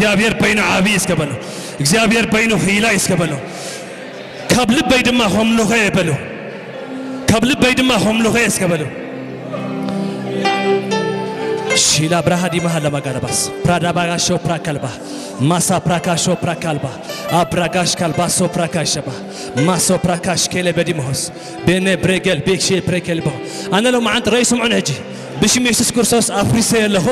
እግዚኣብሔር በይኑ ዓብዪ እስከ በሉ። እግዚኣብሔር በይኑ ህይላ እስከ በሉ። ካብ ልበይ ድማ ኸምልኾ እየ በሉ። ካብ ልበይ ድማ ኸምልኾ እየ እስከ በሉ። ሺላ ብራሃ ዲማ ሃለማ ጋረባስ ፕራዳ ባጋሾ ፕራካልባ ማሳ ፕራካሾ ፕራካልባ ኣብራጋሽ ካልባሶ ፕራካሸባ ማሶ ፕራካሽ ኬለ በዲሞስ ቤነ ብሬገል ቤክሼ ፕሬከልቦ። ኣነ ሎማዓንቲ ረይ ስምዑን ሕጂ ብሽም የሱስ ክርስቶስ ኣፍሪሰ ኣለኹ።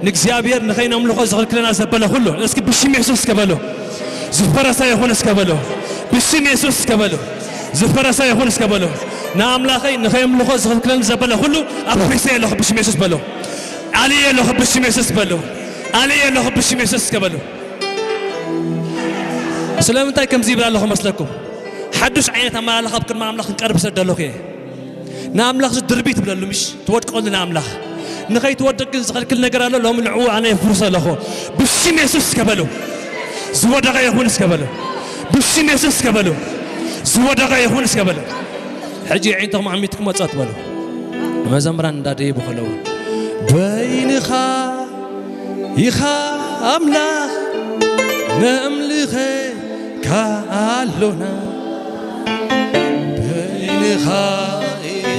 ንእግዚኣብሔር ንኸይነምልኾ ዝኽልክለና ዘበለ ኩሉ እስኪ ብሽም የሱስ እስከ በሉ። ዝፈረሰ ይኹን እስከ በሉ። ብሽም የሱስ እስከ በሉ። ዝፈረሰ ይኹን እስከ በሉ። ንኣምላኸይ ንኸየምልኾ ዝኽልክለኒ ዘበለ ኩሉ ኣፍሪሰ ኣለኹ ብሽም የሱስ በሉ። ኣልየ ኣለኹ ብሽም የሱስ በሉ። ኣልየ ኣለኹ ብሽም የሱስ እስከ በሉ። ስለምንታይ ከምዚ ይብል ኣለኹ መስለኩም? ሓዱሽ ዓይነት ኣመላልኻ ኣብ ቅድሚ ኣምላኽ ክንቀርብ ስለ ደለኹ እየ። ንኣምላኽ እዚ ድርቢ ትብለሉ ምሽ ትወድቀሉ ንኣምላኽ። ንኸይትወድቅ ግን ዝኸልክል ነገር ኣሎ። ሎሚ ንዕኡ ኣነ የፍርሶ ኣለኹ። ብሽም የሱስ እስከ በሉ። ዝወደቐ ይኹን እስከ በሉ። ብሽም የሱስ እስከ በሉ። ዝወደቐ ይኹን እስከ በሉ። ሕጂ ኣዒንትኹም ዓሚትኩም ወጸት በሉ። መዘምራን እንዳደየቡ ከለዉ በይንኻ ኢኻ ኣምላኽ ነምልኸካ ኣሎና። በይንኻ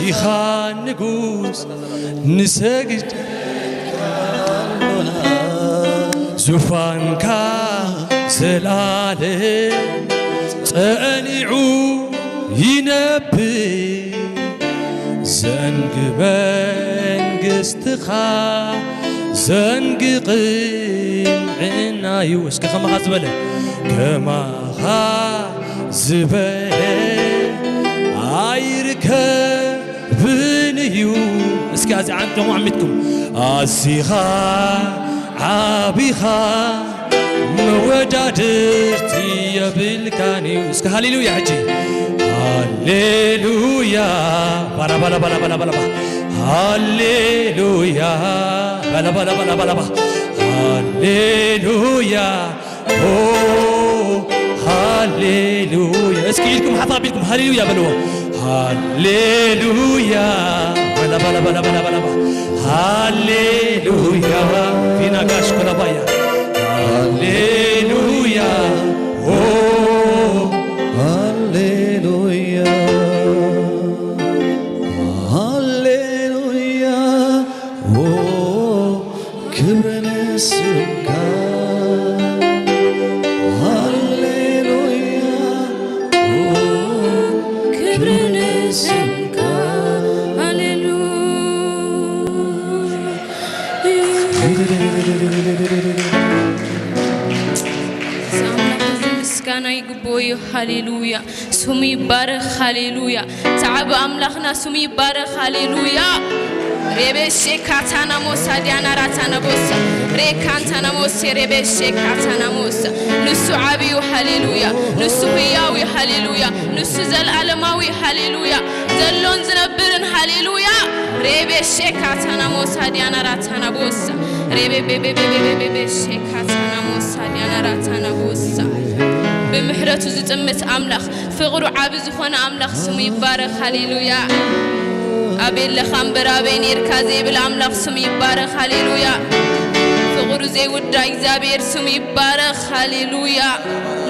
ኢኻ ንጉስ ንሰግድ ዙፋንካ ዘላለም ጸኒዑ ይነብር። ዘንግ መንግስትኻ ዘንግ ቅንዕና እዩ። እስኪ ከማኻ ዝበለ ከማኻ ዝበለ ኣይርከብን እዩ። እስኪ ኣዚ ዓንቶም ዓሚትኩም ኣዚኻ ዓቢኻ መወዳድርቲ የብልካን እዩ። እስኪ ሃሌሉያ ሕጂ ሃሌሉያ ባላ ባላ ባላ ባላ ባላ ሃሌሉያ ባላ ባላ ባላ ባላ ሃሌሉያ ኦ ሃሌሉያ። እስኪ ኢድኩም ሓፍ ኣቢልኩም ሃሌሉያ በልዎ። ሃሌሉያ በላ በላ በላ በላ በላ ሃሌሉያ ፊና ጋሽ ኮላባያ ሃሌሉያ ኦ ሃሌሉያ ሃሌሉያ ኦ ክብር ንስምካ ሃሌሉያ ኦ ክብር ንስምካ ሃሌሉያ። እዚ ኣምላኽ እዚ ምስጋና ይግብኦ እዩ። ሃሌሉያ። ስሙ ይባረኽ። ሃሌሉያ። ጸዓቢ ኣምላኽና ስሙ ይባረኽ። ሃሌሉያ። ሬቤ ሼካ ታናሞሳ ዲያና ራታና ቦሳ ሬካን ታናሞሴ ሬቤ ሼካ ታናሞሳ ንሱ ዓብዩ። ሃሌሉያ። ንሱ ህያው እዩ። ሃሌሉያ። ንሱ ዘልኣለማዊ። ሃሌሉያ። ዘሎን ዝነብርን። ሃሌሉያ። ሬቤ ሼካ ታናሞሳ ዲያና ራታና ቦሳ ሬቤ ቤቤ ቤቤ ቤቤ ሼካ ታናሞሳ ዲያና ራታና ቦሳ ብምሕረቱ ዝጥምት ኣምላኽ ፍቕሩ ዓቢ ዝኾነ ኣምላኽ ስሙ ይባረኽ። ሃሌሉያ። ኣበይ ኣለኻ እምበር ኣበይ ኔርካ ዘይብል ኣምላኽ ስሙ ይባረኽ። ሃሌሉያ። ፍቕሩ ዘይውዳእ እግዚኣብሔር ስሙ ይባረኽ። ሃሌሉያ።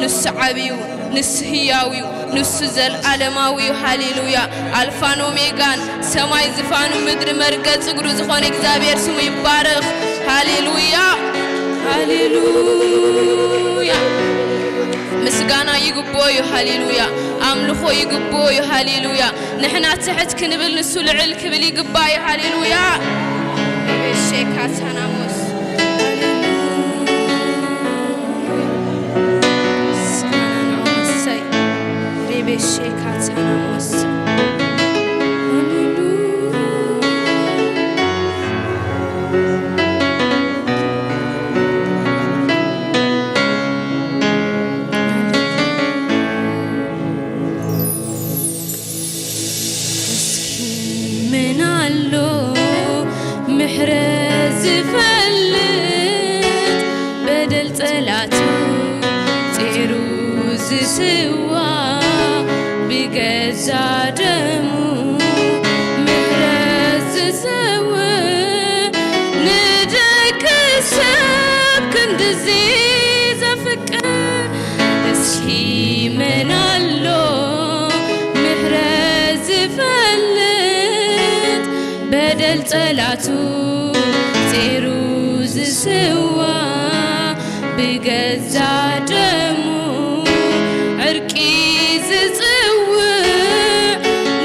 ንሱ ዓብዩ፣ ንሱ ህያው እዩ፣ ንሱ ዘልኣለማዊ እዩ። ሃሌሉያ። ኣልፋን ኦሜጋን ሰማይ ዝፋኑ ምድሪ መርገጽ እግሩ ዝኾነ እግዚኣብሔር ስሙ ይባረኽ። ሃሌሉያ። ሃሌሉያ። ምስጋና ይግብኦ እዩ። ሃሌሉያ። ኣምልኾ ይግብኦ እዩ። ሃሌሉያ። ንሕና ትሕት ክንብል ንሱ ልዕል ክብል ይግባእ እዩ። ሃሌሉያ። ሬቤሼካ ታናሞስ። ሃሌሉያ። ምስጋና ንኣብ እሰይ። ሬቤሼካ ታናሞስ። ሃሌሉያ። እስኪ መን ኣሎ ምሕረት ዝፈልጥ በደል ጸላቱ ጺሩ ዝስዋ ብገዛ ደሙ ምሕረት ዝሰውእ ንደቂ ሰብ ክንድዚ እስኪ መን ኣሎ ምሕረት ዝፈልጥ፣ በደል ጸላቱ ጼሩ ዝስዋ፣ ብገዛ ደሙ ዕርቂ ዝጽውዕ፣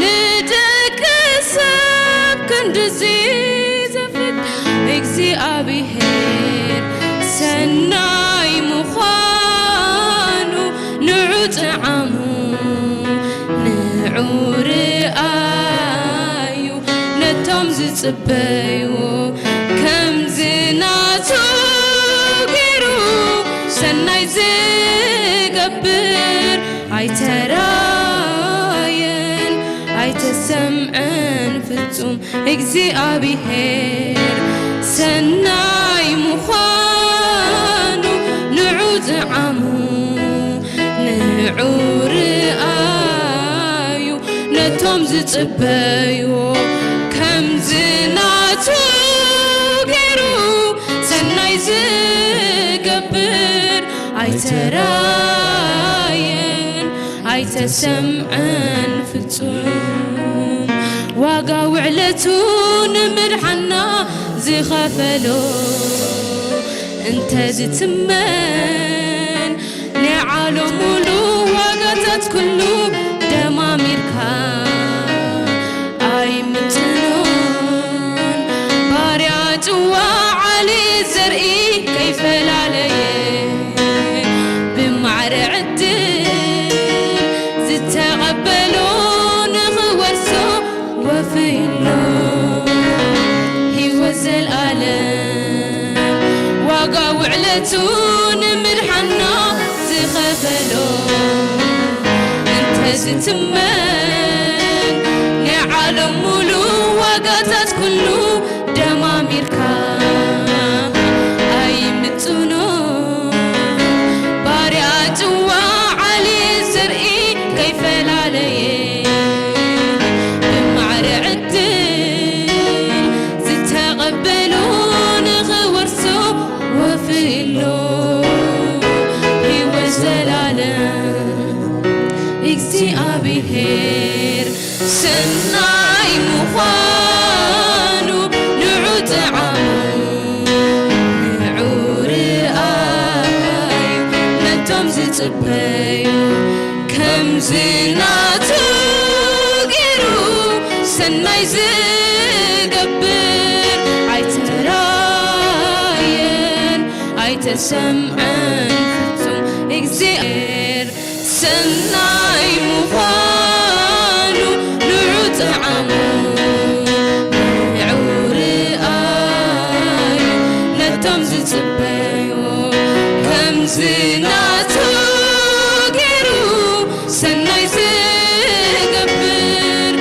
ንደቂ ሰብ ክንድዚ ዘፍቅ እግዚኣብሔር ሰናይ ምዃኑ ንዑ ጥዓሙ፣ ንዑ ርኣዩ። ነቶም ዝጽበይዎ ከምዚ ናቱ ገይሩ ሰናይ ዝገብር ኣይተራየን ኣይተሰምዐን ፍጹም። እግዚኣብሔር ሰናይ ምዃኑ ንዑ ጥዓሙ፣ ንዑ ርኣዩ። ነቶም ዝጽበይዎ ከምዚ ናቱ ገይሩ ሰናይ ዝገብር ኣይተራየን ኣይተሰምዐን ፍጹም። ዋጋ ውዕለቱ ንምድሓና ዝኸፈሎ እንተ ዝትመን፣ ናይ ዓለም ሙሉ ዋጋታት ኩሉ ደማሚርካ ኣይምጥኖን። ባርያ ጭዋ ዓሊ ዘርኢ ከይፈላለየ ብማዕረ ዕድል ዝተቐበሎ ንኽወርሶ ወፍይሎ ህይወት ዘልኣለም ዋጋ ውዕለቱ ንምድሓና ዝኸፈሎ እንተ ዝትመን ናይ ዓለም ሙሉ ዋጋታት ኩሉ ደማሚርካ ኣይምጥኖ ባርያ ጭዋ ዓሊ ዘርኢ ከይፈላለየ ብማዕረ ዕድል ዝተቐበሎ ንኽወርሶ ወፍሎ ህይወት ዘላለም እግዚኣብሔር ሰናይ ምዃኑ ንዑ ጥዓሙ ንዑ ርኣዩ ነቶም ዝጽበዩ ከምዚ ናቱ ገይሩ ሰናይ ዝገብር ኣይተራየን ኣይተሰምዐን ፍጹም እግዚኣብሔር ሰናይ ምዃኑ ንዑ ጥዓሙ ንዑ ርኣዩ ነቶም ዝጽበዩ ከምዚ ናቱ ገይሩ ሰናይ ዝገብር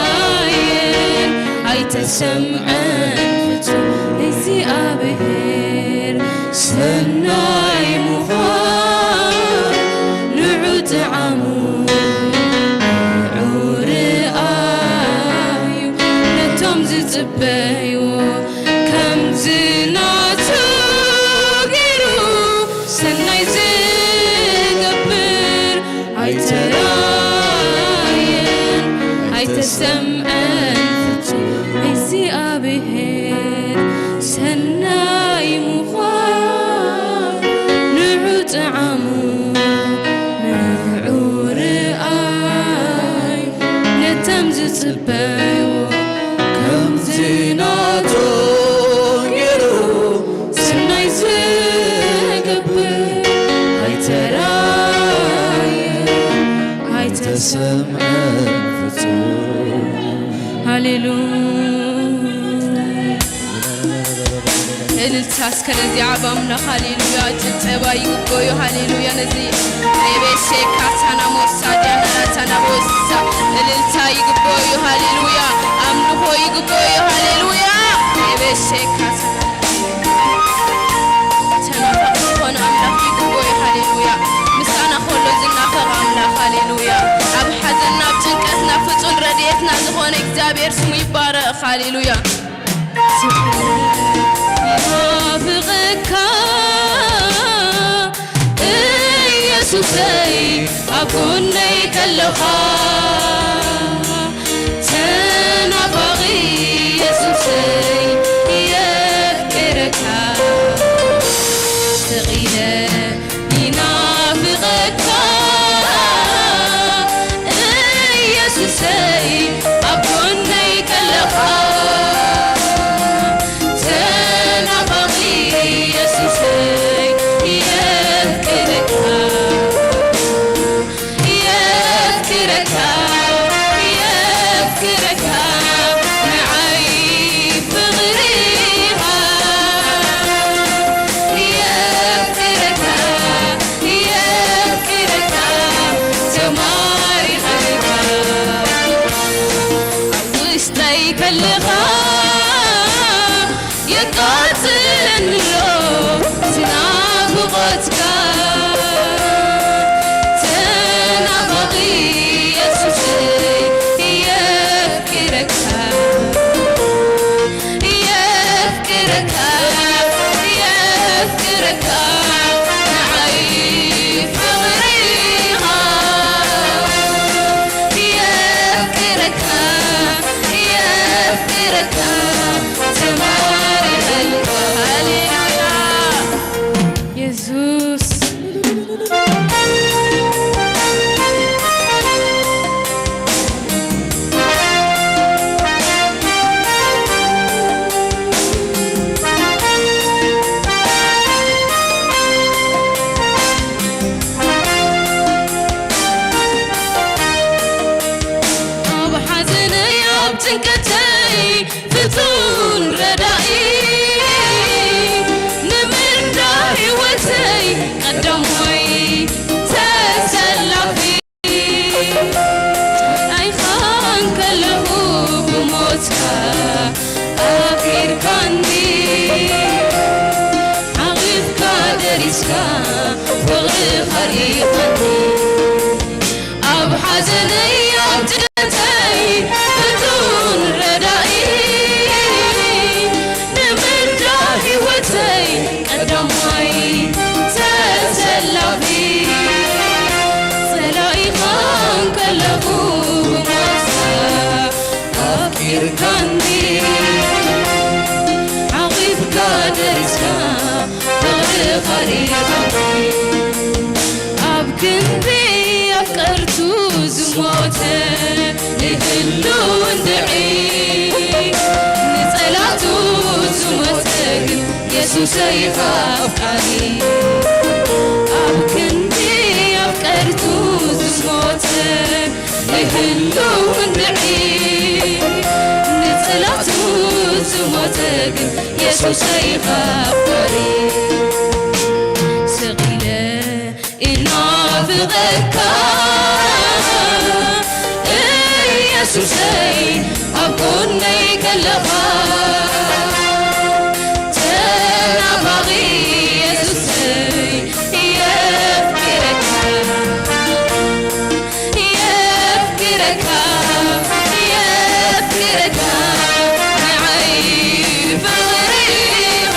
ኣይተራየን ኣይተሰምዐን ፍጹም እግዚኣብሔር ሰናይ ምዃን ንዑ ጥዓሙ ንዑ ርኣዩ ነቶም ዝጽበይዎ ከምዚ ናቱ ገይሩ ሰናይ ዝገብር ኣይተራየን ኣይተሰምዐን ፍጹም እግዚኣብሔር ሰናይ ምዃን ንዑ ጥዓሙ ንዑ ርኣዩ ነቶም ዝጽበዩ ከምዚ ናቱ ገይሩ ሰናይ ዝገብር ኣይተራየን ኣይተሰምዐን ፍጹም። ሃሌሉያ። እልልታ እስከ ነዚ ዓብ ኣምላኽ ሃሌሉያ። ጭብጨባ ይግበዩ ሃሌሉያ። ነዚ ሬቤሴ ካታና ሞሳዲያ ናራታና ቦሳ እልልታ ይግበዩ ሃሌሉያ። ኣምልኾ ይግበዩ ሃሌሉያ። ሬቤሴ ካታና ተናፋቕ ዝኾነ ኣምላኽ ይግበዩ ሃሌሉያ። ምሳና ከሎ ዝናፈቕ ኣምላኽ ሃሌሉያ። ኣብ ሓዘንና ኣብ ጭንቀትና ፍጹም ረድኤትና ዝኾነ እግዚኣብሔር ስሙ ይባረኽ ሃሌሉያ። ይናፍቐካ ጎነይ ከለኻ ተናፋቒ የሱሰይ የፍቅረካ ስቕ ኢለ ይናፍቐካ ኢየሱሰይ ኣብ ጎነይ ከለኻ ተናፋቒ ኢየሱሰይ የፍቅረካ የፍቅረካ የፍቅረካ ንዓይ ፍቕሪኻ የፍቅረካ የፍቅረካ ተማሪኸልካ ኣብ ውሽጠይ ከለኻ የቃጽለኒ ኣሎ ናፍቖትካ ተናፋቒ የሱሰይ የፍቅረካ የፍቅረካ የፍቅረካ ንዓይ ፍቕሪኻ የፍቅረካ የፍቅረካ ተማሪኸልካ ሃሌሉያ የሱስ ኣብ ሓዘነይ ኣብ ጭንቀተይ ፍቱን ረዳኢ ንምንዳ ህይወተይ ቀዳማይ ተሰላፊ ኣይኻን ከለኹ ብሞትካ ኣፍቂርካኒ ሓቒፍካ ደሪስካ ፍቕርኻ ርኢኻኒ ኣብ ሓዘነይ ኣብ ጭንቀተይ ፍቱን ረዳኢ ንምንዳ ህይወተይ ቀዳማይ ተሰላፊ ጸላኢኻ እንከለኹ ብሞትካ ኣፍቂርካኒ ሓቒፍካ ደሪስካ ፍቕርኻ ርኢኻኒ ኣብ ክንዲ ኣፍቀርቱ ዝሞተ ንህሉ እንድዒ ንጸላቱ ዝሞተ ግን የሱሰይ ኢኻ ኣፍቃሪ ኣብ ክንዲ ኣፍቀርቱ ዝሞተ ንህሉ እንድዒ ንጸላቱ ዝሞተ ግን የሱሰይ ኢኻ ኣፍቃሪ ስቕ ኢለ እናፍቐካ ኢየሱሰይ ኣብ ጎነይ ከለኻ ተናፋቒ ኢየሱሰይ የፍቅረካ የፍቅረካ የፍቅረካ ንዓይ ፍቕርኻ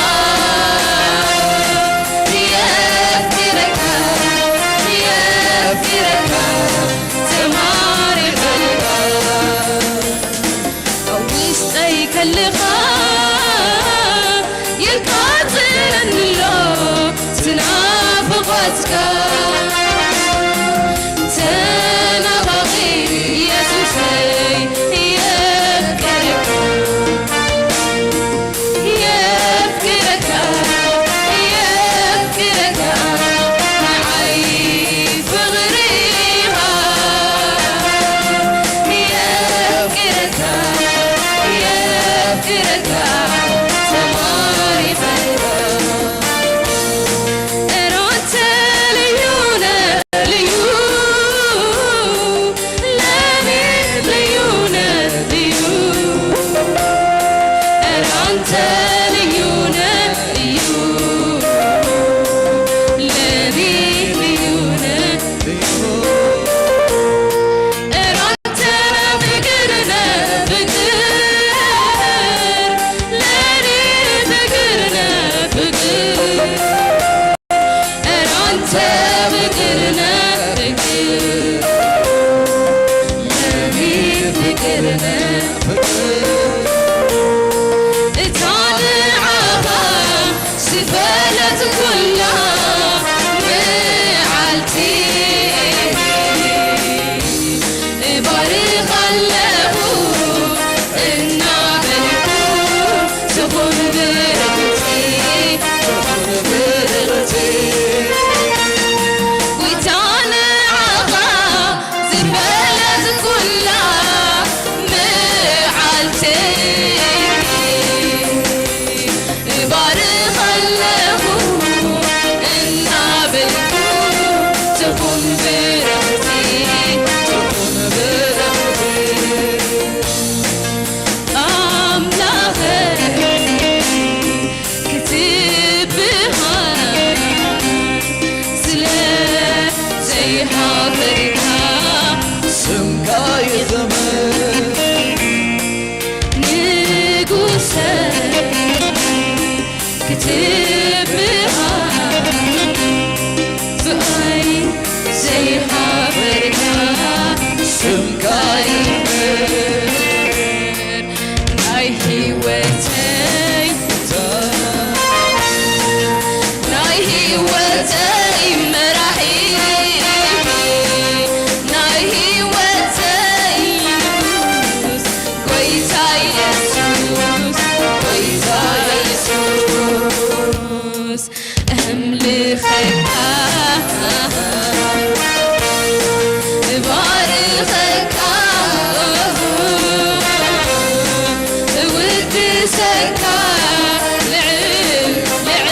እባርኸካ፣ እባርኸካ፣ እውድሰካ፣ ልዕል፣ ልዕል፣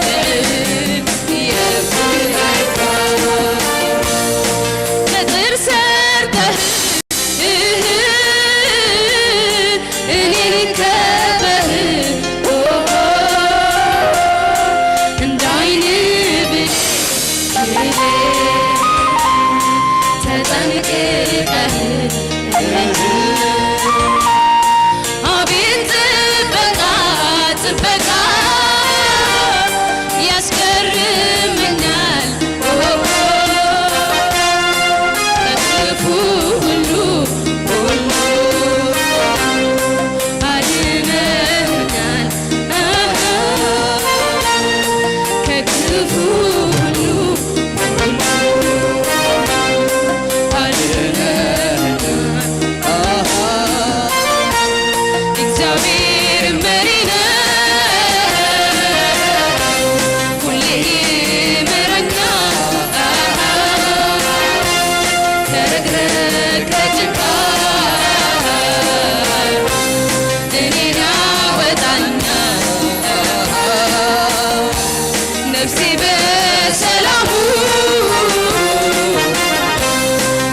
ልዕል የብለካ። ቅጥር ሰርተህ እኔን ከበህ፣ ኦሆ፣ እንዳይን ብሌን ተጠንቅቀህ፣ አቤት ጥበቃ፣ ጥበቃ ያስገርመኛል። ኦሆ፣ ከክፉ ሁሉ፣ ሁሉ አድነኸኛል። ከክፉ ሁሉ አድነኸኛል። እግዚአብሔር መሪ ነው፣ ሁሌ ይመራኛል። ከረግረግ ከጭንቀት እኔን ያወጣኛል። ነፍሴ በሰላሙ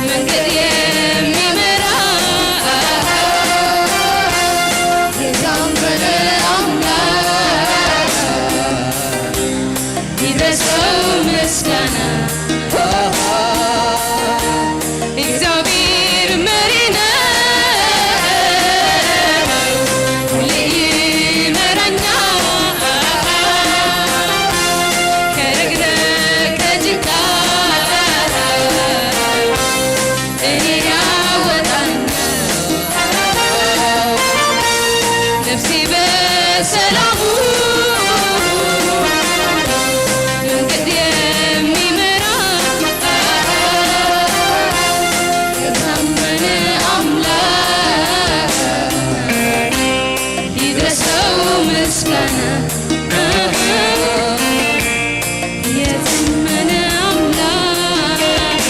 መንገድ የሚመራ የታመነ አምላክ ይድረሰው ምስጋና። እግዚአብሔር መሪ ነው፣ ሁሌ ይመራኛል። ከረግረግ ከጭንቀት እኔን ያወጣኛል። ነፍሴ በሰላሙ መንገድ የሚመራ የታመነ አምላክ ይድረሰው ምስጋና። የታመነ አምላክ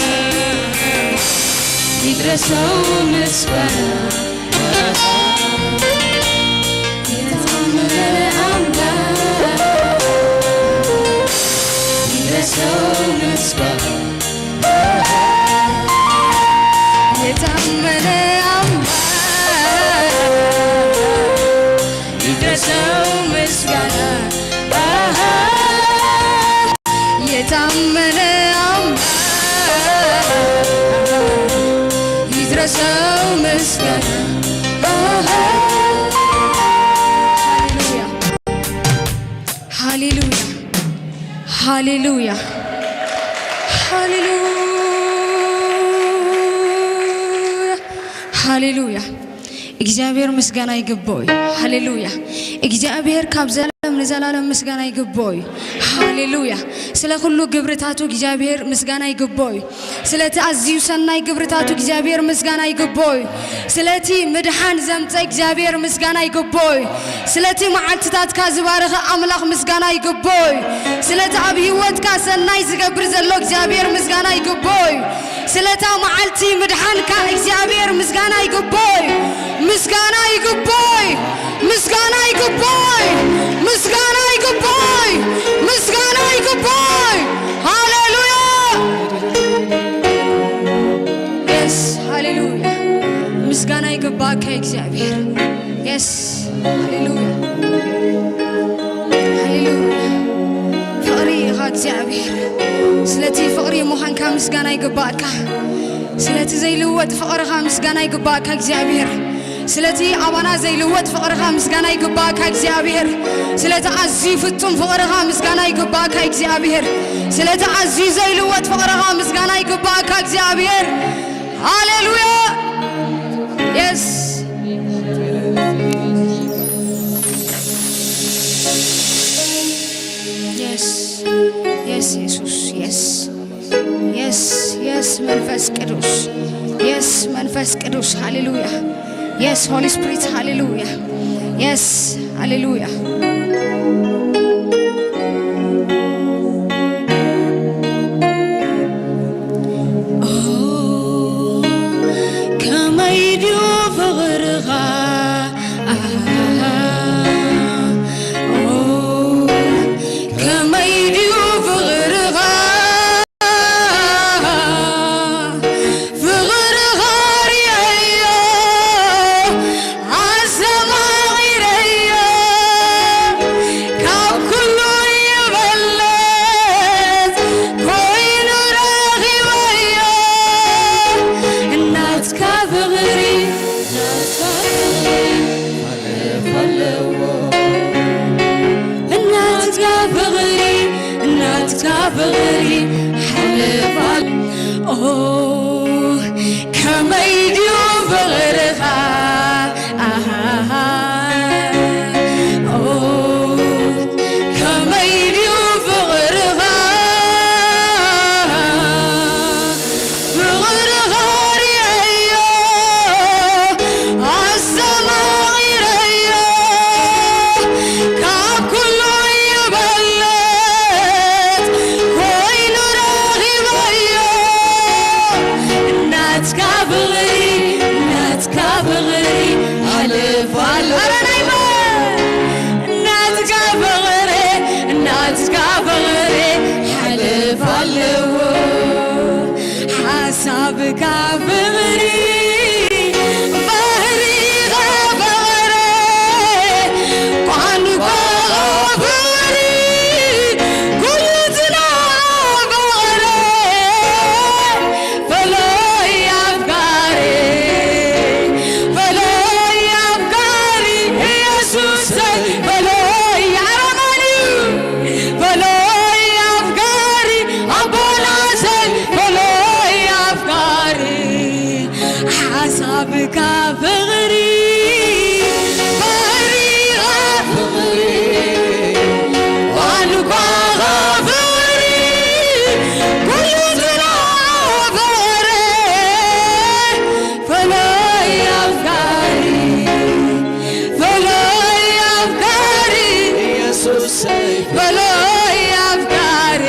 ይድረሰው ምስጋና። የታመነ አምላክ ይድረሰው ምስጋና። የታመነ አምላክ ይድረሰው ምስጋና። የታመነ አምላክ ይድረሰው ምስጋና። ሃሌሉያ፣ ሃሌሉያ፣ ሃሌሉያ፣ ሃሌሉያ። እግዚኣብሔር ምስጋና ይግብኦ እዩ። ሃሌሉያ። እግዚኣብሔር ካብ ዘላለም ንዘላለም ምስጋና ይግብኦ እዩ። ሃሌሉያ። ስለ ኩሉ ግብርታቱ እግዚኣብሔር ምስጋና ይግብኦ እዩ። ስለቲ ኣዝዩ ሰናይ ግብርታቱ እግዚኣብሔር ምስጋና ይግብኦ እዩ። ስለቲ ምድሓን ዘምፀ እግዚኣብሔር ምስጋና ይግብኦ እዩ። ስለቲ መዓልትታትካ ዝባረኸ ኣምላኽ ምስጋና ይግብኦ እዩ። ስለቲ ኣብ ህይወትካ ሰናይ ዝገብር ዘሎ እግዚኣብሔር ምስጋና ይግብኦ እዩ። ስለታ መዓልቲ ምድሓንካ እግዚኣብሔር ምስጋና ይግብኦ እዩ። ምስጋና ይግብኦ እዩ። ምስጋና ይግብኦ እዩ። ምስጋና ይግብኦ እዩ። ምስጋና ይግብኦ እዩ። ሃሌሉያ። የስ፣ ሃሌሉያ። ምስጋና ይግባእካ እግዚኣብሔር። የስ፣ ሃሌሉያ። ሃሌሉያ። ፍቕሪ ኢኻ እግዚኣብሔር። ስለቲ ፍቕሪ ምዃንካ ምስጋና ይግባእካ። ስለቲ ዘይልወጥ ፍቕርኻ ምስጋና ይግባእካ እግዚኣብሔር። ስለቲ ኣባና ዘይልወጥ ፍቕርኻ ምስጋና ይግባእካ እግዚኣብሔር። ስለቲ ኣዝዩ ፍጹም ፍቕርኻ ምስጋና ይግባእካ እግዚኣብሔር። ስለቲ ኣዝዩ ዘይልወጥ ፍቕርኻ ምስጋና ይግባእካ እግዚኣብሔር። ሃሌሉያ። የስ፣ የስ፣ የስ፣ የሱስ፣ የስ፣ የስ፣ የስ፣ መንፈስ ቅዱስ፣ የስ፣ መንፈስ ቅዱስ፣ ሃሌሉያ። የስ፣ ሆሊ ስፒሪት፣ ሃሌሉያ። የስ፣ ሃሌሉያ። ናትካ ፍቕሪ ሓልፋል። ኦ፣ ከመይ ድዩ ፍቕርኻ? ኣሃሃ። ኦ፣ ከመይ ድዩ ፍቕርኻ? ፍቕርኻ ርእየዮ፣ ኣስተማቒረዮ፣ ካብ ኩሉ ይበልጥ ኮይኑ ረኺበዮ። ናትካ ፍቕሪ፣ ናትካ ፍቕሪ ሓልፋል። ኣረ ናይ በል። ናትካ ፍቕሪ፣ ናትካ ፍቕሪ ሓልፋል ኣለዎ። ሓሳብካ ፍቕሪ፣ ባህሪኻ ፍቕሪ፣ ቋንቋኻ ፍቕሪ፣ ኩሉ ዝና ፍቕሪ። ፈለይ ኣፍቃሪ፣ ፈለይ ኣፍቃሪ ኢየሱሰይ፣ ፈለይ ኣረማኒ፣ ፈለይ ኣፍቃሪ ኣቦናተይ፣ ፈለይ ኣፍቃሪ ሓሳብካ ፍቕሪ፣ ባህሪኻ ፍቕሪ፣ ቋንቋኻ ፍቕሪ፣ ኩሉ ዝና ፍቕሪ። ፈለይ ኣፍቃሪ፣ ፈለይ ኣፍቃሪ ኢየሱሰይ፣ ፈለይ ኣፍቃሪ፣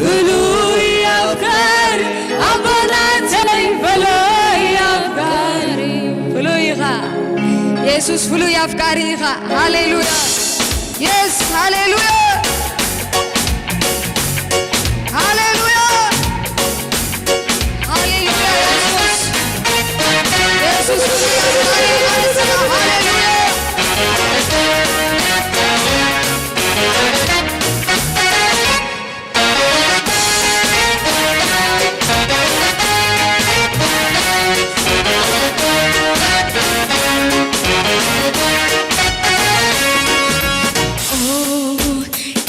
ፍሉይ ኣፍቃሪ ኣቦናተይ፣ ፈለይ ኣፍቃሪ። ፍሉይ ኢኻ የሱስ፣ ፍሉይ ኣፍቃሪ ኢኻ። ሃሌሉያ የስ፣ ሃሌሉያ፣ ሃሌሉያ፣ ሃሌሉያ የሱስ፣ የሱስ ፍሉይ ኣፍቃሪ ኢኻ ንስኻ። ሃሌሉያ።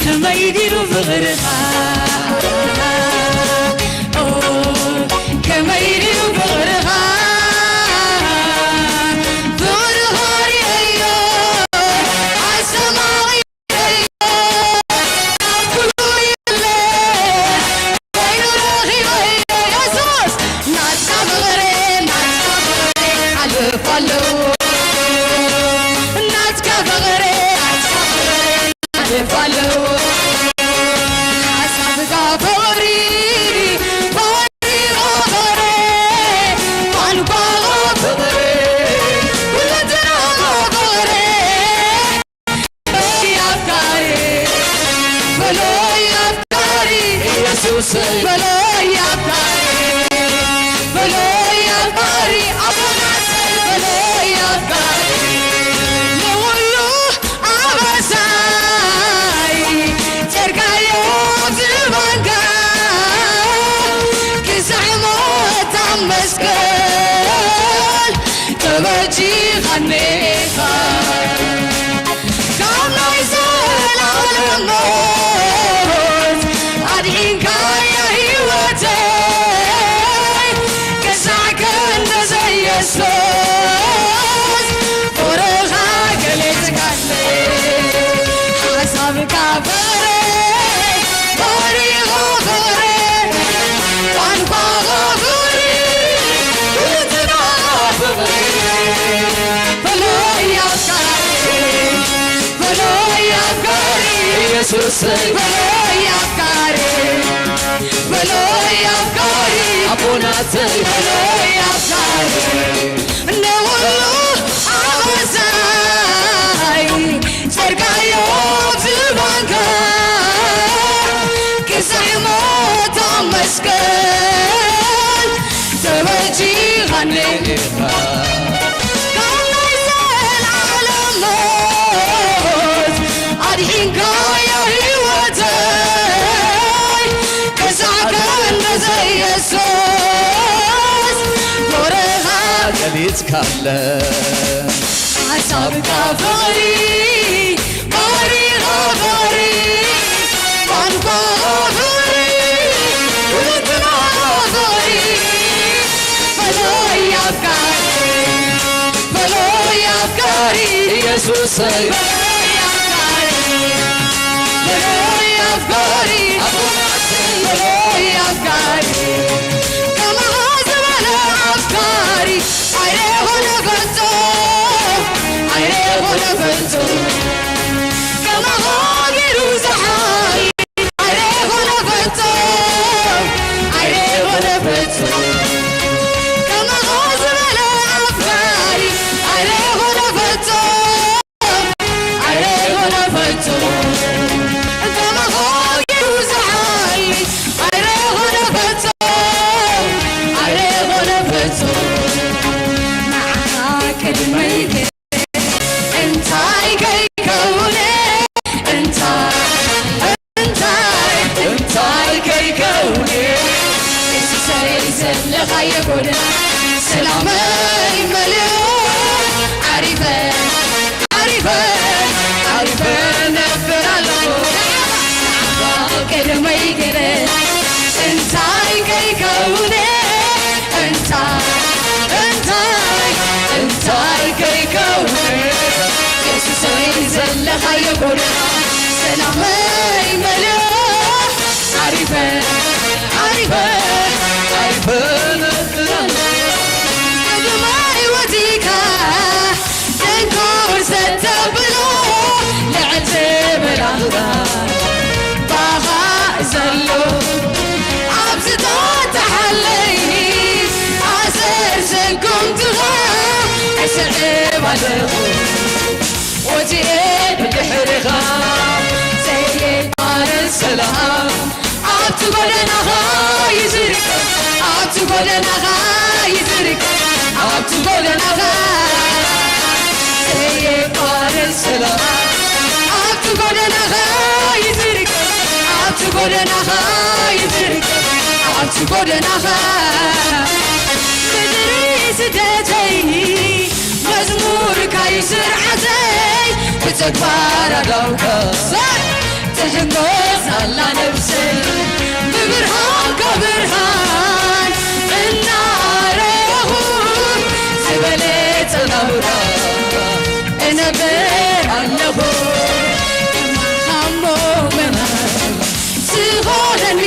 ከመይ ድዩ ፍቕርኻ? ኦ፣ ከመይ ድዩ ፍቕርኻ? ፍቕርኻ ርእየዮ፣ ኣስተማቒረዮ፣ ኣብ ኩሉ የለ፣ ኮይኑ ረኺበዮ። የሱስ፣ ናትካ ፍቕሪ፣ ናትካ ፍቕሪ ሓልፍ ኣለዎ። ናትካ ፍቕሪ፣ ናትካ ፍቕሪ ሓልፍ ኣለዎ። ሓሳብካ ፍቕሪ፣ ፍቕሪ ፍቕሪ፣ ቋንቋኻ ፍቕሪ፣ ኩለንትናኻ ፍቕሪ። በሎይ ኣፍቃሪ፣ በሎይ ኣፍቃሪ ኢየሱስ፣ በሎይ ኣፍቃሪ፣ በሎይ ኣፍቃሪ ኣቦናተይ፣ በሎይ ኣፍቃሪ ንኹሉ ኣበሳይ ጌርካዮ ዝባንካ ክሳዕ ሞት ኣብ መስቀል ተበጂኻኒ ኢኻ። ካብ ናይ ዘላለም ሞት ኣድሒንካያ ህይወተይ፣ ክሳዕ ክንድዚ የሱስ ፍቕርኻ ገሊጽካለይ። ሓሳብካ ፍቕሪ፣ ፍቕሪኻ ፍቕሪ፣ ቋንቋኻ ፍቕሪ፣ ኩሉ ፍቕሪ። በሎይ ኣፍቃሪ፣ በሎይ ኣፍቃሪ ኢየሱሰይ፣ በሎይ ኣፍቃሪ፣ በሎይ ኣፍቃሪ ኣቦናተይ፣ በሎይ ኣፍቃሪ ንኹሉ ኣበሳይ ጸርጋዮ ዝባንካ ክሳዕ ሞት ኣብ መስቀል ተበጂኻኒ ኢኻ። ካብ ናይ ዘላለም ሞት ኣድሒንካዮ ህይወተይ፣ ክሳዕ ክንድዚ የሱስ ፍቕርኻ ገሊጽካለ። ሓሳብካ ፍቕሪ፣ ፍቕሪኻ ፍቕሪ፣ ኣፍቃሪ፣ ኣፍቃሪ፣ ኣፍቃሪ፣ ኣፍቃሪ፣ ከማኻ ዝበለ ኣፍቃሪ ኣይረኾነ ፈጾም፣ ኣይረኾነ ፈጾም። ከማኻ ገይሩ ዝሓሊ ኣይረኾነ ፈጾም፣ ኣይረኾነ ፈጾም። ከማኻ ዝበለ ኣፍቃሪ ኣይረኾነ ፈጾም፣ ኣይረኾነ ፈጾም። ከማኻ ገይሩ ዝሓሊ ኣይረኾነ ፈጾም፣ ኣይረኾነ ፈጾም። ንዓኻ ቅድመይ እንታይ ከይከውነ፣ እንታይ፣ እንታይ፣ እንታይ ከይከውነ፣ የሱሰይ ዘለኻዮ ጎደና ሰላመይ መሊኡ፣ ዓሪፈ፣ ዓሪፈ፣ ዓሪፈ ነብር ኣለኹ። ንዓኻ ቅድመይ ገይረ እንታይ ከይከውነ፣ እንታይ፣ እንታይ፣ እንታይ ከይከውን፣ የሱሰይ ዘለኻዮ ጎደና ሰላመይ መሊኡ፣ ዓሪፈ፣ ዓሪፈ፣ ዓሪፈ ነብር ኣለኹ። ቅድመይ ወዲካ ደንኮር ሰተብሎ ልዕል ዝበላ ባኻ ዘሎ ኣብዚ ተተሓለይ ኣሰር ሰጉምትኻ እስዕብ ኣለኹ ወፂኤ ብድሕርኻ ዘየቋርጥ ሰላም ኣብቲ ጎደናኻ ይዝርግ፣ ኣብቲ ጎደናኻ ይዝርግ፣ ኣብቲ ጎደናኻ ዘየቋርጥ ሰላም ኣብቲ ጎደናኻ ይዝርግ፣ ኣብቲ ጎደናኻ ይዝርግ፣ ኣብቲ ጎደናኻ ምድሪ ስደተይ መዝሙርካ እዩ ስርዓተይ ብተግባር ኣዳውካ ትሕጎስ ኣላ ነብሰይ ብብርሃንካ ብርሃን እናረኹ ዝበለጸ ናብራ እነብር ኣለኹ። ከማኻ ሞመና ዝኾነኒ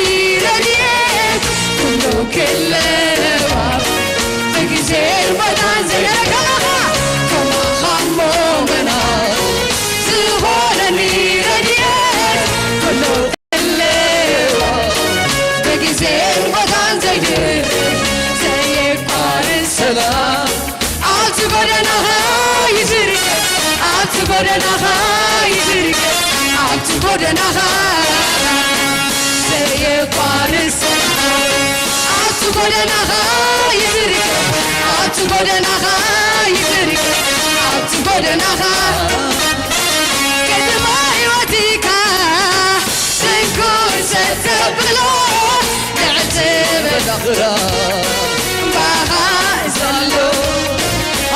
ረድኤት ኩሉ ክለዋወጥ ብግዜን ቦታን ዘይረከበኻ ከማኻ ሞመና ዝኾነኒ ረድኤት ኩሉ ክለዋወጥ ብግዜን ቦታን ዘይድርብ ዘየቋርጥ ሰላም ኣብቲ ጎደናኻ ይዝርግ፣ ኣብቲ ጎደናኻ ይዝርግ፣ ኣብቲ ጎደናኻ ዘየቋርጥ ሰላም ኣብቲ ጎደናኻ ይዝርግ፣ ኣብቲ ጎደናኻ ይዝርግ፣ ኣብቲ ጎደናኻ ቅድመ ህይወትካ ስንኩል ሰተብሎ ልዕል ትብል ኣኽራ ባኻ ዘሎ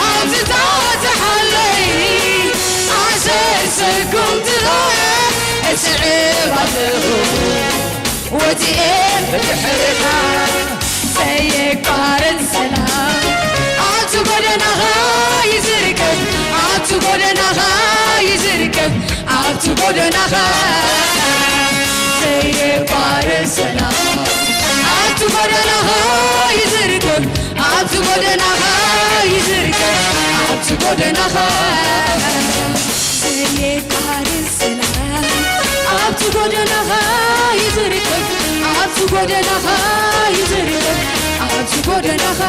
ኣብዝተወፅሓለይ ኣሰር ስጉምትኻ እስዕብ ኣለኹ ወፂኤ ብድሕርኻ ዘየቋርጥ ሰላም ኣብቲ ጎደናኻ ይዝርከብ ኣብቲ ጎደናኻ ይዝርከብ ኣብቲ ጎደናኻ ዘየቋርጥ ሰላም ኣብቲ ጎደናኻ ይዝርከብ ኣብቲ ጎደናኻ ይዝርከብ ኣብቲ ጎደናኻ ዘየቋርጥ ሰላም ኣብቲ ጎደናኻ ይዝርከብ ኣብቲ ጎደናኻ ይዝርከብ ኣብቲ ጎደናኻ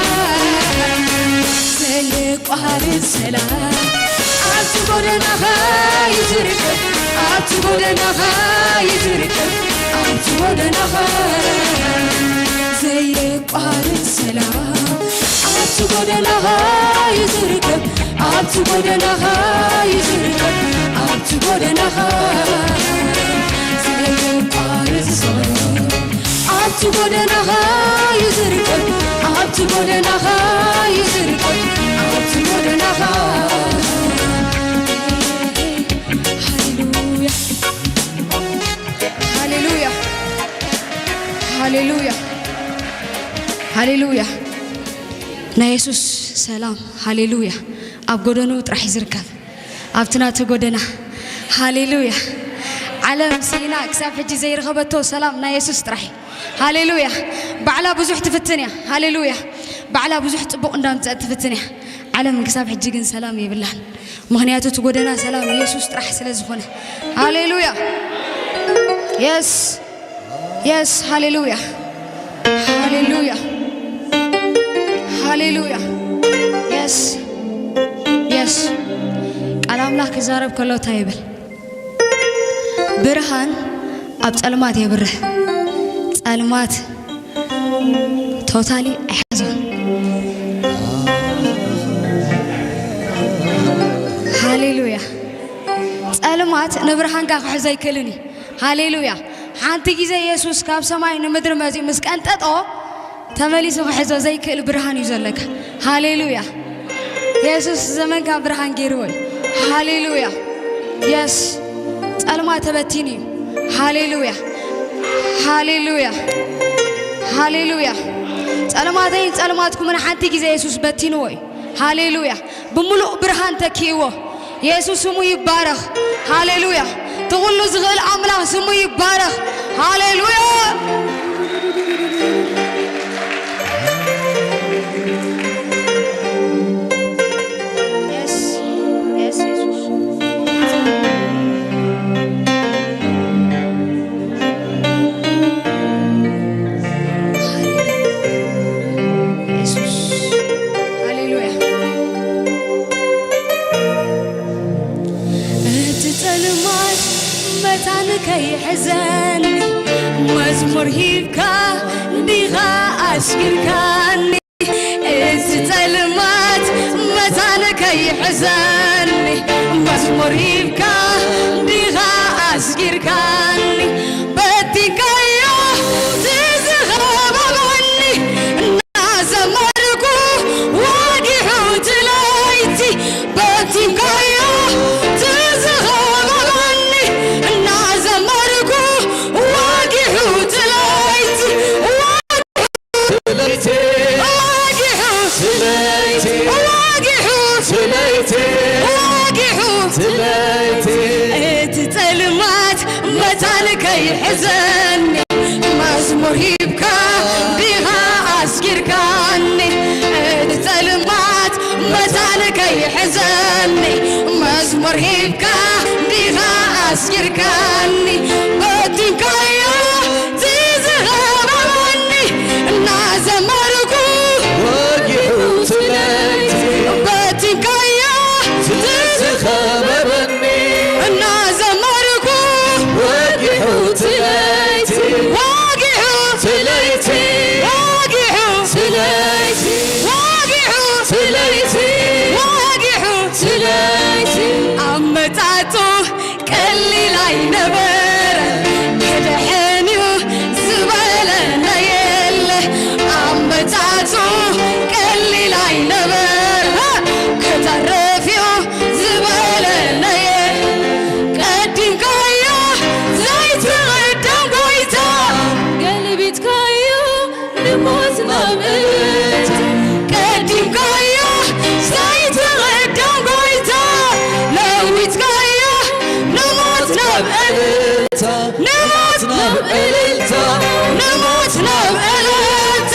ዘየቋርጥ ሰላም ኣብቲ ጎደናኻ ይዝርከብ ኣብቲ ጎደናኻ ይዝርከብ ኣብቲ ጎደናኻ ዘየቋርጥ ሰላም ኣብቲ ጎደናኻ ይዝርከብ ኣብቲ ጎደናኻ ይዝርከብ ኣብቲ ጎደናኻ ዘየቋርጥ ሰላም ኣብቲ ጎደናኻ ይዝርከብ ኣብቲ ጎደናኻ ይዝርከብ ኣብቲ ጎደናኻ ሃሌሉያ ሃሌሉያ ሃሌሉያ ሃሌሉያ ናይ የሱስ ሰላም ሃሌሉያ ኣብ ጎደኑ ጥራሕ ይዝርከብ ኣብቲ ናቱ ጎደና። ሃሌሉያ። ዓለም ሲና ክሳብ ሕጂ ዘይረኸበቶ ሰላም ናይ የሱስ ጥራሕ እዩ። ሃሌሉያ። ባዕላ ብዙሕ ትፍትን እያ። ሃሌሉያ። ባዕላ ብዙሕ ጽቡቕ እንዳምጸት ትፍትን እያ። ዓለም ክሳብ ሕጂ ግን ሰላም የብላን። ምኽንያቱ እቲ ጎደና ሰላም የሱስ ጥራሕ ስለ ዝኾነ። ሃሌሉያ። የስ፣ የስ። ሃሌሉያ፣ ሃሌሉያ፣ ሃሌሉያ። የስ፣ የስ። ቃል ኣምላኽ ክዛረብ ከሎ እንታይ ይብል? ብርሃን ኣብ ጸልማት የብርህ፣ ጸልማት ቶታሊ ኣይሓዞን። ሃሌሉያ። ጸልማት ንብርሃንካ ክሕዞ ኣይክእልን እዩ። ሃሌሉያ። ሓንቲ ግዜ የሱስ ካብ ሰማይ ንምድሪ መጺኡ ምስ ቀንጠጦ፣ ተመሊሱ ክሕዞ ዘይክእል ብርሃን እዩ ዘለካ። ሃሌሉያ። የሱስ ዘመንካ ብርሃን ገይርዎ እዩ። ሃሌሉያ። የስ፣ ጸልማት ተበቲኑ እዩ። ሃሌሉያ፣ ሃሌሉያ፣ ሃሌሉያ። ጸልማተይን ጸልማትኩምን ሓንቲ ግዜ የሱስ በቲንዎ እዩ። ሃሌሉያ። ብምሉእ ብርሃን ተኪእዎ። የሱስ ስሙ ይባረኽ። ሃሌሉያ። እቲ ኩሉ ዝኽእል ኣምላኽ ስሙ ይባረኽ። ሃሌሉያ። የስ፣ የስ፣ የሱስ። የሱስ። ሃሌሉያ። እቲ ጸልማት መታን ከይሕዘኒ፣ መዝሙር ሂብካ ዲኻ ኣስጊርካኒ። እቲ ጸልማት መታን ከይሕዘኒ፣ መዝሙር ሂብካ ዲኻ ኣስጊርካኒ። በቲንካዮ እቲ ዝኸበበኒ፣ እናዘመርኩ ወጊሑ እቲ ለይቲ። በቲንካዮ እቲ ዝኸበበኒ፣ እናዘመርኩ ወጊሑ እቲ ለይቲ። ወጊሑ እቲ ለይቲ። ወጊሑ እቲ ለይቲ። ወጊሑ እቲ ለይቲ። ወጊሑ እቲ ለይቲ። እቲ ጸልማት መታን ከይሕዘኒ፣ መዝሙር ሂብካ ዲኻ ኣስጊርካኒ። እቲ ጸልማት መታን ከይሕዘኒ፣ መዝሙር ሂብካ ዲኻ ኣስጊርካኒ። በቲንካዮ እቲ ዝኸበበኒ፣ እናዘመርኩ ወጊሑ እቲ ለይቲ። በቲንካዮ እቲ ዝኸበበኒ፣ እናዘመርኩ ወጊሑ እቲ ለይቲ። ወጊሑ እቲ ለይቲ። ወጊሑ እቲ ለይቲ። ወጊሑ እቲ ለይቲ። ወጊሑ እቲ ለይቲ። ኣመጻጹ ቀሊል ኣይነበረ፣ ክድሕን እዩ ዝበለና የለ። ኣመጻጹ ቀሊል ኣይነበረ፣ ክተርፍ እዩ ዝበለና የለ። ቀዲምካዮ ዘይትቕደም ጎይታ፣ ገልቢጥካዮ ንሞት ናብ እልልታ። ቀዲምካዮ ዘይትቕደም ጎይታ፣ ለዊጥካዮ ንሞት ናብ እልልታ። ንሞት ናብ እልልታ። ንሞት ናብ እልልታ።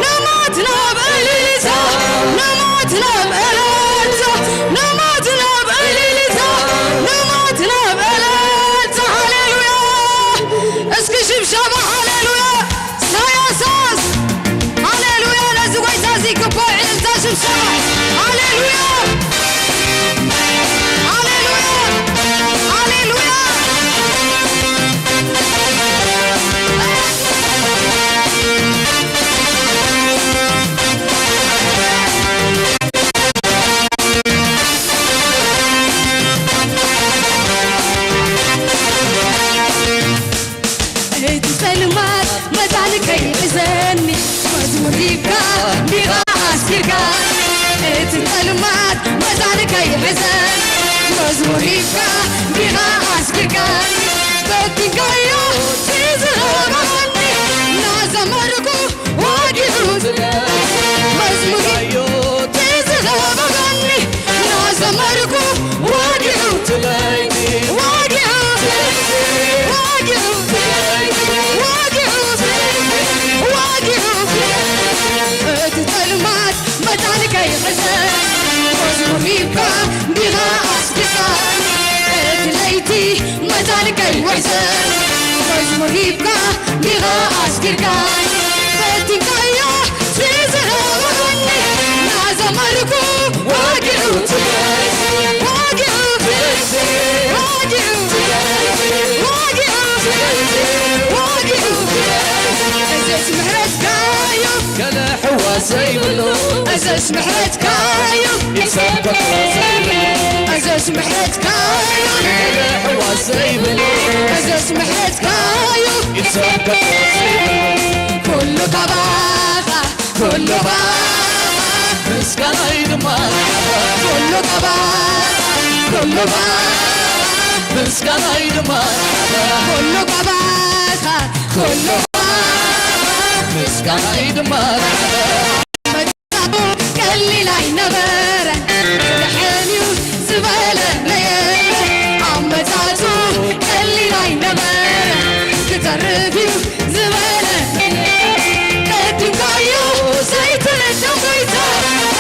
ንሞት ናብ እልልታ። ንሞት ናብ እልልታ። ንሞት ናብ እልልታ። ንሞት ናብ እልልታ። ሃሌሉያ። እስኪ ሽብሸባ ሃሌሉያ። ሳያሳስ። ሃሌሉያ፣ ነዚ ጎይታ እዚ ይግባእ፣ እልልታ፣ ሽብሸባ። ሃሌሉያ፣ ሃሌሉያ፣ ሃሌሉያ። እቲ ጸልማት መታን ከይሕዘኒ፣ መዝሙር ሂብካ ዲኻ ኣስጊርካ። እቲ ጸልማት መታን ከይሕዘኒ፣ መዝሙር ሂብካ ዲኻ ኣስጊርካ። በቲንካዮ እቲ ዝኸበበኒ፣ እናዘመርኩ ወጊሑ። መዝሙር ሂብካ እቲ ዝኸበበኒ፣ እናዘመርኩ ወጊሑ። ከይውሕሰ መዝሙር ሂብካ ዲኻ ኣስጊርካኒ ፈቲንካዮ ዝዝረበኒ ናዘመርኩ ዋጊዑ ትበል ዋጊዑ ትበል ዋጊዑ ትበል ዋጊዑ ትበል ዋጊዑ ትበል እዘስ ምሕረትካዮ ገለ ሕዋስ ዘይብሉ እዘስ ምሕረትካዮ ይሰበክ ዘይብሉ እዘስ ምሕረትካዮ ገለ ሕዋስ ዘይብሉ እዘስ ምሕረትካዮ ይሰበክ ዘይብሉ ኩሉ ካባኻ ኩሉ ባኻ ምስጋናይ ድማ ኩሉ ካባኻ ኩሉ ባኻ ምስጋናይ ድማ ኩሉ ካባኻ ኩሉ ባኻ ምስጋናይ ድማ መጻቱ ቀሊል ኣይነበረን ደሐን እዩ ዝበለ ነየለ ኣመጻቱ ቀሊል ኣይነበረን ክተርፍ እዩ ዝበለ ቀድምካዮ ዘይትረዳ ጎይታ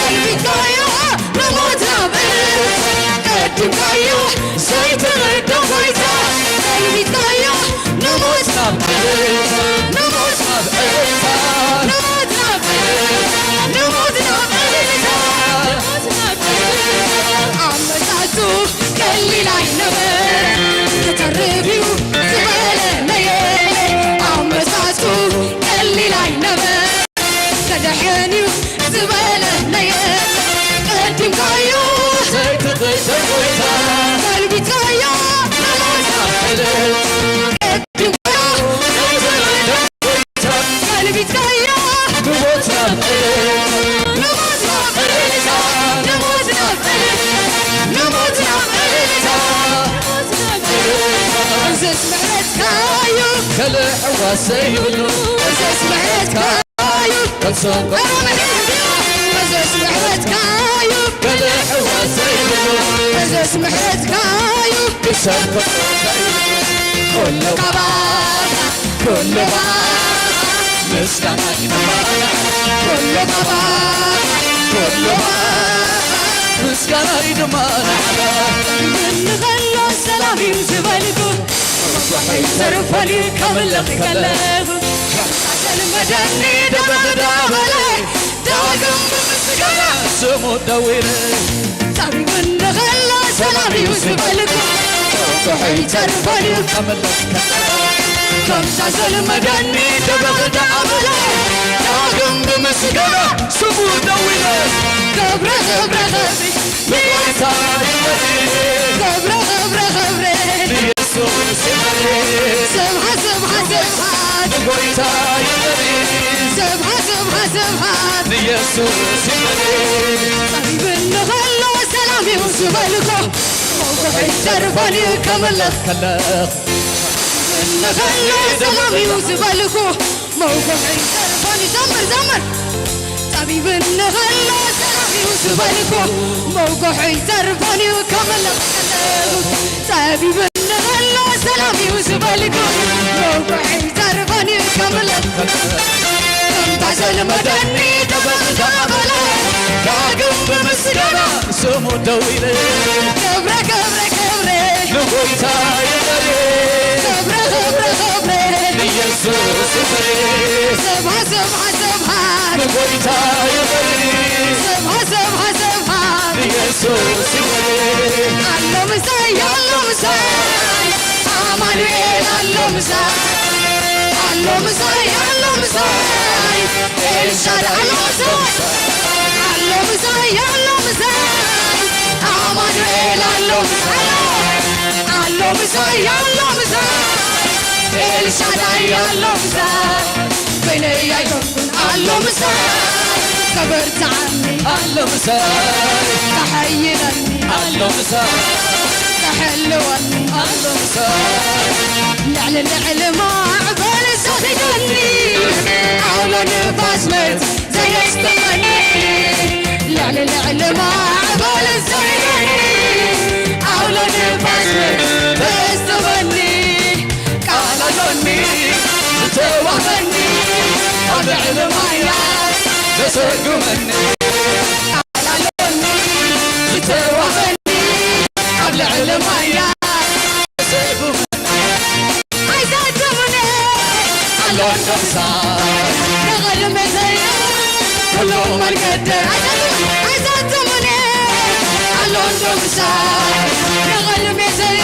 ቀልቢካዮ ንሞት ናብ እልልታ ቀድምካዮ ዘይትረዳ ጎይታ ቀልቢካዮ ንሞት ናብ እልልታ ንሞት ናብ እልልታ ንሞት ናብ እልልታ ንሞት ናብ እልልታ ኣመጻቱ ቀሊል ኣይነበረ ክተርፍ እዩ ዝበለ ነየለ ኣመጻቱ ቀሊል ኣይነበረ ከደሐን እዩ ዝበለ ነየለ ቀዲምካዮ ዘይትቕደም ጎይታ ገልቢጥካዮ መላሳ ቀዲምካዮ ዘይትቕደም ጎይታ ገልቢጥካዮ ንሞት ናብ እልልታ ንሞት ናብ እልልታ ንሞት ናብ እልልታ ንሞት ናብ እልልታ እዘስ ምሕረትካዩ ከልእ ሕዋስ ዘይብሉ እዘስ ምሕረትካዩ እዘስ ምሕረትካዩ ከልእ ሕዋስ ዘይብሉ እዘስ ምሕረትካዩ ክሰብኮ ዘይብሉ ኩሉ ካባኻ ኩሉ ባኻ ምስጋና ይድማና ኩሉ ባኻ ኩሉ ባኻ ምስጋና ይድማና ምንኸሎ ሰላም እዩ ዝበልኩ ተርፈኒ ከምልኽ ከለኹ ተልመደኒ ደበኽዳ በለ ዳግም ብምስጋና ስሙ ደዊረ ጸቢብኒ ኸሎ ሰላም እዩ ዝበልኩ ቁሕይ ተርፈኒ ከምልኽ ከለኹ ከምታ ዘልመደኒ ደበኽዳ በለ ዳግም ብምስጋና ስሙ ደዊረ ክብረ ክብረ ክብሪ ንጌታ ይበል ክብረ ክብረ ክብሪ ንየሱስ ይበል ስብሓት ስብሓት ስብሓት ንጎይታ ይበል ስብሓት ስብሓት ስብሓት ንየሱስ ይበል ጸቢብኒ ኸሎ ሰላም እዩ ዝበልኩ መውግሒ ተርፈኒ ከምልኽ ከለኽ ጸቢብኒ ኸሎ ሰላም እዩ ዝበልኩ መውግሒ ተርፈኒ ዘምር ዘምር ጸቢብኒ ኸሎ ሰላም እዩ ዝበልኩ መውግሒ ተርፈኒ ከምልኽ ከለኹ ጸቢብኒ ኸሎ ሰላም እዩ ዝበልኩ መውግሒ ተርፈኒ ከምልኽ ከምታ ዘልመደኒ ደበኽዳ በለ ዳግም ብምስጋና ስሙ ደዊለ ክብረ ክብረ ክብረ ንጎይታ ይበል ክብረ ክብረ ክብረ ንየሱስ ይበል ስብሓት ስብሓት ስብሓት ንጎይታ ይበል ስብሓት ስብሓት ስብሓት ንየሱስ ይበል ኣሎ ምሳይ ኣሎ ምሳይ ኣማኑኤል ኣሎ ምሳይ ኣሎ ምሳይ ኣሎ ምሳይ ኤልሻዳይ ኣሎ ምሳይ ኣሎ ምሳይ ኣሎ ምሳይ ኣማኑኤል ኣሎ ምሳይ ኣሎ ምሳይ ኣሎ ምሳይ ኤልሻዳይ ኣሎ ምሳይ በይነይ ኣይኮንኩን ኣሎ ምሳይ ከበርትዓኒ ኣሎ ምሳይ ከሐይለኒ ኣሎ ምሳይ ከሐልወኒ ኣሎ ምሳይ ልዕሊ ልዕሊ ማዕበል ዘኺደኒ ኣውሎ ንፋስ መት ዘየስጥመኒ ልዕሊ ልዕሊ ማዕበል ዘኺደኒ ኣውሎ ንፋስ መት ዘየስጥመኒ ቃል ኣሎኒ ዝተዋህበኒ ኣብ ልዕሊ ማያት ዘሰጉመኒ ቃል ኣሎኒ ዝተዋህበኒ ኣብ ልዕሊ ማያት ዘሰጉመኒ ኣሎ እንዶ ምሳይ፣ ንቕድሚት ዘሎ ኩሉ መንገደይ። ኣይሰጥም፣ ኣይሰጥም እኔ። ኣሎ እንዶ ምሳይ፣ ንቕድሚት ዘሎ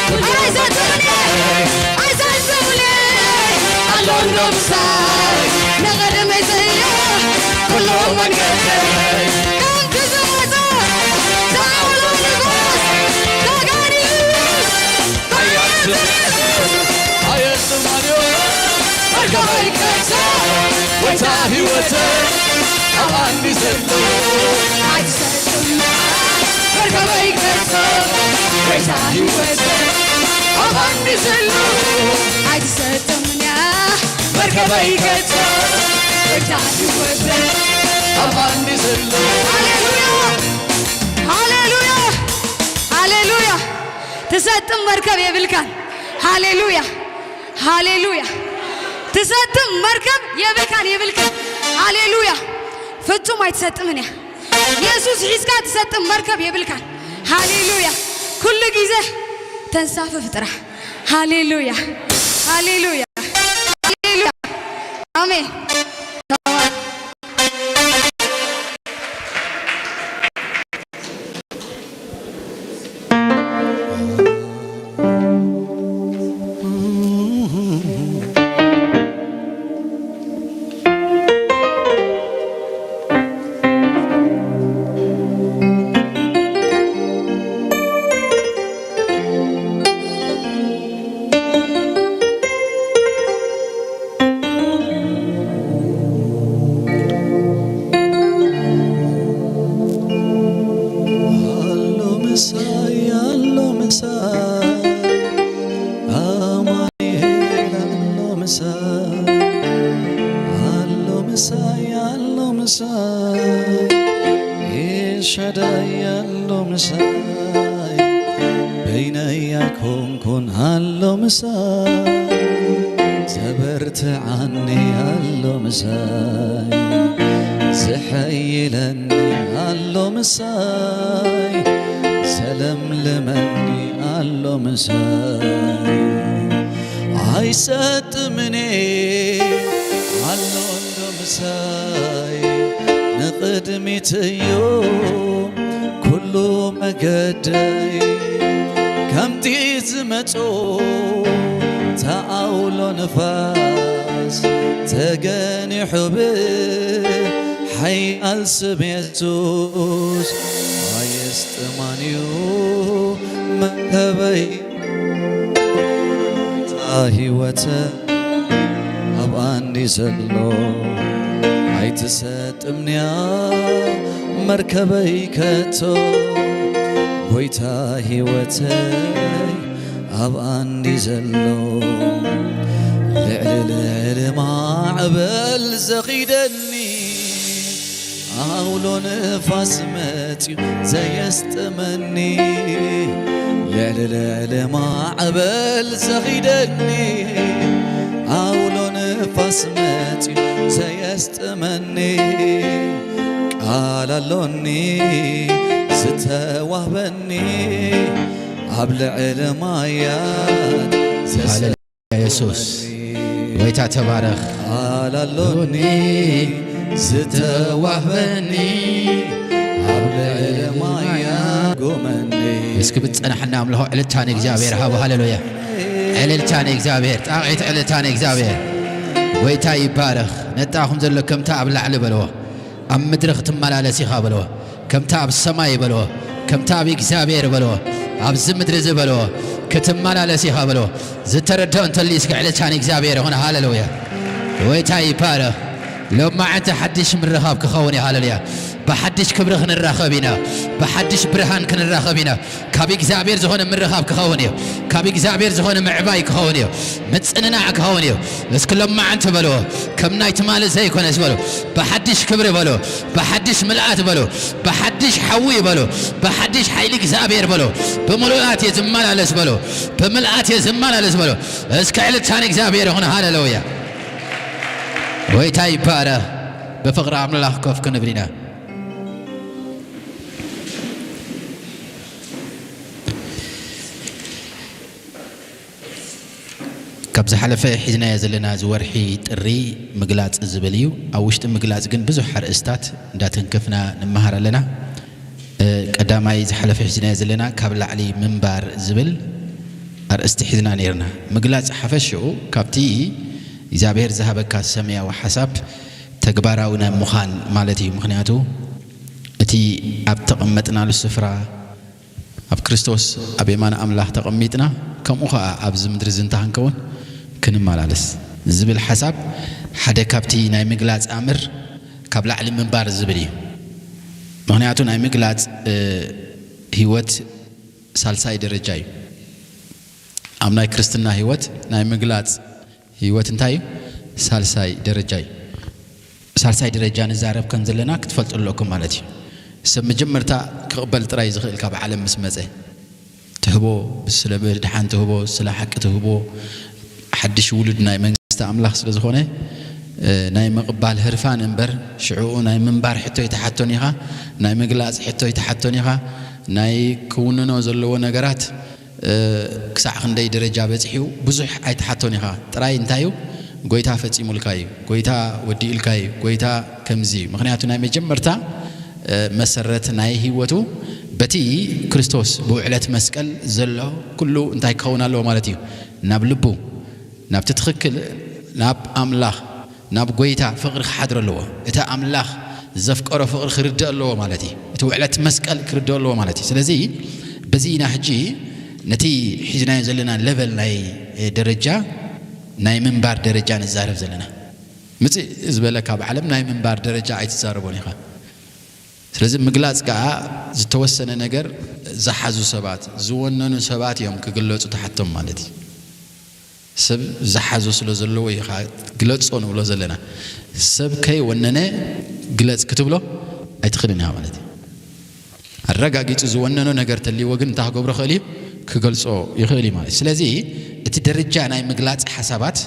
ኩሉ፣ ኣይሰጥም እኔ፣ ኣይሰጥም እኔ። ኣሎ እንዶ ምሳይ፣ ንቕድሚት ዘሎ ኩሉ መንገደይ። ከምቲ ዝመጾ ሳኦል ንጉስ ተጋዲሉ። ኣየስማንዮ መርከበይ ከርሶ፣ ጎይታ ህይወተይ ኣብ ኣንዲ ዘሎ። ኣይትሰጥም መርከበይ ከርሶ፣ ጎይታ ህይወተይ ኣብ ኣንዲ ዘሎ። ኣይትሰጥም መርከበይ ከርሶ፣ ጎይታ ህይወተይ ኣብ ኣንዲ ዘሎ። ሃሌሉያ፣ ሃሌሉያ፣ ሃሌሉያ። ትሰጥም መርከብ የብልካን። ሃሌሉያ፣ ሃሌሉያ። ትሰጥም መርከብ የብልካን፣ የብልካን። ሃሌሉያ። ፍጹም ኣይትሰጥምን እያ። የሱስ ሒዝካ ትሰጥም መርከብ የብልካን። ሃሌሉያ። ኩሉ ግዜ ተንሳፍፍ ጥራሕ። ሃሌሉያ፣ ሃሌሉያ፣ ሃሌሉያ። ኣሜን። ኣሎ ምሳይ፣ ኣሎ ምሳይ፣ ኣማኑኤል ኣሎ ምሳይ፣ ኣሎ ምሳይ፣ ኣሎ ምሳይ፣ ኤልሻዳይ ኣሎ ምሳይ፣ በይነይ ኣይኮንኩን ኣሎ ምሳይ፣ ዘበርትዓኒ ኣሎ ምሳይ፣ ዝሐይለኒ ኣሎ ምሳይ፣ ዘለምልመኒ ኣሎ ምሳይ። ኣይሰጥምኔ ኣሎ እንዶ ምሳይ፣ ንቕድሚት እዩ ኩሉ መገደይ። ከምቲ ዝመጾ ተኣውሎ ንፋስ፣ ተገኒሑ ብሓያል ስም የሱስ። ኣየስጥማንዩ መርከበይ፣ ህይወተ ኣብ ኣንዲ ዘሎ። ኣይትሰጥምንያ መርከበይ ከቶ፣ ጎይታ ህይወተይ ኣብ ኣንዲ ዘሎ። ልዕሊ ልዕሊ ማዕበል ዘኺደኒ፣ ኣውሎ ንፋስ መጽዩ ዘየስጥመኒ፣ ልዕሊ ልዕሊ ማዕበል ዘኺደኒ፣ ኣውሎ ንፋስ መጽዩ ዘየስጥመኒ፣ ቃል ኣሎኒ ዝተዋህበኒ፣ ኣብ ልዕሊ ማያት ዘስ- ሃሌሉያ የሱስ። ጎይታ ተባረኽ። ኣላሎኒ ዝተዋህበኒ፣ ኣብ ልዕሊ ማያ ጎመኒ። እስኪ ብዝጸናሕና ኣምልኾ ዕልልታ ንእግዚኣብሔር ሃቡ። ሃሌሉያ። ዕልልታ ንእግዚኣብሔር። ጣቕዒት ዕልልታ ንእግዚኣብሔር። ጎይታ ይባረኽ። ነጣኹም ዘሎ ከምታ ኣብ ላዕሊ በልዎ። ኣብ ምድሪ ክትመላለስ ኢኻ በልዎ። ከምታ ኣብ ሰማይ በልዎ። ከምታ ኣብ እግዚኣብሔር በልዎ። ኣብዚ ምድሪ እዚ በልዎ። ክትመላለስ ኢኻ በልዎ። ዝተረድኦ እንተልዩ እስኪ ዕልልታ ንእግዚኣብሔር ይኹን። ሃሌሉያ። ጎይታ ይባረኽ። ሎማዓንቲ ሓድሽ ምርኻብ ክኸውን እዩ። ሃሌሉያ። ብሓድሽ ክብሪ ክንራኸብ ኢና። ብሓድሽ ብርሃን ክንራኸብ ኢና። ካብ እግዚኣብሔር ዝኾነ ምርኻብ ክኸውን እዩ። ካብ እግዚኣብሔር ዝኾነ ምዕባይ ክኸውን እዩ። ምጽንናዕ ክኸውን እዩ። እስኪ ሎማዓንቲ በልዎ። ከም ናይ ትማሊ ዘይኮነስ በሉ። ብሓድሽ ክብሪ በሉ። ብሓድሽ ምልኣት በሉ። ብሓድሽ ሓዊ በሉ። ብሓድሽ ሓይሊ እግዚኣብሔር በሉ። ብምልኣት እየ ዝመላለስ በሉ። ብምልኣት እየ ዝመላለስ በሉ። እስኪ ዕልልታ ንእግዚኣብሔር ይኹን። ሃሌሉያ። ጎይታ ይባረኽ። ብፍቕሪ ኣምላኽ ኮፍ ክንብል ኢና። ካብ ዝሓለፈ ሒዝናዮ ዘለና እዚ ወርሒ ጥሪ ምግላጽ ዝብል እዩ። ኣብ ውሽጢ ምግላጽ ግን ብዙሕ ኣርእስታት እንዳተንከፍና ንመሃር ኣለና። እ፣ ቀዳማይ ዝሓለፈ ሒዝናዮ ዘለና ካብ ላዕሊ ምንባር ዝብል ኣርእስቲ ሒዝና ነይርና። ምግላጽ ሓፈሽኡ ካብቲ እግዚኣብሔር ዝሃበካ ሰማያዊ ሓሳብ ተግባራዊ ናይ ምዃን ማለት እዩ። ምኽንያቱ እቲ ኣብ ተቐመጥናሉ ስፍራ ኣብ ክርስቶስ ኣብ የማን ኣምላኽ ተቐሚጥና፣ ከምኡ ኸኣ ኣብዚ ምድሪ እዚ እንተ ክንከውን ክንመላለስ ዝብል ሓሳብ ሓደ ካብቲ ናይ ምግላጽ ኣምር ካብ ላዕሊ ምንባር ዝብል እዩ። ምኽንያቱ ናይ ምግላጽ፣ እ፣ ህይወት ሳልሳይ ደረጃ እዩ። ኣብ ናይ ክርስትና ህይወት ናይ ምግላጽ ህይወት እንታይ እዩ? ሳልሳይ ደረጃ እዩ። ሳልሳይ ደረጃ ንዛረብ ከም ዘለና ክትፈልጡ ኣለኩም ማለት እዩ። ሰብ መጀመርታ ክቕበል ጥራይ ዝኽእል ካብ ዓለም ምስ መጸ፣ ትህቦ፣ ስለ ምድሓን ትህቦ፣ ስለ ሓቂ ትህቦ፣ ሓድሽ ውሉድ ናይ መንግስቲ ኣምላኽ ስለ ዝኾነ፣ እ፣ ናይ ምቕባል ህርፋን እምበር፣ ሽዕኡ ናይ ምንባር ሕቶ ኣይትሓቶን ኢኻ፣ ናይ ምግላጽ ሕቶ ኣይትሓቶን ኢኻ፣ ናይ ክውንኖ ዘለዎ ነገራት፣ እ፣ ክሳዕ ክንደይ ደረጃ በጺሑ ብዙሕ ኣይትሓቶን ኢኻ። ጥራይ እንታይ እዩ? ጎይታ ፈጺሙልካ እዩ፣ ጎይታ ወዲኡልካ እዩ፣ ጎይታ ከምዚ እዩ። ምኽንያቱ ናይ መጀመርታ፣ እ፣ መሰረት ናይ ህይወቱ በቲ ክርስቶስ ብውዕለት መስቀል ዘሎ ኩሉ እንታይ ክኸውን ኣለዎ ማለት እዩ? ናብ ልቡ፣ ናብቲ ትኽክል፣ ናብ ኣምላኽ፣ ናብ ጎይታ ፍቕሪ ክሓድሮ ኣለዎ። እቲ ኣምላኽ ዘፍቀሮ ፍቕሪ ክርድእ ኣለዎ ማለት እዩ። እቲ ውዕለት መስቀል ክርድእ ኣለዎ ማለት እዩ። ስለዚ በዚ ኢና ሕጂ ነቲ ሒዝናዮ ዘለና ለቨል ናይ፣ እ፣ ደረጃ፣ ናይ ምንባር ደረጃ ንዛረብ ዘለና። ምጽእ ዝበለ ካብ ዓለም ናይ ምንባር ደረጃ ኣይትዛረቦን ኢኻ። ስለዚ ምግላጽ ከኣ ዝተወሰነ ነገር ዝሓዙ ሰባት፣ ዝወነኑ ሰባት እዮም ክግለጹ ተሓቶም ማለት እዩ። ሰብ ዝሓዞ ስለ ዘለዎ ኢኻ ግለጾ ንብሎ ዘለና። ሰብ ከይወነነ ግለጽ ክትብሎ ኣይትኽእልን ኢኻ ማለት እዩ። ኣረጋጊጹ ዝወነኖ ነገር ተልይዎ ግን እንታይ ክገብሮ ክእል እዩ? ክገልጾ ይኽእል እዩ ማለት እዩ። ስለዚ እቲ ደረጃ ናይ ምግላጽ ሓሳባት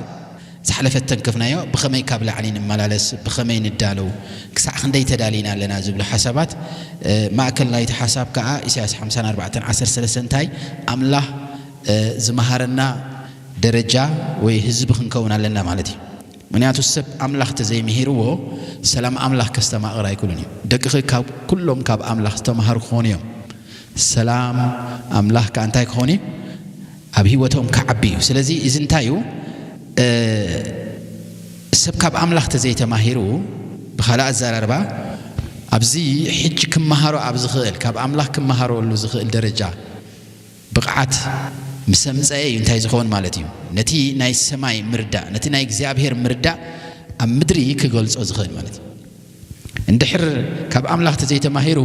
ዝሓለፈ ተንከፍናዮ፣ ብኸመይ ካብ ላዕሊ ንመላለስ፣ ብኸመይ ንዳለው፣ ክሳዕ ክንደይ ተዳሊና ኣለና ዝብሉ ሓሳባት፣ እ፣ ማእከል ናይቲ ሓሳብ ከኣ ኢሳያስ ሓምሳን ኣርባዕተን ዓሰርተ ሰለስተ እንታይ ኣምላኽ፣ እ፣ ዝመሃረና ደረጃ ወይ ህዝቢ ክንከውን ኣለና ማለት እዩ። ምኽንያቱ ሰብ ኣምላኽ ተዘይምሂርዎ ሰላም ኣምላኽ ከስተማቕር ኣይክእሉን እዩ። ደቅኺ ካብ ኩሎም ካብ ኣምላኽ ዝተምሃሩ ክኾኑ እዮም። ሰላም ኣምላኽ ከኣ እንታይ ክኾን እዩ? ኣብ ህይወቶም ክዓቢ እዩ። ስለዚ እዚ እንታይ እዩ? እ፣ ሰብ ካብ ኣምላኽ ተዘይተማሂሩ፣ ብኻልእ ኣዘራርባ፣ ኣብዚ ሕጂ ክመሃሮ ኣብ ዝኽእል፣ ካብ ኣምላኽ ክመሃረሉ ዝኽእል ደረጃ ብቕዓት ምስ ኣምጸአ እዩ እንታይ ዝኸውን ማለት እዩ? ነቲ ናይ ሰማይ ምርዳእ፣ ነቲ ናይ እግዚኣብሔር ምርዳእ ኣብ ምድሪ ክገልጾ ዝኽእል ማለት እዩ። እንድሕር ካብ ኣምላኽ ተዘይተማሂሩ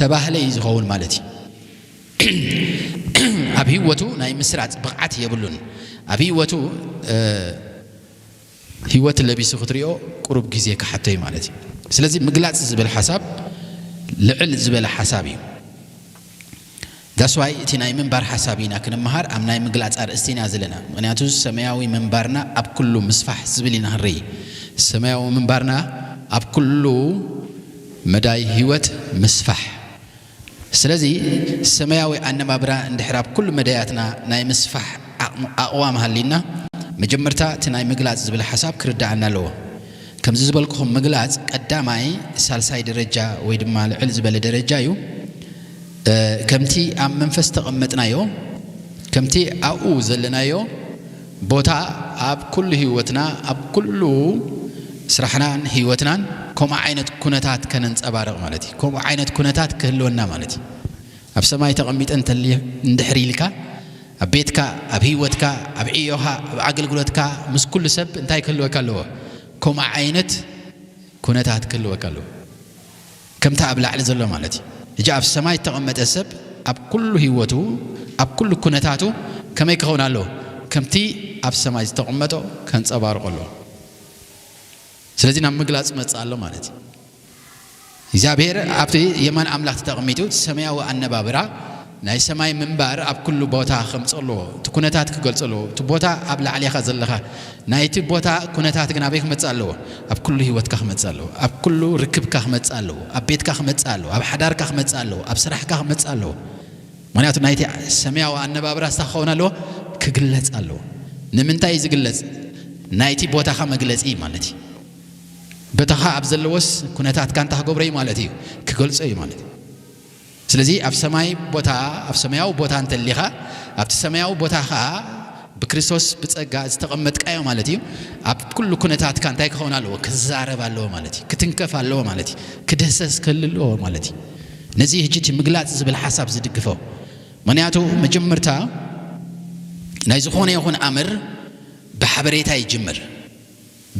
ተባህለ እዩ ዝኸውን ማለት እዩ። ኣብ ህይወቱ ናይ ምስራጽ ብቕዓት የብሉን። ኣብ ህይወቱ፣ እ፣ ህይወት ለቢሱ ክትሪኦ ቁሩብ ግዜ ክሓቶ እዩ ማለት እዩ። ስለዚ ምግላጽ ዝብል ሓሳብ ልዕል ዝበለ ሓሳብ እዩ። That's why እቲ ናይ ምንባር ሓሳብ ኢና ክንመሃር ኣብ ናይ ምግላጽ ኣርእስቲ ኢና ዘለና። ምኽንያቱ ሰማያዊ ምንባርና ኣብ ኩሉ ምስፋሕ ዝብል ኢና ክንርኢ። ሰማያዊ ምንባርና ኣብ ኩሉ መዳይ ህይወት ምስፋሕ። ስለዚ ሰማያዊ ኣነባብራ እንድሕር ኣብ ኩሉ መዳያትና ናይ ምስፋሕ ዓቕሙ-፣ ኣቕዋም ሃሊና፣ መጀመርታ እቲ ናይ ምግላጽ ዝብል ሓሳብ ክርድኣና ኣለዎ። ከምዚ ዝበልኩኹም ምግላጽ ቀዳማይ፣ ሳልሳይ ደረጃ ወይ ድማ ልዕል ዝበለ ደረጃ እዩ። እ፣ ከምቲ ኣብ መንፈስ ተቐመጥናዮ፣ ከምቲ ኣብኡ ዘለናዮ ቦታ ኣብ ኩሉ ህይወትና፣ ኣብ ኩሉ ስራሕናን ህይወትናን ከምኡ ዓይነት ኩነታት ከነንጸባርቕ ማለት እዩ። ከምኡ ዓይነት ኩነታት ክህልወና ማለት እዩ። ኣብ ሰማይ ተቐሚጠ እንተልየ እንድሕር ኢልካ፣ ኣብ ቤትካ፣ ኣብ ህይወትካ፣ ኣብ ዕዮኻ፣ ኣብ ኣገልግሎትካ፣ ምስ ኩሉ ሰብ እንታይ ክህልወካ ኣለዎ? ከምኡ ዓይነት ኩነታት ክህልወካ ኣለዎ። ከምቲ ኣብ ላዕሊ ዘሎ ማለት እዩ። ሕጂ ኣብ ሰማይ ዝተቐመጠ ሰብ ኣብ ኩሉ ህይወቱ፣ ኣብ ኩሉ ኩነታቱ ከመይ ክኸውን ኣለዎ? ከምቲ ኣብ ሰማይ ዝተቐመጦ ከንጸባርቆ ኣለዎ። ስለዚ ናብ ምግላጽ መጽእ ኣሎ ማለት እዩ። እግዚኣብሔር ኣብቲ የማን ኣምላኽ ተቐሚጡ፣ እቲ ሰማያዊ ኣነባብራ፣ ናይ ሰማይ ምንባር ኣብ ኩሉ ቦታ ከምጽእ ኣለዎ። እቲ ኩነታት ክገልጾ ኣለዎ። እቲ ቦታ ኣብ ላዕሊ ኢኻ ዘለኻ። ናይቲ ቦታ ኩነታት ግን ኣበይ ክመጽእ ኣለዎ? ኣብ ኩሉ ህይወትካ ክመጽእ ኣለዎ። ኣብ ኩሉ ርክብካ ክመጽእ ኣለዎ። ኣብ ቤትካ ክመጽእ ኣለዎ። ኣብ ሓዳርካ ክመጽእ ኣለዎ። ኣብ ስራሕካ ክመጽእ ኣለዎ። ምኽንያቱ ናይቲ ሰማያዊ ኣነባብራ ስታ ክኸውን ኣለዎ፣ ክግለጽ ኣለዎ። ንምንታይ እዩ ዝግለጽ? ናይቲ ቦታኻ መግለጺ ማለት እዩ። ቦታኻ ኣብ ዘለዎስ ኩነታትካ እንታይ ክገብሮ እዩ ማለት እዩ? ክገልጾ እዩ ማለት እዩ። ስለዚ ኣብ ሰማይ ቦታ፣ ኣብ ሰማያዊ ቦታ እንተሊኻ፣ ኣብቲ ሰማያዊ ቦታ ኸኣ ብክርስቶስ ብጸጋ ዝተቐመጥካዮ ማለት እዩ። ኣብ ኩሉ ኩነታትካ እንታይ ክኸውን ኣለዎ? ክዛረብ ኣለዎ ማለት እዩ። ክትንከፍ ኣለዎ ማለት እዩ። ክድህሰስ ክህሉ ኣለዎ ማለት እዩ። ነዚ ሕጂ እቲ ምግላጽ ዝብል ሓሳብ ዝድግፎ። ምኽንያቱ መጀመርታ ናይ ዝኾነ ይኹን ኣምር ብሓበሬታ ይጅምር፣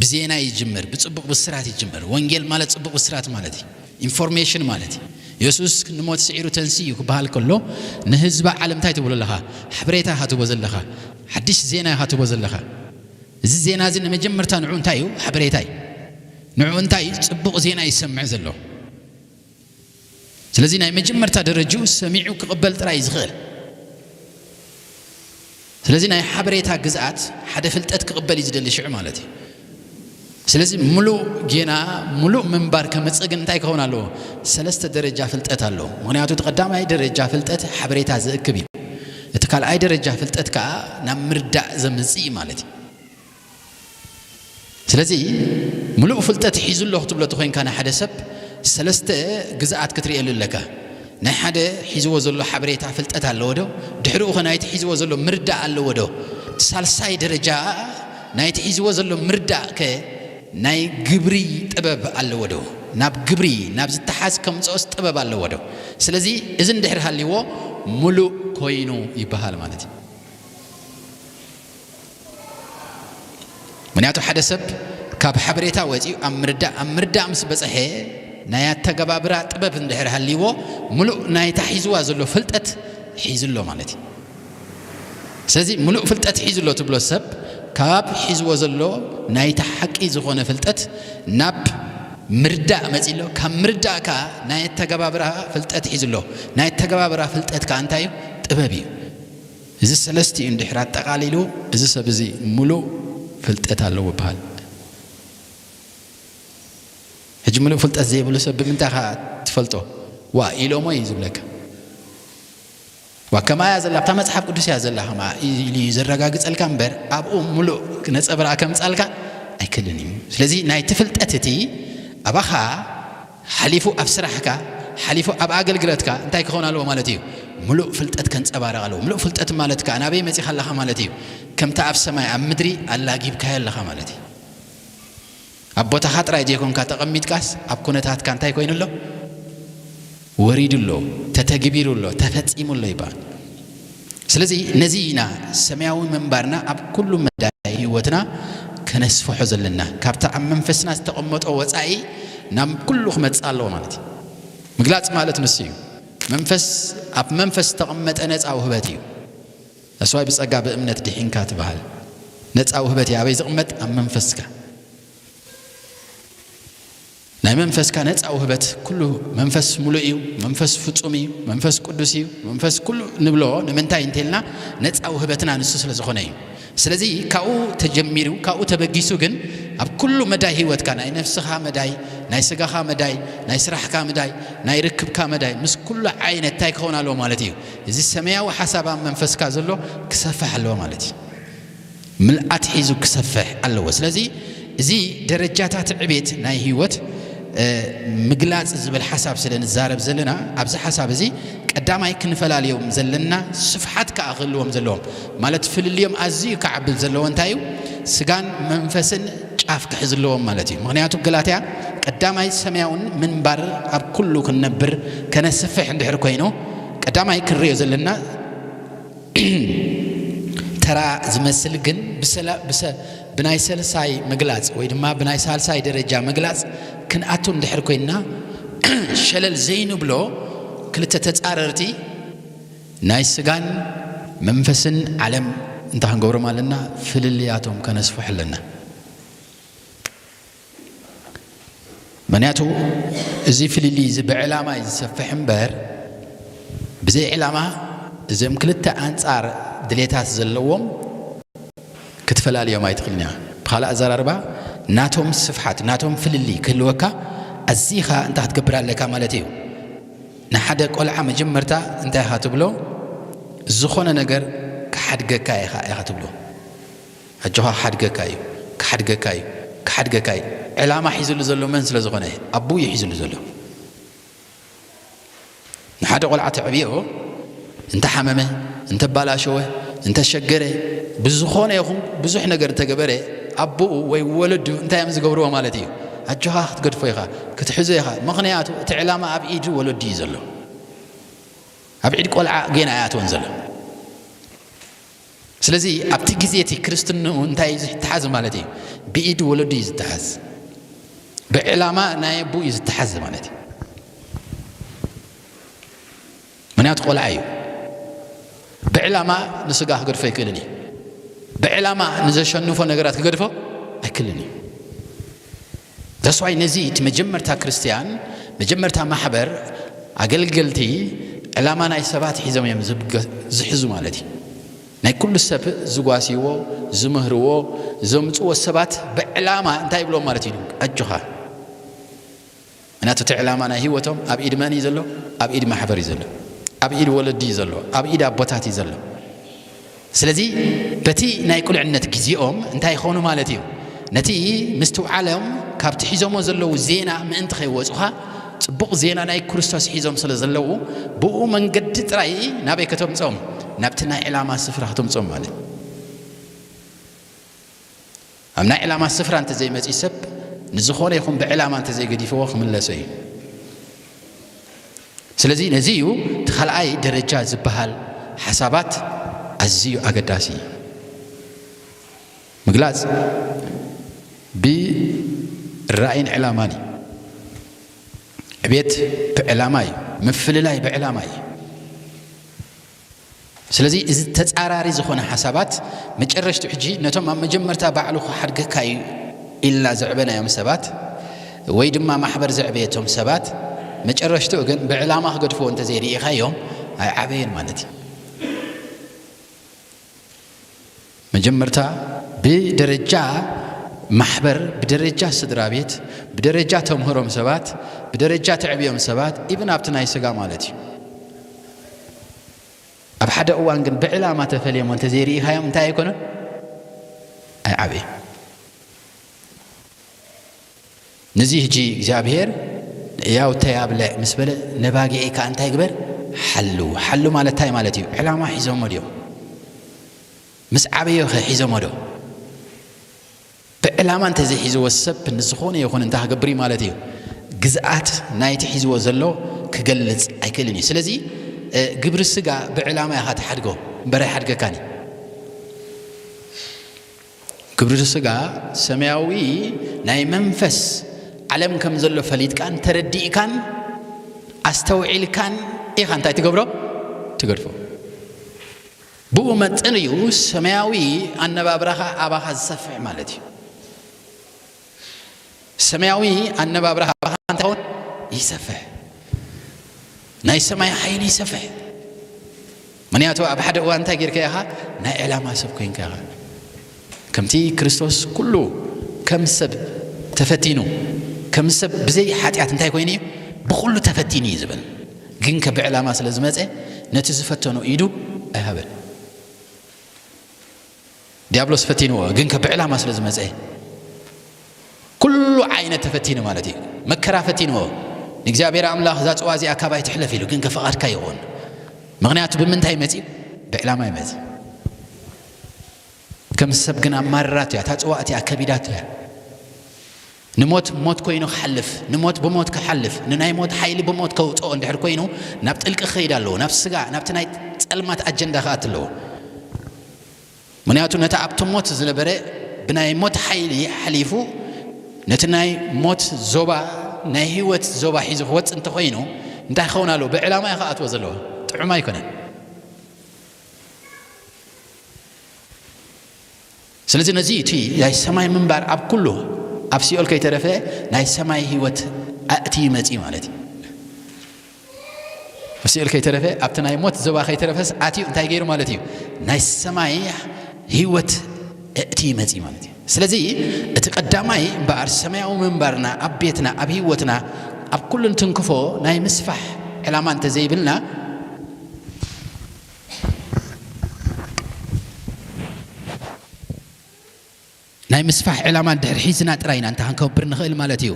ብዜና ይጅምር፣ ብጽቡቕ ብስራት ይጅምር። ወንጌል ማለት ጽቡቕ ብስራት ማለት እዩ። ኢንፎርሜሽን ማለት እዩ። የሱስ ንሞት ስዒሩ ተንሲኡ ክበሃል ከሎ፣ ንህዝቢ ዓለም እንታይ ትብሎ ኣለኻ? ሓበሬታ ኢኻ ትህቦ ዘለኻ። ሓድሽ ዜና ኢኻ ትህቦ ዘለኻ። እዚ ዜና እዚ ንመጀመርታ ንዑ እንታይ እዩ? ሓበሬታ እዩ። ንዑ እንታይ እዩ? ጽቡቕ ዜና ይሰምዕ ዘሎ። ስለዚ ናይ መጀመርታ ደረጅኡ ሰሚዑ ክቕበል ጥራይ እዩ ዝኽእል። ስለዚ ናይ ሓበሬታ ግዝኣት ሓደ ፍልጠት ክቕበል እዩ ዝደሊ ሽዑ ማለት እዩ። ስለዚ ምሉእ ጌና፣ ምሉእ ምንባር ከመጽእ ግን እንታይ ክኸውን ኣለዎ? ሰለስተ ደረጃ ፍልጠት ኣለዎ። ምኽንያቱ እቲ ቀዳማይ ደረጃ ፍልጠት ሓበሬታ ዝእክብ እዩ። እቲ ካልኣይ ደረጃ ፍልጠት ከኣ ናብ ምርዳእ ዘምጽእ እዩ ማለት እዩ። ስለዚ ምሉእ ፍልጠት ሒዙ ኣሎ ክትብሎ እቲ ኮይንካ ንሓደ ሰብ ሰለስተ ግዝኣት ክትርእየሉ ኣለካ። ናይ ሓደ ሒዝዎ ዘሎ ሓበሬታ ፍልጠት ኣለዎ ዶ? ድሕሪኡ ኸ ናይቲ ሒዝዎ ዘሎ ምርዳእ ኣለዎ ዶ? እቲ ሳልሳይ ደረጃ ናይቲ ሒዝዎ ዘሎ ምርዳእ ከ ናይ ግብሪ ጥበብ ኣለዎ ዶ? ናብ ግብሪ፣ ናብ ዝተሓዝ ከምጽኦስ ጥበብ ኣለዎ ዶ? ስለዚ እዚ እንድሕር ሃልይዎ ምሉእ ኮይኑ ይበሃል ማለት እዩ። ምኽንያቱ ሓደ ሰብ ካብ ሓበሬታ ወጺኡ ኣብ ምርዳእ፣ ኣብ ምርዳእ ምስ በጽሐ ናይ ኣተገባብራ ጥበብ እንድሕር ሃልይዎ ምሉእ ናይታ ሒዝዋ ዘሎ ፍልጠት ሒዙ ኣሎ ማለት እዩ። ስለዚ ምሉእ ፍልጠት ሒዙ ኣሎ ትብሎ ሰብ ካብ ሒዝዎ ዘሎ ናይታ ሓቂ ዝኾነ ፍልጠት ናብ ምርዳእ መጺ ኣሎ። ካብ ምርዳእ ከኣ ናይ ኣተገባብራ ፍልጠት ሒዙ ኣሎ። ናይ ኣተገባብራ ፍልጠት ከኣ እንታይ እዩ? ጥበብ እዩ። እዚ ሰለስቲኡ እንድሕር ኣጠቓሊሉ እዚ ሰብ እዚ ምሉእ ፍልጠት ኣለዎ ይበሃል። ሕጂ ምሉእ ፍልጠት ዘይብሉ ሰብ ብምንታይ ኢኻ ትፈልጦ? ዋ ኢሎሞ እዩ ዝብለካ። ዋ ከማያ ዘላ ኣብታ መጽሓፍ ቅዱስ እያ ዘላ ከማ ኢሉ እዩ ዘረጋግጸልካ እምበር ኣብኡ ምሉእ ነጸብራቕ ከምጻልካ ኣይክልን እዩ። ስለዚ ናይቲ ፍልጠት እቲ ኣባኻ ሓሊፉ ኣብ ስራሕካ፣ ሓሊፉ ኣብ ኣገልግሎትካ እንታይ ክኸውን ኣለዎ ማለት እዩ? ምሉእ ፍልጠት ከንጸባርቕ ኣለዎ። ምሉእ ፍልጠት ማለት ከኣ ናበይ መጺኻ ኣለኻ ማለት እዩ? ከምታ ኣብ ሰማይ ኣብ ምድሪ ኣላጊብካዮ ኣለኻ ማለት እዩ። ኣብ ቦታኻ ጥራይ ዘይኮንካ ተቐሚጥካስ ኣብ ኩነታትካ እንታይ ኮይኑ ኣሎ? ወሪዱ ኣሎ፣ ተተግቢሩ ኣሎ፣ ተፈጺሙ ኣሎ ይበሃል። ስለዚ ነዚ ኢና ሰማያዊ ምንባርና ኣብ ኩሉ መዳይ ህይወትና ከነስፍሖ ዘለና። ካብቲ ኣብ መንፈስና ዝተቐመጦ ወጻኢ ናብ ኩሉ ክመጽእ ኣለዎ ማለት እዩ። ምግላጽ ማለት ንሱ እዩ። መንፈስ፣ ኣብ መንፈስ ዝተቐመጠ ነጻ ውህበት እዩ። ኣስዋይ ብጸጋ ብእምነት ድሒንካ ትበሃል። ነጻ ውህበት እዩ። ኣበይ ዝቕመጥ? ኣብ መንፈስካ። ናይ መንፈስካ ነጻ ውህበት፣ ኩሉ መንፈስ ምሉእ እዩ፣ መንፈስ ፍጹም እዩ፣ መንፈስ ቅዱስ እዩ፣ መንፈስ ኩሉ ንብሎ ንምንታይ እንተልና ነጻ ውህበትና ንሱ ስለ ዝኾነ እዩ። ስለዚ ካብኡ ተጀሚሩ፣ ካብኡ ተበጊሱ ግን ኣብ ኩሉ መዳይ ህይወትካ፣ ናይ ነፍስኻ መዳይ፣ ናይ ስጋኻ መዳይ፣ ናይ ስራሕካ መዳይ፣ ናይ ርክብካ መዳይ፣ ምስ ኩሉ ዓይነት እንታይ ክኸውን ኣለዎ ማለት እዩ? እዚ ሰማያዊ ሓሳብ ኣብ መንፈስካ ዘሎ ክሰፍሕ ኣለዎ ማለት እዩ። ምልኣት ሒዙ ክሰፍሕ ኣለዎ። ስለዚ እዚ ደረጃታት ዕቤት ናይ ህይወት፣ እ፣ ምግላጽ ዝብል ሓሳብ ስለ ንዛረብ ዘለና፣ ኣብዚ ሓሳብ እዚ ቀዳማይ ክንፈላልዮም ዘለና ስፍሓት ከኣ ክህልዎም ዘለዎም፣ ማለት ፍልልዮም ኣዝዩ ክዓብል ዘለዎ እንታይ እዩ? ስጋን መንፈስን ጫፍ ክሕዝ ኣለዎም ማለት እዩ። ምኽንያቱ ገላትያ ቀዳማይ ሰማያውን ምንባር ኣብ ኩሉ ክንነብር ከነስፍሕ እንድሕር ኮይኑ፣ ቀዳማይ ክንሪኦ ዘለና ተራ ዝመስል ግን ብሰላ-፣ ብሰ-፣ ብናይ ሰልሳይ ምግላጽ ወይ ድማ ብናይ ሳልሳይ ደረጃ ምግላጽ ክንኣቱ እንድሕር ኮይንና ሸለል ዘይንብሎ ክልተ ተጻረርቲ ናይ ስጋን መንፈስን ዓለም እንታይ ክንገብሮም ኣለና? ፍልልያቶም ከነስፍሑ ኣለና። ምኽንያቱ እዚ ፍልልይ እዚ ብዕላማ እዩ ዝሰፍሕ እምበር ብዘይ ዕላማ እዞም ክልተ ኣንጻር ድሌታት ዘለዎም ክትፈላልዮም ኣይትኽእልን ኢኻ። ብኻልእ ኣዘራርባ ናቶም ስፍሓት፣ ናቶም ፍልልይ ክህልወካ ኣዚኻ እንታይ ክትገብር ኣለካ ማለት እዩ። ንሓደ ቆልዓ መጀመርታ እንታይ ኢኻ ትብሎ? ዝኾነ ነገር ክሓድገካ ኢኻ፣ ኢኻ ትብሎ። ኣጆኻ፣ ክሓድገካ እዩ፣ ክሓድገካ እዩ፣ ክሓድገካ እዩ። ዕላማ ሒዝሉ ዘሎ መን ስለ ዝኾነ? ኣቦኡ እዩ ሒዝሉ ዘሎ። ንሓደ ቆልዓ ተዕብዮ፣ እንተ ሓመመ፣ እንተ ባላሸወ፣ እንተ ሸገረ፣ ብዝኾነ ይኹን ብዙሕ ነገር እንተገበረ፣ ኣቦኡ ወይ ወለዱ እንታይ እዮም ዝገብርዎ ማለት እዩ? ኣጆኻ፣ ክትገድፎ ኢኻ፣ ክትሕዞ ኢኻ። ምኽንያቱ እቲ ዕላማ ኣብ ኢድ ወለዱ እዩ ዘሎ። ኣብ ኢድ ቆልዓ ጌና ኣይኣትወን ዘሎ። ስለዚ ኣብቲ ግዜ እቲ ክርስትንኡ እንታይ እዩ ዝተሓዝ ማለት እዩ? ብኢድ ወለዱ እዩ ዝተሓዝ። ብዕላማ ናይ ኣቦኡ እዩ ዝተሓዝ ማለት እዩ። ምኽንያቱ ቆልዓ እዩ። ብዕላማ ንስጋ ክገድፎ ኣይክእልን እዩ። ብዕላማ ንዘሸንፎ ነገራት ክገድፎ ኣይክእልን እዩ። That's why ነዚ እቲ መጀመርታ ክርስትያን፣ መጀመርታ ማሕበር፣ ኣገልገልቲ ዕላማ ናይ ሰባት ሒዞም እዮም ዝብገ-፣ ዝሕዙ ማለት እዩ። ናይ ኩሉ ሰብ ዝጓስይዎ፣ ዝምህርዎ፣ ዘምጽዎ ሰባት ብዕላማ እንታይ ይብሎም ማለት እዩ? ኣጆኻ። ምክንያቱ እቲ ዕላማ ናይ ህይወቶም ኣብ ኢድ መን እዩ ዘሎ? ኣብ ኢድ ማሕበር እዩ ዘሎ። ኣብ ኢድ ወለዲ እዩ ዘሎ። ኣብ ኢድ ኣቦታት እዩ ዘሎ። ስለዚ በቲ ናይ ቁልዕነት ግዜኦም እንታይ ይኾኑ ማለት እዩ? ነቲ ምስትውዓሎም ካብቲ ሒዞሞ ዘለዉ ዜና ምእንቲ ከይወጹኻ፣ ጽቡቕ ዜና ናይ ክርስቶስ ሒዞም ስለ ዘለዉ፣ ብኡ መንገዲ ጥራይ ናበይ ከተምጽኦም? ናብቲ ናይ ዕላማ ስፍራ ከተምጽኦም ማለት። ኣብ ናይ ዕላማ ስፍራ እንተ ዘይመጺኡ ሰብ፣ ንዝኾነ ይኹን ብዕላማ እንተ ዘይገዲፍዎ ክምለሶ እዩ። ስለዚ ነዚ እዩ እቲ ካልኣይ ደረጃ ዝበሃል ሓሳባት ኣዝዩ ኣገዳሲ እዩ። ምግላጽ ብራእይን ዕላማን እዩ። ዕቤት ብዕላማ እዩ። ምፍልላይ ብዕላማ እዩ። ስለዚ እዚ ተጻራሪ ዝኾነ ሓሳባት መጨረሽቱ ሕጂ ነቶም ኣብ መጀመርታ ባዕሉ ክሓድገካ እዩ ኢልና ዘዕበናዮም ሰባት ወይ ድማ ማሕበር ዘዕበየቶም ሰባት መጨረሽቱ ግን ብዕላማ ክገድፍዎ እንተዘይርኢኻዮም ኣይዓበየን ማለት እዩ። መጀመርታ ብደረጃ ማሕበር፣ ብደረጃ ስድራ ቤት፣ ብደረጃ ተምህሮም ሰባት፣ ብደረጃ ተዕብዮም ሰባት፣ ኢብን ኣብቲ ናይ ስጋ ማለት እዩ። ኣብ ሓደ እዋን ግን ብዕላማ ተፈልዮም እንተዘይርኢኻዮም እንታይ ኣይኮነን? ኣይዓበየን። ነዚ ሕጂ እግዚኣብሔር ያው ተያብለ ምስ በለ ነባጊዒ ከኣ እንታይ ግበር? ሓሉ። ሓሉ ማለት እንታይ ማለት እዩ? ዕላማ ሒዞሞ ድዮም? ምስ ዓበዮ ከ ሒዞሞ ዶ? ብዕላማ እንተዘይሒዝዎ ሰብ ንዝኾነ ይኹን እንታይ ክገብር እዩ ማለት እዩ? ግዝኣት ናይቲ ሒዝዎ ዘሎ ክገልጽ ኣይክእልን እዩ። ስለዚ፣ እ፣ ግብሪ ስጋ ብዕላማ ኢኻ ትሓድጎ እምበር ኣይሓድገካን እዩ። ግብሪ ስጋ ሰማያዊ ናይ መንፈስ ዓለም ከም ዘሎ ፈሊጥካን ተረዲእካን ኣስተውዒልካን ኢኻ እንታይ ትገብሮ? ትገድፎ። ብኡ መጠን እዩ ሰማያዊ ኣነባብራኻ ኣባኻ ዝሰፍሕ ማለት እዩ። ሰማያዊ ኣነባብራኻ ኣባኻ እንታይ ይኸውን? ይሰፍሕ። ናይ ሰማይ ሓይሊ ይሰፍሕ። ምኽንያቱ ኣብ ሓደ እዋን እንታይ ጌርካ ኢኻ? ናይ ዕላማ ሰብ ኮይንካ ኢኻ። ከምቲ ክርስቶስ ኩሉ ከም ሰብ ተፈቲኑ፣ ከም ሰብ ብዘይ ሓጢኣት እንታይ ኮይኑ እዩ? ብኹሉ ተፈቲኑ እዩ ዝብል። ግንከ ብዕላማ ስለ ዝመጸ ነቲ ዝፈተኖ ኢዱ ኣይሃበን። ዲያብሎስ ፈቲንዎ፣ ግንከ ብዕላማ ስለ ዝመጸ ኩሉ ዓይነት ተፈቲኑ ማለት እዩ። መከራ ፈቲንዎ። ንእግዚኣብሔር ኣምላኽ እዛ ጽዋ እዚኣ ካባይ ትሕለፍ ኢሉ፣ ግንከ ፍቓድካ ይኹን። ምኽንያቱ ብምንታይ መጺኡ? ብዕላማ ይመጺ። ከም ሰብ ግን ኣማርራቶ እያ፣ እታ ጽዋ እቲኣ ከቢዳቶ እያ። ንሞት ሞት ኮይኑ ክሓልፍ፣ ንሞት ብሞት ክሓልፍ፣ ንናይ ሞት ሓይሊ ብሞት ከውጽኦ እንድሕር ኮይኑ፣ ናብ ጥልቂ ክኸይድ ኣለዎ፣ ናብ ስጋ፣ ናብቲ ናይ ጸልማት ኣጀንዳ ክኣቱ ኣለዎ። ምኽንያቱ ነቲ ኣብቲ ሞት ዝነበረ ብናይ ሞት ሓይሊ ሓሊፉ፣ ነቲ ናይ ሞት ዞባ፣ ናይ ህይወት ዞባ ሒዙ ክወጽእ እንተኾይኑ፣ እንታይ ክኸውን ኣለዎ? ብዕላማ እዩ ክኣትዎ ዘለዎ። ጥዑም ኣይኮነን። ስለዚ ነዚ እቲ ናይ ሰማይ ምንባር ኣብ ኩሉ፣ ኣብ ሲኦል ከይተረፈ ናይ ሰማይ ህይወት ኣእትዩ መጺኡ ማለት እዩ። ኣብ ሲኦል ከይተረፈ ኣብቲ ናይ ሞት ዞባ ከይተረፈስ ኣትዩ እንታይ ገይሩ ማለት እዩ? ናይ ሰማይ ህይወት ኣእትዩ መጺኡ ማለት እዩ። ስለዚ እቲ ቀዳማይ እምበኣር ሰማያዊ ምንባርና ኣብ ቤትና፣ ኣብ ህይወትና፣ ኣብ ኩሉ እንትንክፎ ናይ ምስፋሕ ዕላማ እንተዘይብልና፣ ናይ ምስፋሕ ዕላማ ድሕር ሒዝና ጥራይ ኢና እንተ ክንከብር ንኽእል ማለት እዩ።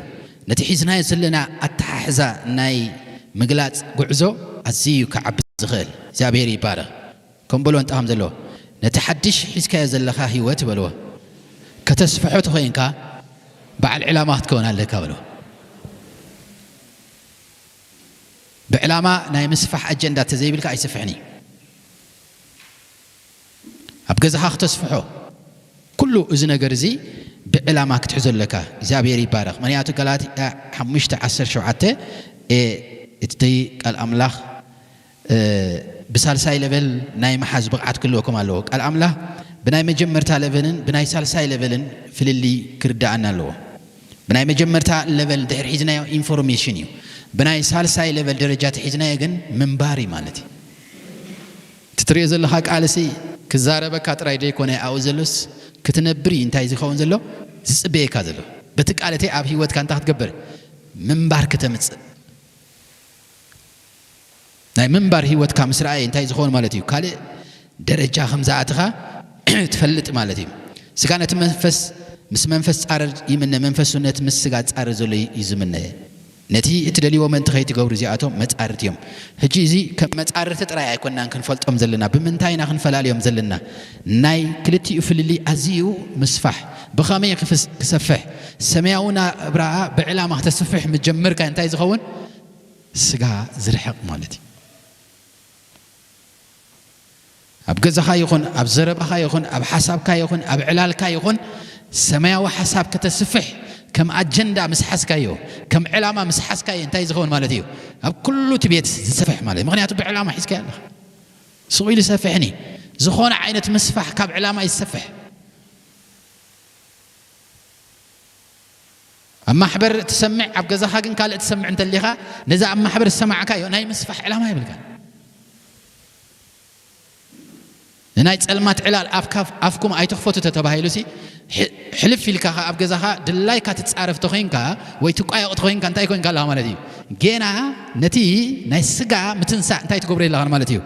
ነቲ ሒዝናዮ ዘለና ኣተሓሕዛ ናይ ምግላጽ ጉዕዞ ኣዝዩ እዩ ክዓቢ ዝኽእል። እግዚኣብሔር ይባረኽ። ከም በሎ እንጣ ከም ዘለዎ፣ ነቲ ሓድሽ ሒዝካዮ ዘለኻ ህይወት በልዎ፣ ከተስፍሖ ተኾይንካ በዓል ዕላማ ክትከውን ኣለካ በልዎ። ብዕላማ ናይ ምስፋሕ ኣጀንዳ ተዘይብልካ ኣይስፍሕን እዩ። ኣብ ገዛኻ ክተስፍሖ፣ ኩሉ እዚ ነገር እዚ ብዕላማ ክትሕዞ ኣለካ። እግዚኣብሔር ይባረኽ። ምኽንያቱ ገላትያ ሓሙሽተ ዓሰርተ ሸውዓተ፣ እ፣ እቲ ቃል ኣምላኽ፣ እ፣ ብሳልሳይ ለቨል ናይ ምሓዝ ብቕዓት ክህልወኩም ኣለዎ። ቃል ኣምላኽ ብናይ መጀመርታ ለቨልን ብናይ ሳልሳይ ለቨልን ፍልልይ ክርዳኣና ኣለዎ። ብናይ መጀመርታ ለቨል ድሕር ሒዝናዮ ኢንፎርሜሽን እዩ። ብናይ ሳልሳይ ለቨል ደረጃ ተሒዝናዮ ግን ምንባር እዩ ማለት እዩ። እቲ ትሪኦ ዘለኻ ቃልሲ ክዛረበካ ጥራይ ደይኮነ ኣብኡ ዘሎስ ክትነብር እዩ። እንታይ ዝኸውን ዘሎ? ዝጽበየካ ዘሎ። በቲ ቃል እቲ ኣብ ህይወትካ እንታይ ክትገብር? ምንባር ከተምጽእ። ናይ ምንባር ህይወትካ ምስ ረኣየ እንታይ ዝኸውን ማለት እዩ? ካልእ ደረጃ ከም ዝኣትኻ ትፈልጥ ማለት እዩ። ስጋ ነቲ መንፈስ፣ ምስ መንፈስ ጻረር ይምነ፣ መንፈሱ ነቲ ምስ ስጋ ጻረር ዘሎ እዩ ዝምነ። ነቲ እትደልይዎ ምእንቲ ከይትገብሩ እዚኣቶም መጻርርቲ እዮም። ሕጂ እዚ ከም መጻርርቲ ጥራይ ኣይኮናን ክንፈልጦም ዘለና። ብምንታይ ኢና ክንፈላልዮም ዘለና? ናይ ክልቲኡ ፍልልይ ኣዝዩ ምስፋሕ። ብኸመይ ክፍስ-፣ ክሰፍሕ? ሰማያዊ ናብራ ብዕላማ ክተስፍሕ ምጀምርካ እንታይ ዝኸውን? ስጋ ዝርሕቕ ማለት እዩ። ኣብ ገዛኻ ይኹን፣ ኣብ ዘረባኻ ይኹን፣ ኣብ ሓሳብካ ይኹን፣ ኣብ ዕላልካ ይኹን፣ ሰማያዊ ሓሳብ ከተስፍሕ ከም ኣጀንዳ ምስ ሓዝካዮ፣ ከም ዕላማ ምስ ሓዝካዮ እንታይ ዝኸውን ማለት እዩ? ኣብ ኩሉ እቲ ቤት ዝሰፍሕ ማለት እዩ። ምኽንያቱ ብዕላማ ሒዝካዮ ኣለኻ። ስቕ ኢሉ ይሰፍሕን እዩ። ዝኾነ ዓይነት ምስፋሕ ካብ ዕላማ ይሰፍሕ። ኣብ ማሕበር ትሰምዕ፣ ኣብ ገዛኻ ግን ካልእ ትሰምዕ እንተሊኻ፣ ነዛ ኣብ ማሕበር ዝሰማዕካዮ ናይ ምስፋሕ ዕላማ የብልካን። ንናይ ጸልማት ዕላል ኣፍካ-፣ ኣፍኩም ኣይትኽፈቱ ተተባሂሉሲ፣ ሕ-፣ ሕልፍ ኢልካ ኸኣ ኣብ ገዛኻ ድላይካ ትጻረፍ ተኾይንካ ወይ ትቋየቕ ተኾይንካ እንታይ ኮይንካ ኣለኻ ማለት እዩ? ጌና ነቲ ናይ ስጋ ምትንሳእ እንታይ ትገብሮ ኣለኻ ማለት እዩ?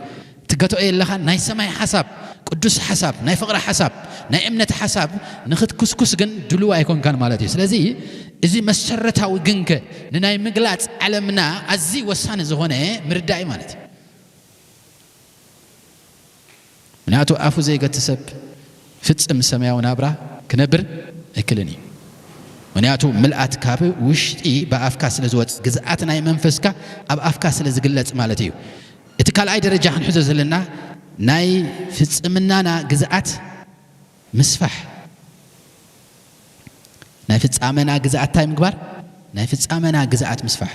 ትገትኦ የለኻን። ናይ ሰማይ ሓሳብ፣ ቅዱስ ሓሳብ፣ ናይ ፍቕሪ ሓሳብ፣ ናይ እምነት ሓሳብ ንኽትኩስኩስ ግን ድሉው ኣይኮንካን ማለት እዩ። ስለዚ እዚ መሰረታዊ ግንከ ንናይ ምግላጽ ዓለምና ኣዝዩ ወሳኒ ዝኾነ ምርዳእ እዩ ማለት እዩ። ምኽንያቱ ኣፉ ዘይገቲ ሰብ ፍጽም ሰማያዊ ናብራ ክነብር ኣይክልን እዩ። ምኽንያቱ ምልኣት ካብ ውሽጢ ብኣፍካ ስለ ዝወጽእ፣ ግዝኣት ናይ መንፈስካ ኣብ ኣፍካ ስለ ዝግለጽ ማለት እዩ። እቲ ካልኣይ ደረጃ ክንሕዞ ዘለና ናይ ፍጽምናና ግዝኣት ምስፋሕ። ናይ ፍጻመና ግዝኣት እንታይ ምግባር? ናይ ፍጻመና ግዝኣት ምስፋሕ።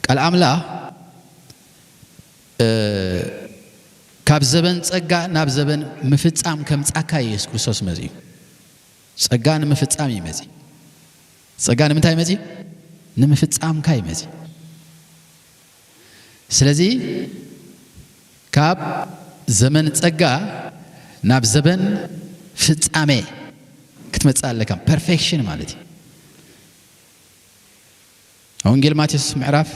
ቃል ኣምላኽ፣ እ፣ ካብ ዘበን ጸጋ ናብ ዘበን ምፍጻም ከምጻካ እዩ የሱስ ክርስቶስ መጺኡ። ጸጋ ንምፍጻም እዩ መጺኡ። ጸጋ ንምንታይ መጺኡ? ንምፍጻምካ እዩ መጺኡ። ስለዚ ካብ ዘመን ጸጋ ናብ ዘበን ፍጻሜ ክትመጽእ ኣለካ። ፐርፌክሽን ማለት እዩ። ኣብ ወንጌል ማቴዎስ ምዕራፍ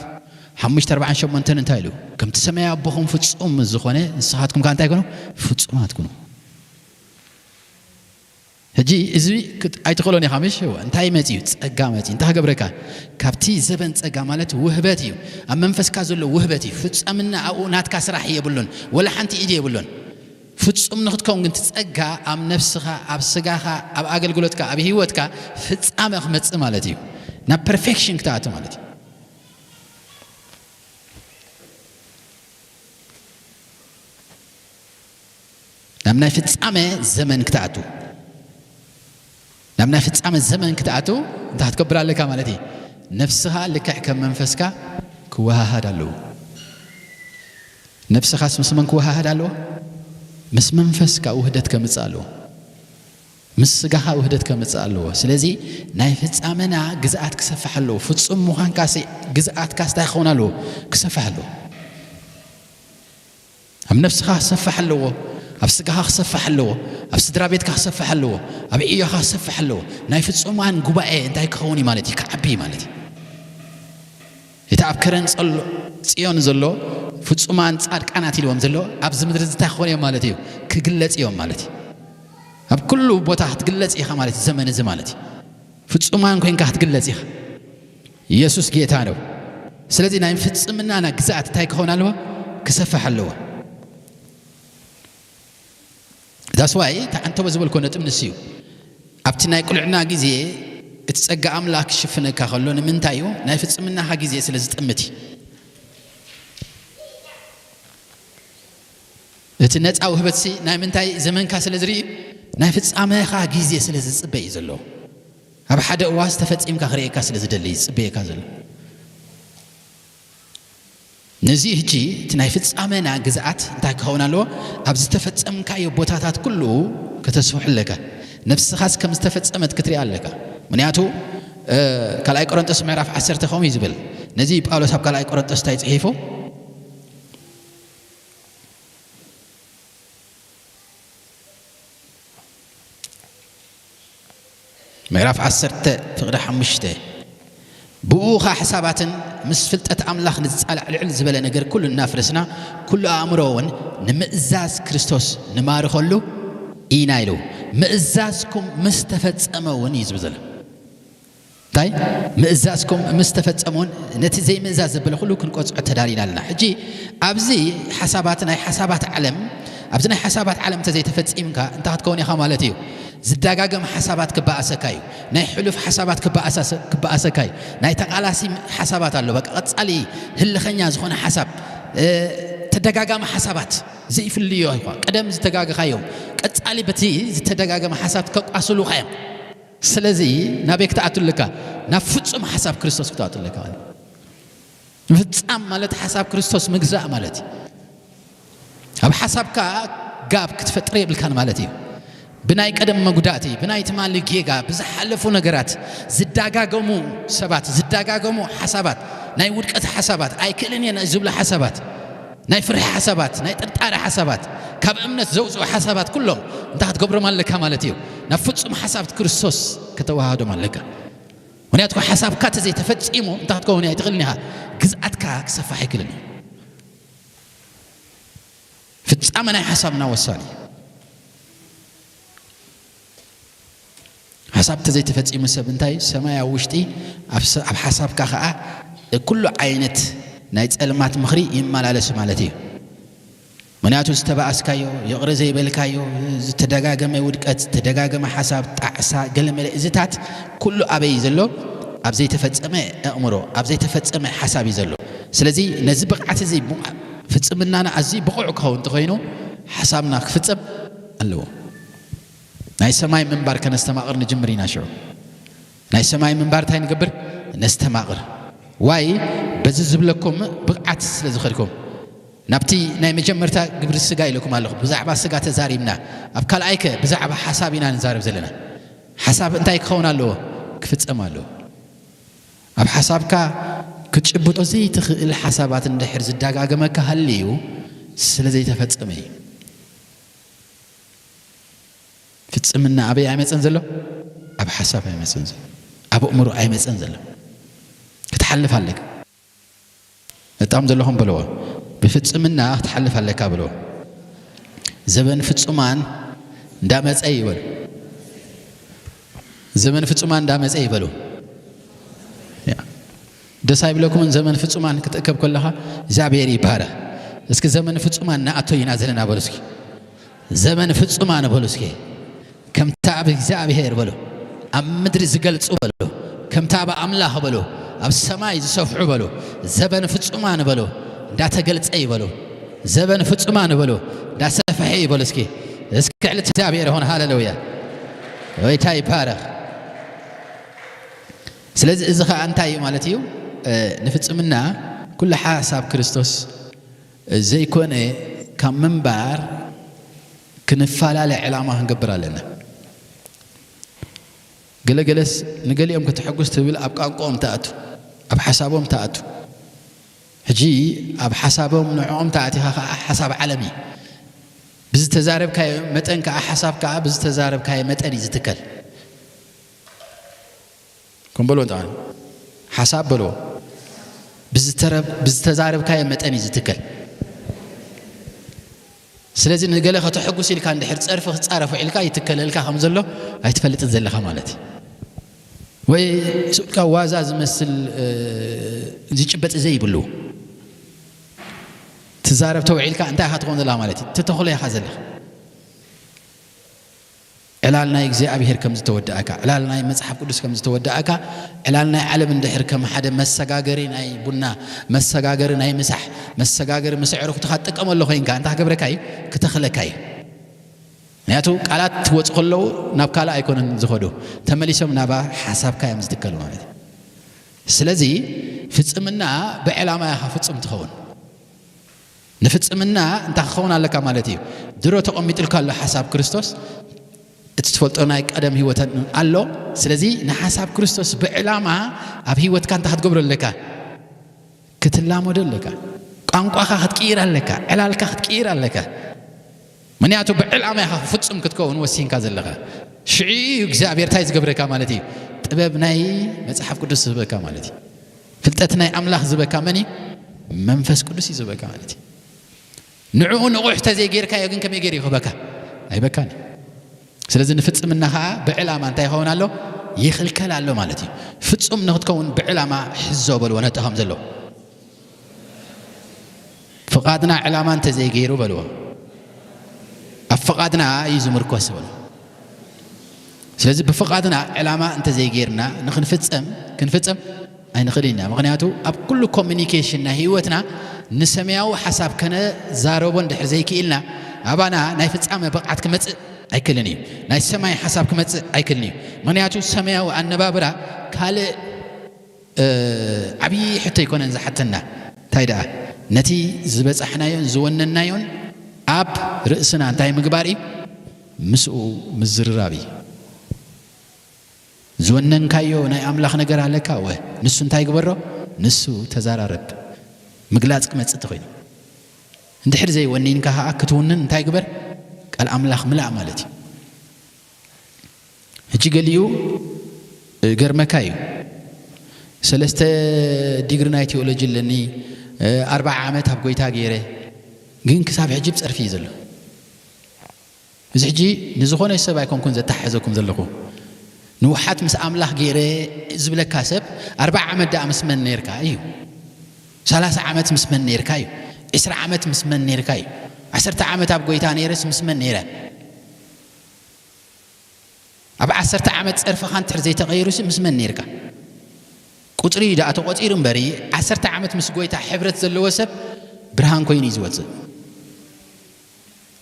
ሓሙሽተ ኣርባዓን ሸሞንተን እንታይ ኢሉ? "ከምቲ ሰማያዊ ኣቦኹም ፍጹም ዝኾነ፣ ንስኻትኩም ከኣ እንታይ ኩኑ? ፍጹማት ኩኑ።" ሕጂ እዚ ክት-፣ ኣይትኽእሎን ኢኻ፣ ምሽ? እወ፣ እንታይ መጺኡ? ጸጋ መጺኡ። እንታይ ክገብረካ? ካብቲ ዘበን ጸጋ ማለት ውህበት እዩ። ኣብ መንፈስካ ዘሎ ውህበት እዩ። ፍጻምና ኣብኡ ናትካ ስራሕ የብሉን። ወላ ሓንቲ ኢድ የብሉን። ፍጹም ንኽትከውን ግን እቲ ጸጋ ኣብ ነፍስኻ፣ ኣብ ስጋኻ፣ ኣብ ኣገልግሎትካ፣ ኣብ ህይወትካ ፍጻመ ክመጽእ ማለት እዩ። ናብ ፐርፌክሽን ክትኣቱ ማለት እዩ። ናብ ናይ ፍጻመ ዘመን ክትኣቱ፣ ናብ ናይ ፍጻመ ዘመን ክትኣቱ እንታይ ክትገብር ኣለካ ማለት እዩ? ነፍስኻ ልክዕ ከም መንፈስካ ክወሃሃድ ኣለዎ። ነፍስኻስ ምስ መን ክወሃሃድ ኣለዎ? ምስ መንፈስካ ውህደት ከምጽእ ኣለዎ። ምስ ስጋኻ ውህደት ከምጽእ ኣለዎ። ስለዚ ናይ ፍጻመና ግዝኣት ክሰፍሕ ኣለዎ። ፍጹም ምዃንካሲ ግዝኣትካስ እንታይ ክኸውን ኣለዎ? ክሰፍሕ ኣለዎ። ኣብ ነፍስኻ ክሰፍሕ ኣለዎ። ኣብ ስጋኻ ክሰፍሕ ኣለዎ። ኣብ ስድራ ቤትካ ክሰፍሕ ኣለዎ። ኣብ ዕዮኻ ክሰፍሕ ኣለዎ። ናይ ፍጹማን ጉባኤ እንታይ ክኸውን እዩ ማለት እዩ? ክዓቢ እዩ ማለት እዩ። እቲ ኣብ ከረን ጸሎ-፣ ጽዮን ዘሎ ፍጹማን ጻድቃናት ኢልዎም ዘሎ ኣብዚ ምድሪ እዚ እንታይ ክኾኑ እዮም ማለት እዩ? ክግለጽ እዮም ማለት እዩ። ኣብ ኩሉ ቦታ ክትግለጽ ኢኻ ማለት እዩ። ዘመን እዚ ማለት እዩ። ፍጹማን ኮይንካ ክትግለጽ ኢኻ። ኢየሱስ ጌታ ነው። ስለዚ ናይ ፍጽምናና ግዝኣት እንታይ ክኸውን ኣለዎ? ክሰፍሕ ኣለዎ። That's why ተዓንተቦ ዝበልኮ ነጥብ ንሱ እዩ። ኣብቲ ናይ ቁልዕና ግዜ እቲ ጸጋ ኣምላኽ ክሽፍነካ ከሎ ንምንታይ እዩ? ናይ ፍጽምናኻ ግዜ ስለ ዝጥምት እዩ። እቲ ነጻ ውህበትሲ ናይ ምንታይ ዘመንካ ስለ ዝርኢ? ናይ ፍጻመኻ ግዜ ስለ ዝጽበ እዩ ዘሎ። ኣብ ሓደ እዋን ዝተፈጺምካ ክርእየካ ስለ ዝደሊ እዩ ዝጽበየካ ዘሎ። ነዚ ሕጂ እቲ ናይ ፍጻመና ግዝኣት እንታይ ክኸውን ኣለዎ? ኣብ ዝተፈጸምካዮ ቦታታት ኩሉ ከተስፍሑ ኣለካ። ነፍስኻስ ከም ዝተፈጸመት ክትሪኣ ኣለካ። ምክንያቱ፣ እ፣ ካልኣይ ቆሮንጦስ ምዕራፍ ዓሰርተ ከምኡ እዩ ዝብል። ነዚ ጳውሎስ ኣብ ካልኣይ ቆሮንጦስ እንታይ ጽሒፉ? ምዕራፍ ዓሰርተ ፍቕዲ ሓሙሽተ፣ ብኡ ኸዓ ሓሳባትን ምስ ፍልጠት ኣምላኽ ንዝጻላዕ ልዕል ዝበለ ነገር ኩሉ እናፍረስና፣ ኩሉ ኣእምሮ እውን ንምእዛዝ ክርስቶስ ንማርኸሉ ኢና ኢሉ። ምእዛዝኩም ምስ ተፈጸመ እውን እዩ ዝብል ዘሎ። እንታይ? ምእዛዝኩም ምስ ተፈጸመ እውን ነቲ ዘይምእዛዝ ዘበለ ኩሉ ክንቆጽዖ ተዳሊና ኣለና። ሕጂ ኣብዚ ሓሳባት፣ ናይ ሓሳባት ዓለም፣ ኣብዚ ናይ ሓሳባት ዓለም እንተዘይተፈጺምካ እንታይ ክትከውን ኢኻ ማለት እዩ? ዝደጋገም ሓሳባት ክበኣሰካ እዩ። ናይ ሕሉፍ ሓሳባት ክበኣሳሰ-፣ ክበኣሰካ እዩ። ናይ ተቓላሲ ሓሳባት ኣሎ። በቃ ቀጻሊ ህልኸኛ ዝኾነ ሓሳብ፣ እ፣ ተደጋጋሚ ሓሳባት ዘይፍልዮ ይኳ። ቀደም ዝተጋገኻዮም ቀጻሊ በቲ ዝተደጋገመ ሓሳብ ከቋስሉኻ እዮም። ስለዚ ናበይ ክትኣቱ ኣለካ? ናብ ፍጹም ሓሳብ ክርስቶስ ክትኣቱ ኣለካ ማለት እዩ። ምፍጻም ማለት ሓሳብ ክርስቶስ ምግዛእ ማለት እዩ። ኣብ ሓሳብካ ጋብ ክትፈጥር የብልካን ማለት እዩ። ብናይ ቀደም መጉዳእቲ፣ ብናይ ትማሊ ጌጋ፣ ብዝሓለፉ ነገራት፣ ዝዳጋገሙ ሰባት፣ ዝዳጋገሙ ሓሳባት፣ ናይ ውድቀት ሓሳባት፣ ኣይክእልን እየ ዝብሉ ሓሳባት፣ ናይ ፍርሒ ሓሳባት፣ ናይ ጥርጣረ ሓሳባት፣ ካብ እምነት ዘውፅኡ ሓሳባት ኩሎም እንታይ ክትገብሮም ኣለካ ማለት እዩ? ናብ ፍጹም ሓሳብ ክርስቶስ ከተወሃህዶም ኣለካ። ምክንያቱ ሓሳብካ ተዘይተፈጺሙ እንታይ ክትከውን ኣይትኽእልን ኢኻ። ግዝኣትካ ክሰፋሕ ኣይክእልን እዩ። ፍጻመ ናይ ሓሳብና ወሳኒ እዩ። ሓሳብ ተዘይተፈጺሙ ሰብ እንታይ ሰማይ ኣብ ውሽጢ ኣብ ስ-፣ ኣብ ሓሳብካ ኸኣ ኩሉ ዓይነት ናይ ጸልማት ምኽሪ ይመላለስ ማለት እዩ። ምክንያቱ ዝተባኣስካዮ፣ ይቕረ ዘይበልካዮ፣ ዝተደጋገመ ውድቀት፣ ዝተደጋገመ ሓሳብ፣ ጣዕሳ፣ ገለመለ እዚታት ኩሉ ኣበይ እዩ ዘሎ? ኣብ ዘይተፈጸመ ኣእምሮ፣ ኣብ ዘይተፈጸመ ሓሳብ እዩ ዘሎ። ስለዚ ነዚ ብቕዓት እዚ ቡ-፣ ፍጽምናና ኣዝዩ ብቑዕ ክኸውን እንተኾይኑ ሓሳብና ክፍጸም ኣለዎ። ናይ ሰማይ ምንባር ከነስተማቕር ንጅምር ኢና ሽዑ። ናይ ሰማይ ምንባር እንታይ ንገብር? ነስተማቕር። ዋይ በዚ ዝብለኩም ብቕዓት ስለ ዝኸድኩም። ናብቲ ናይ መጀመርታ ግብሪ ስጋ ኢለኩም ኣለኹ። ብዛዕባ ስጋ ተዛሪብና። ኣብ ካልኣይከ ብዛዕባ ሓሳብ ኢና ንዛረብ ዘለና። ሓሳብ እንታይ ክኸውን ኣለዎ? ክፍጸም ኣለዎ። ኣብ ሓሳብካ ክትጭብጦ ዘይትኽእል ሓሳባት እንድሕር ዝደጋገመካ ሃልዩ ስለ ዘይተፈጸመ እዩ። ፍጽምና ኣበይ ኣይመጸን ዘሎ? ኣብ ሓሳብ ኣይመጸን ዘሎ። ኣብ ኣእምሮ ኣይመጸን ዘሎ። ክትሓልፍ ኣለካ። እጣም ዘለኹም በልዎ። ብፍጽምና ክትሓልፍ ኣለካ በልዎ። ዘበን ፍጹማን እንዳመጸ ይበሉ። ዘበን ፍጹማን እንዳመጸ ይበሉ። ያ። ደስ ኣይብለኩምን? ዘመን ፍጹማን ክትእከብ ከለኻ እግዚኣብሔር ይባረኽ። እስኪ ዘመን ፍጹማን ንኣቶ ኢና ዘለና በሉ እስኪ። ዘመን ፍጹማን በሉ እስኪ። ከምታ ኣብ እግዚኣብሔር በሉ። ኣብ ምድሪ ዝገልጹ በሉ። ከምታ ኣብ ኣምላኽ በሉ። ኣብ ሰማይ ዝሰፍሑ በሉ። ዘበን ፍጹማን በሉ። እንዳተገልጸ ይበሉ። ዘበን ፍጹማን በሉ። እንዳሰፍሐ ይበሉ እስኪ። እስኪ ዕለት እግዚኣብሔር ይኹን። ሃሌሉያ። ጎይታ ይባረኽ። ስለዚ እዚ ኸኣ እንታይ እዩ ማለት እዩ? እ፣ ንፍጽምና ኩሉ ሓሳብ ክርስቶስ ዘይኮነ ካብ ምንባር ክንፈላለ ዕላማ ክንገብር ኣለና። ገለገለስ ንገሊኦም ከተሐጉስ ትብል ኣብ ቋንቋኦም ትኣቱ፣ ኣብ ሓሳቦም ትኣቱ። ሕጂ ኣብ ሓሳቦም ንዕኦም ተኣቲኻ ኸዓ ሓሳብ ዓለም እዩ። ብዝተዛረብካዮ መጠን ከኣ ሓሳብ ከኣ ብዝተዛረብካዮ መጠን እዩ ዝትከል። ከም በሎ እንተኾነ ሓሳብ በሎ ብዝተረብ-፣ ብዝተዛረብካዮ መጠን እዩ ዝትከል። ስለዚ ንገለ ከተሐጉስ ኢልካ እንድሕር ጸርፊ ክትጻረፍ ውዒልካ ይትከለልካ ከም ዘሎ ኣይትፈልጥን ዘለኻ ማለት እዩ። ወይ ስብካ ዋዛ ዝመስል፣ እ፣ ዝጭበጥ ዘይብሉ ትዛረብ ተውዒልካ እንታይ ኢኻ ትኸውን ዘለኻ ማለት እዩ? ትተኽሎ ኢኻ ዘለኻ። ዕላል ናይ እግዚኣብሔር ከም ዝተወደኣካ፣ ዕላል ናይ መጽሓፍ ቅዱስ ከም ዝተወደኣካ፣ ዕላል ናይ ዓለም እንድሕር ከም ሓደ መሰጋገሪ ናይ ቡና፣ መሰጋገሪ ናይ ምሳሕ፣ መሰጋገሪ ምስ ኣዕሩኽትኻ ትጥቀመሉ ኮይንካ፣ እንታይ ክገብረካ እዩ? ክተኽለካ እዩ። ምክንያቱ ቃላት ትወፁ ከለዉ ናብ ካልእ ኣይኮነን ዝኸዱ፣ ተመሊሶም ናባ ሓሳብካ እዮም ዝትከሉ ማለት እዩ። ስለዚ ፍጽምና ብዕላማ ኢኻ ፍጹም ትኸውን። ንፍጽምና እንታይ ክኸውን ኣለካ ማለት እዩ? ድሮ ተቐሚጡልካ ኣሎ ሓሳብ ክርስቶስ። እቲ ትፈልጦ ናይ ቀደም ህይወት ኣሎ። ስለዚ ንሓሳብ ክርስቶስ ብዕላማ ኣብ ህይወትካ እንታይ ክትገብሮ ኣለካ? ክትላመዶ ኣለካ። ቋንቋኻ ክትቅይር ኣለካ። ዕላልካ ክትቅይር ኣለካ። ምክንያቱ ብዕላማ ኢኻ ፍጹም ክትከውን ወሲንካ ዘለኻ። ሽዑ እዩ እግዚኣብሔር እንታይ ዝገብረካ ማለት እዩ? ጥበብ ናይ መጽሓፍ ቅዱስ ዝህበካ ማለት እዩ። ፍልጠት ናይ ኣምላኽ ዝበካ መን እዩ? መንፈስ ቅዱስ እዩ ዝበካ ማለት እዩ። ንዕኡ ንቑሕ ተዘይጌርካዮ ግን ከመይ ገይሩ ይኽበካ? ኣይበካን እዩ። ስለዚ ንፍጽምና ኸዓ ብዕላማ እንታይ ይኸውን ኣሎ? ይኽልከል ኣሎ ማለት እዩ። ፍጹም ንኽትከውን ብዕላማ ሕዞ በልዎ ነቲ ከም ዘለዎ። ፍቓድና ዕላማ እንተዘይገይሩ በልዎ፣ ኣብ ፍቓድና እዩ ዝምርኮስ በልዎ። ስለዚ ብፍቓድና ዕላማ እንተዘይጌርና ንኽንፍጸም፣ ክንፍጸም ኣይንኽእልን ኢና። ምኽንያቱ ኣብ ኩሉ ኮሚኒኬሽን ናይ ህይወትና ንሰማያዊ ሓሳብ ከነዛረቦ እንድሕር ዘይክኢልና ኣባና ናይ ፍጻመ ብቕዓት ክመጽእ ኣይክእልን እዩ። ናይ ሰማይ ሓሳብ ክመጽእ ኣይክእልን እዩ። ምኽንያቱ ሰማያዊ ኣነባብራ ካልእ፣ እ፣ ዓብዪ ሕቶ ኣይኮነን ዝሓተና። እንታይ ደኣ ነቲ ዝበጻሕናዮን ዝወነናዮን ኣብ ርእስና እንታይ ምግባር እዩ? ምስኡ ምዝርራብ እዩ። ዝወነንካዮ ናይ ኣምላኽ ነገር ኣለካ፣ ወ ንሱ እንታይ ግበሮ? ንሱ ተዛራረብ። ምግላጽ ክመጽእ ተኾይኑ። እንድሕር ዘይወኒንካ ኸዓ ክትውንን እንታይ ግበር? ቃል ኣምላኽ ምላእ ማለት እዩ። ሕጂ ገሊኡ፣ እ፣ ገርመካ እዩ። ሰለስተ ዲግሪ ናይ ቴዎሎጂ ኣለኒ፣ እ፣ ኣርብዓ ዓመት ኣብ ጎይታ ገይረ፣ ግን ክሳብ ሕጂ ብጸርፊ እዩ ዘሎ። እዚ ሕጂ ንዝኾነ ሰብ ኣይኮንኩን ዘተሓሕዘኩም ዘለኹ። ንውሓት ምስ ኣምላኽ ገይረ ዝብለካ ሰብ ኣርብዓ ዓመት ደኣ ምስ መን ነይርካ እዩ? ሰላሳ ዓመት ምስ መን ነይርካ እዩ? ዕስራ ዓመት ምስ መን ነይርካ እዩ? ዓሰርተ ዓመት ኣብ ጎይታ ነይረስ ምስ መን ነይረ? ኣብ ዓሰርተ ዓመት ጸርፍኻ እንድሕር ዘይተቐይሩሲ ምስ መን ነይርካ? ቁጽሪ ደኣ ተቖጺሩ እምበሪ፣ ዓሰርተ ዓመት ምስ ጎይታ ሕብረት ዘለዎ ሰብ ብርሃን ኮይኑ እዩ ዝወጽእ።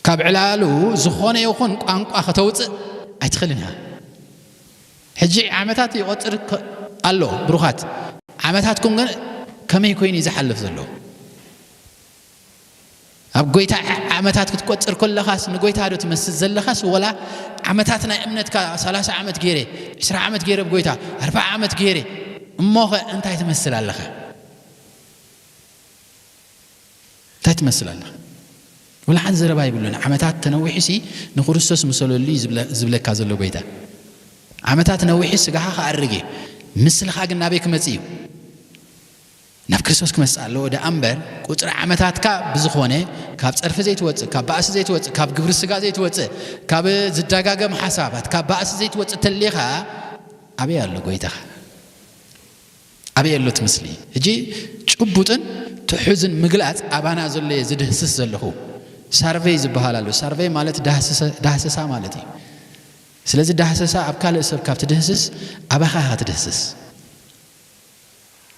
ካብ ዕላሉ ዝኾነ ይኹን ቋንቋ ከተውጽእ ኣይትኽእልን ኢኻ። ሕጂ ዓመታት ይቖጽር ከ-፣ ኣሎ፣ ብሩኻት። ዓመታትኩም ግን ከመይ ኮይኑ እዩ ዝሓልፍ ዘሎ? ኣብ ጎይታ ዓ-፣ ዓመታት ክትቆጽር ከለኻስ ንጎይታ ዶ ትመስል ዘለኻስ፣ ወላ ዓመታት ናይ እምነትካ ሰላሳ ዓመት ገይረ፣ ዕስራ ዓመት ገይረ ብጎይታ፣ ኣርብዓ ዓመት ገይረ፣ እሞኸ እንታይ ትመስል ኣለኻ? እንታይ ትመስል ኣለኻ? ወላ ሓንቲ ዘረባ ይብሉን። ዓመታት ተነዊሑሲ ንክርስቶስ ምሰለሉ እዩ ዝብለ-፣ ዝብለካ ዘሎ ጎይታ። ዓመታት ነዊሑ ስጋኻ ክኣርግ እዩ። ምስልኻ ግን ናበይ ክመጽእ እዩ? ናብ ክርስቶስ ክመጽእ ኣለዎ ደኣ እምበር፣ ቁጽሪ ዓመታትካ ብዝኾነ፣ ካብ ጸርፊ ዘይትወጽእ፣ ካብ ባእሲ ዘይትወጽእ፣ ካብ ግብሪ ስጋ ዘይትወጽእ፣ ካብ ዝደጋገም ሓሳባት፣ ካብ ባእሲ ዘይትወጽእ ተሊኻ፣ ኣበይ ኣሎ ጎይታኻ? ኣበይ ኣሎ እቲ ምስሊ? ሕጂ ጭቡጥን ትሑዝን ምግላጽ ኣባና ዘሎ እየ ዝድህስስ ዘለኹ። ሳርቬይ ዝበሃል ኣሎ። ሳርቬይ ማለት ዳህስሰ-፣ ዳህሰሳ ማለት እዩ። ስለዚ ዳህሰሳ ኣብ ካልእ ሰብ ካብ ትድህስስ፣ ኣባኻ ኢኻ ትድህስስ።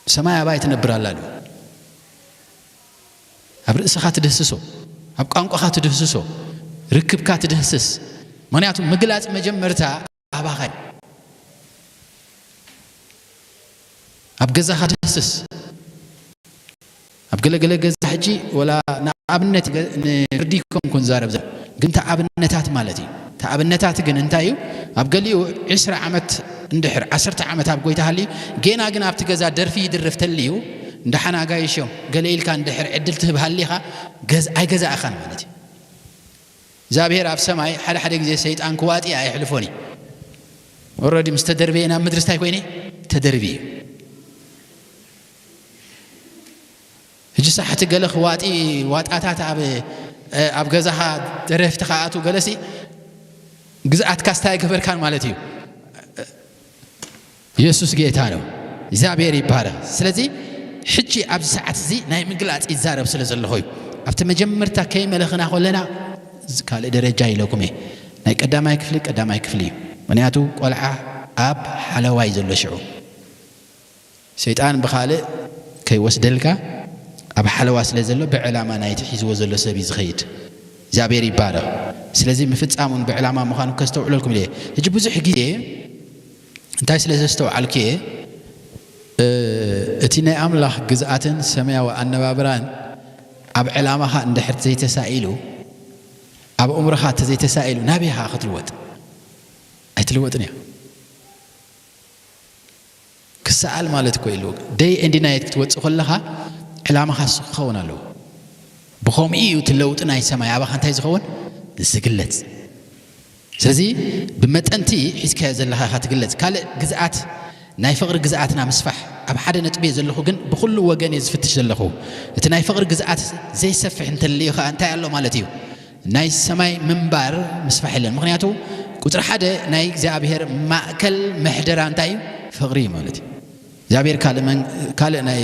ሰማይ ኣባይ ትነብር ኣላ ዶ? ኣብ ርእስኻ ትድህስሶ፣ ኣብ ቋንቋኻ ትድህስሶ፣ ርክብካ ትድህስስ። ምኽንያቱ ምግላጽ መጀመርታ ኣባኻ እዩ። ኣብ ገዛኻ ትድህስስ። ኣብ ገለገለ ገዛ ሕጂ ወላ ንኣብነት ገ-፣ ንፍርዲ ኮንኩን ዛረብ ዘ-፣ ግን ተኣብነታት ማለት እዩ። ተኣብነታት ግን እንታይ እዩ? ኣብ ገሊኡ ዕስራ ዓመት እንድሕር ዓሰርተ ዓመት ኣብ ጎይታ ሃልዩ፣ ጌና ግን ኣብቲ ገዛ ደርፊ ይድርፍ ተልዩ፣ እንድሓን ኣጋይሾም ገለ ኢልካ እንድሕር ዕድል ትህብ ሃሊኻ፣ ገዝ-፣ ኣይገዛእኻን ማለት እዩ። እግዚኣብሔር ኣብ ሰማይ ሓደ ሓደ ግዜ ሰይጣን ክዋጢ ኣየሕልፎን እዩ። ኦረዲ ምስ ተደርበየ ናብ ምድሪ እንታይ ኮይነ? ተደርቢ እዩ። ሕጂ ሳሕቲ ገለ ክዋጢ ዋጣታት ኣብ ኣብ ገዛኻ ደረፍቲ ከኣቱ ገለሲ ግዝኣትካ ስታይ ገበርካን ማለት እዩ። ኢየሱስ ጌታ ነው። እግዚኣብሔር ይባረክ። ስለዚ ሕጂ ኣብዚ ሰዓት እዚ ናይ ምግላፅ ይዛረብ ስለ ዘለኹ እዩ። ኣብቲ መጀመርታ ከይመለኽና ከለና ካልእ ደረጃ ኢለኩም እየ። ናይ ቀዳማይ ክፍሊ ቀዳማይ ክፍሊ እዩ። ምክንያቱ ቆልዓ ኣብ ሓለዋይ ዘሎ ሽዑ ሰይጣን ብኻልእ ከይወስደልካ ኣብ ሓለዋ ስለ ዘሎ ብዕላማ ናይቲ ሒዝዎ ዘሎ ሰብ እዩ ዝኸይድ። እግዚኣብሔር ይባረኽ። ስለዚ ምፍጻሙን ብዕላማ ምዃኑ ከስተውዕለልኩም ኢለ። ሕጂ ብዙሕ ግዜ እንታይ ስለ ዘስተውዓልኩ እየ፣ እቲ ናይ ኣምላኽ ግዝኣትን ሰማያዊ ኣነባብራን ኣብ ዕላማኻ እንድሕር ዘይተሳኢሉ፣ ኣብ እምሮኻ እንተዘይተሳኢሉ ናበይ ኢኻ ክትልወጥ? ኣይትልወጥን እያ። ክሰኣል ማለት እኮ ኢሉ ደይ ኤንድ ናይት ክትወፅእ ከለኻ ዕላማኻ እሱ ክኸውን ኣለዎ። ብኸምኡ እዩ እቲ ለውጢ ናይ ሰማይ ኣባኻ እንታይ ዝኸውን ዝግለጽ። ስለዚ ብመጠንቲ ሒዝካዮ ዘለኻ ኢኻ ትግለጽ። ካልእ ግዝኣት ናይ ፍቕሪ ግዝኣትና ምስፋሕ ኣብ ሓደ ነጥቢ እየ ዘለኹ፣ ግን ብኹሉ ወገን እየ ዝፍትሽ ዘለኹ። እቲ ናይ ፍቕሪ ግዝኣት ዘይሰፍሕ እንተልዩ ኸዓ እንታይ ኣሎ ማለት እዩ? ናይ ሰማይ ምንባር ምስፋሕ የለን። ምኽንያቱ ቁፅሪ ሓደ ናይ እግዚኣብሔር ማእከል ምሕደራ እንታይ እዩ? ፍቕሪ እዩ ማለት እዩ። እግዚኣብሔር ካልእ መን-፣ ካልእ ናይ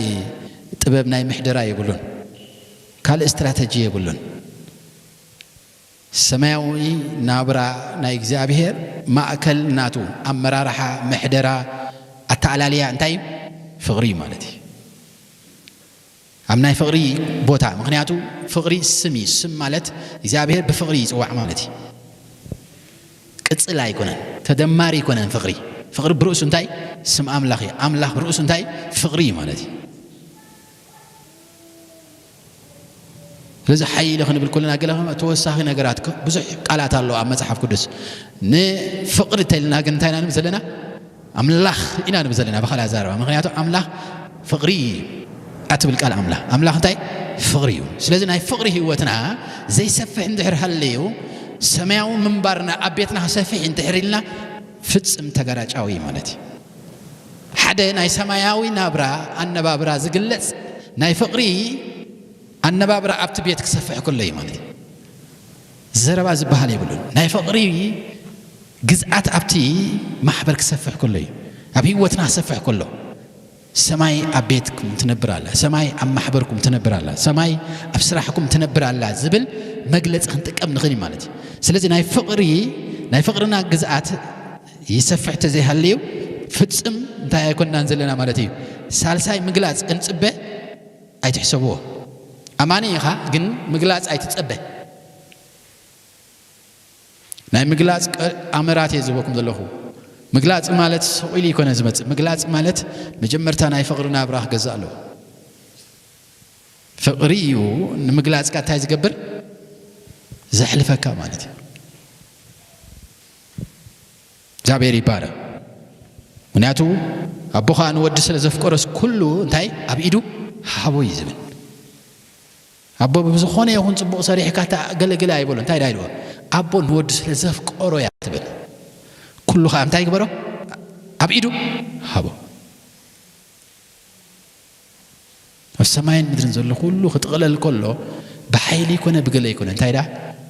ጥበብ ናይ ምሕደራ የብሉን። ካልእ ስትራተጂ የብሉን። ሰማያዊ ናብራ ናይ እግዚኣብሔር ማእከል ናቱ ኣመራርሓ፣ ምሕደራ፣ ኣተኣላልያ እንታይ እዩ? ፍቕሪ እዩ ማለት እዩ። ኣብ ናይ ፍቕሪ ቦታ፣ ምኽንያቱ ፍቕሪ ስም እዩ። ስም ማለት እግዚኣብሔር ብፍቕሪ ይጽዋዕ ማለት እዩ። ቅጽል ኣይኮነን፣ ተደማሪ ኣይኮነን ፍቕሪ። ፍቕሪ ብርእሱ እንታይ? ስም ኣምላኽ እዩ። ኣምላኽ ብርእሱ እንታይ? ፍቕሪ እዩ ማለት እዩ። ስለዚ ሓይሊ ክንብል ከለና ገለ ከም ተወሳኺ ነገራት ክ-፣ ብዙሕ ቃላት ኣሎ ኣብ መጽሓፍ ቅዱስ። ንፍቕሪ እንተኢልና ግን እንታይ ኢና ንብል ዘለና? ኣምላኽ ኢና ንብል ዘለና ብኻልእ ኣዛረባ። ምኽንያቱ ኣምላኽ ፍቕሪ እዩ። ኣትብል ቃል ኣምላኽ። ኣምላኽ እንታይ? ፍቕሪ እዩ። ስለዚ ናይ ፍቕሪ ህይወትና ዘይሰፍሕ እንድሕር ሃለዩ፣ ሰማያዊ ምንባርና ኣብ ቤትና ክሰፍሕ እንድሕር ኢልና ፍጽም ተጋራጫዊ እዩ ማለት እዩ። ሓደ ናይ ሰማያዊ ናብራ ኣነባብራ ዝግለጽ ናይ ፍቕሪ ኣነባብራ ኣብቲ ቤት ክሰፍሕ ከሎ እዩ ማለት እዩ። ዘረባ ዝበሃል የብሉን። ናይ ፍቕሪ ግዝኣት ኣብቲ ማሕበር ክሰፍሕ ከሎ እዩ። ኣብ ህይወትና ክሰፍሕ ከሎ፣ ሰማይ ኣብ ቤትኩም ትነብር ኣላ፣ ሰማይ ኣብ ማሕበርኩም ትነብር ኣላ፣ ሰማይ ኣብ ስራሕኩም ትነብር ኣላ ዝብል መግለጺ ክንጥቀም ንኽእል እዩ ማለት እዩ። ስለዚ ናይ ፍቕሪ፣ ናይ ፍቕርና ግዝኣት ይሰፍሕ ተዘይሃልዩ ፍጽም እንታይ ኣይኮንናን ዘለና ማለት እዩ። ሳልሳይ ምግላጽ ክንጽበ ኣይትሕሰብዎ። ኣማኒ ኢኻ ግን ምግላጽ ኣይትጸበ። ናይ ምግላጽ ቀ-፣ ኣምራት እየ ዝህበኩም ዘለኹ። ምግላጽ ማለት ስቕ ኢሉ ይኮነ ዝመጽእ። ምግላጽ ማለት መጀመርታ ናይ ፍቕሪ ናብራ ክገዛእ ኣለዎ። ፍቕሪ እዩ ንምግላጽካ እንታይ ዝገብር? ዘሕልፈካ ማለት እዩ። እግዚኣብሔር ይባረክ። ምክንያቱ ኣቦኻ ንወዲ ስለ ዘፍቀሮስ ኩሉ እንታይ ኣብ ኢዱ ሃቦ እዩ ዝብል። ኣቦ ብዝኾነ ይኹን ጽቡቕ ሰሪሕካ እታ ገለገለ ኣይበሎ። እንታይ ዳ ኢልዎ? ኣቦ ንወዲ ስለ ዘፍቀሮ እያ ትብል። ኩሉ ኸኣ እንታይ ይግበሮ? ኣብ ኢዱ ሃቦ። ኣብ ሰማይን ምድርን ዘሎ ኩሉ ክጥቕለል ከሎ ብሓይሊ ይኮነ ብገለ ይኮነ እንታይ ዳ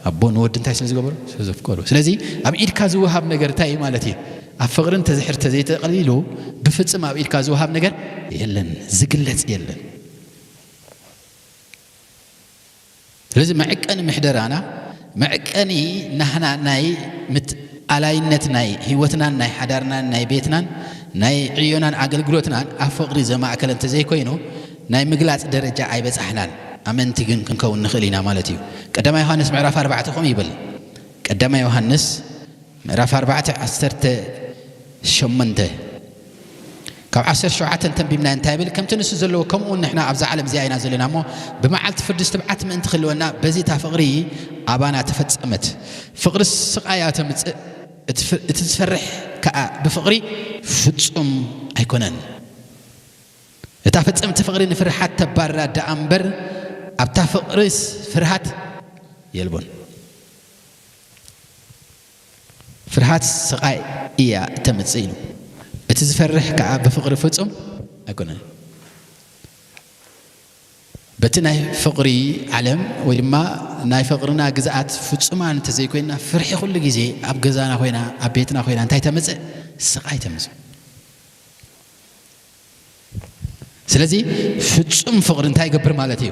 ኣቦ ንወዲ እንታይ ስለ ዝገበሮ? ስለ ዘፍቀሮ። ስለዚ ኣብ ኢድካ ዝወሃብ ነገር እንታይ እዩ ማለት እዩ? ኣብ ፍቕርን ተዝሕር ተዘይተቐሊሉ ብፍጽም ኣብ ኢድካ ዝወሃብ ነገር የለን፣ ዝግለጽ የለን። ስለዚ መዕቀኒ ምሕደራና፣ መዕቀኒ ናህና ናይ ምትኣላይነት ናይ ህይወትናን ናይ ሓዳርናን ናይ ቤትናን ናይ ዕዮናን ኣገልግሎትናን ኣብ ፍቕሪ ዘማእከለ እንተዘይኮይኑ፣ ናይ ምግላጽ ደረጃ ኣይበጻሕናን። ኣመንቲ ግን ክንከውን ንኽእል ኢና ማለት እዩ። ቀዳማይ ዮሃንስ ምዕራፍ ኣርባዕተ ከምኡ ይብል። ቀዳማይ ዮሃንስ ምዕራፍ ኣርባዕተ ዓሰርተ ሸሞንተ፣ ካብ ዓሰርተ ሸውዓተ እንተንቢብና እንታይ ይብል? ከምቲ ንሱ ዘለዎ ከምኡ እውን ንሕና ኣብዛ ዓለም እዚኣ ኢና ዘለና እሞ፣ ብመዓልቲ ፍርዲ ትብዓት ምእንቲ ክህልወና፣ በዚ እታ ፍቕሪ ኣባና ተፈጸመት። ፍቕሪ ስቓይ እያ ተምጽእ፣ እቲ ፍ-፣ እቲ ዝፈርሕ ከኣ ብፍቕሪ ፍጹም ኣይኮነን። እታ ፍጽምቲ ፍቕሪ ንፍርሃት ተባርራ ደኣ እምበር፣ ኣብታ ፍቕሪስ ፍርሃት የልቦን። ፍርሃት ስቓይ እያ እተምጽእ ኢሉ። እቲ ዝፈርሕ ከኣ ብፍቕሪ ፍጹም ኣይኮነን። በቲ ናይ ፍቕሪ ዓለም ወይ ድማ ናይ ፍቕርና ግዝኣት ፍጹማን እንተዘይኮይና፣ ፍርሒ ኩሉ ግዜ ኣብ ገዛና ኮይና፣ ኣብ ቤትና ኮይና እንታይ ተምጽእ? ስቓይ ተምጽእ። ስለዚ ፍጹም ፍቕሪ እንታይ ይገብር ማለት እዩ?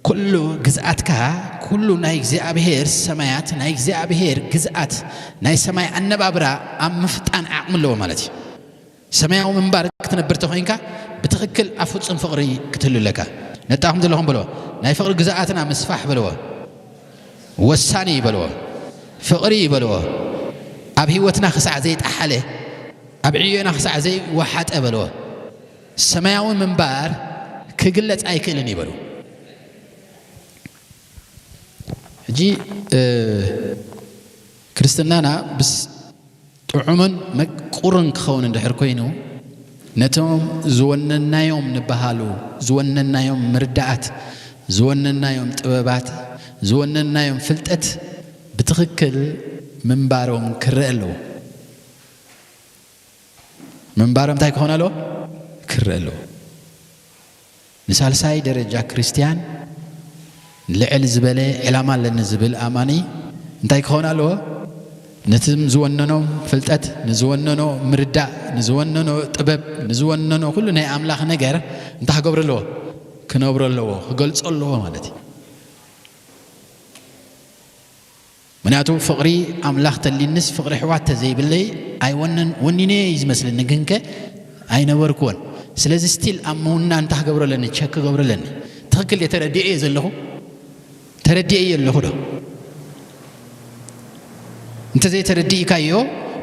ኩሉ ግዝኣትካ፣ ኩሉ ናይ እግዚኣብሔር ሰማያት፣ ናይ እግዚኣብሔር ግዝኣት፣ ናይ ሰማይ ኣነባብራ ኣብ ምፍጣን ዓቕሚ ኣለዎ ማለት እዩ። ሰማያዊ ምንባር ክትነብር ተኾይንካ፣ ብትኽክል ኣብ ፍጹም ፍቕሪ ክትህሉ ኣለካ። ነጣኹም ዘለኹም በልዎ፣ ናይ ፍቕሪ ግዝኣትና ምስፋሕ በልዎ፣ ወሳኒ እዩ በልዎ፣ ፍቕሪ እዩ በልዎ። ኣብ ህይወትና ክሳዕ ዘይጠሓለ፣ ኣብ ዕዮና ክሳዕ ዘይወሓጠ በልዎ፣ ሰማያዊ ምንባር ክግለጽ ኣይክእልን እዩ በልዎ። ሕጂ፣ እ፣ ክርስትናና ብስ-፣ ጥዑምን ምቁርን ክኸውን እንድሕር ኮይኑ፣ ነቶም ዝወነናዮም ንበሃሉ፣ ዝወነናዮም ምርዳኣት፣ ዝወነናዮም ጥበባት፣ ዝወነናዮም ፍልጠት ብትኽክል ምንባሮም ክረአ ኣለዎ። ምንባሮም እንታይ ክኸውን ኣለዎ? ክረአ ኣለዎ። ንሳልሳይ ደረጃ ክርስትያን ልዕል ዝበለ ዕላማ ኣለኒ ዝብል ኣማኒ እንታይ ክኸውን ኣለዎ? ነቲ ዝወነኖ ፍልጠት፣ ንዝወነኖ ምርዳእ፣ ንዝወነኖ ጥበብ፣ ንዝወነኖ ኩሉ ናይ ኣምላኽ ነገር እንታይ ክገብሮ ኣለዎ? ክነብሮ ኣለዎ፣ ክገልጾ ኣለዎ ማለት እዩ። ምክንያቱ ፍቕሪ ኣምላኽ ተሊንስ ፍቕሪ ኣሕዋት ተዘይብለይ ኣይወንን፣ ወኒነ እዩ ዝመስለኒ፣ ግንከ ኣይነበርኩዎን። ስለዚ ስቲል ኣብ ምውናን እንታይ ክገብሮ ኣለኒ? ቸክ ክገብሮ ኣለኒ። ትኽክል እየ፣ ተረዲኤ እየ ዘለኹ? ተረዲኤ እየ ኣለኹ ዶ? እንተዘይተረዲእካዮ፣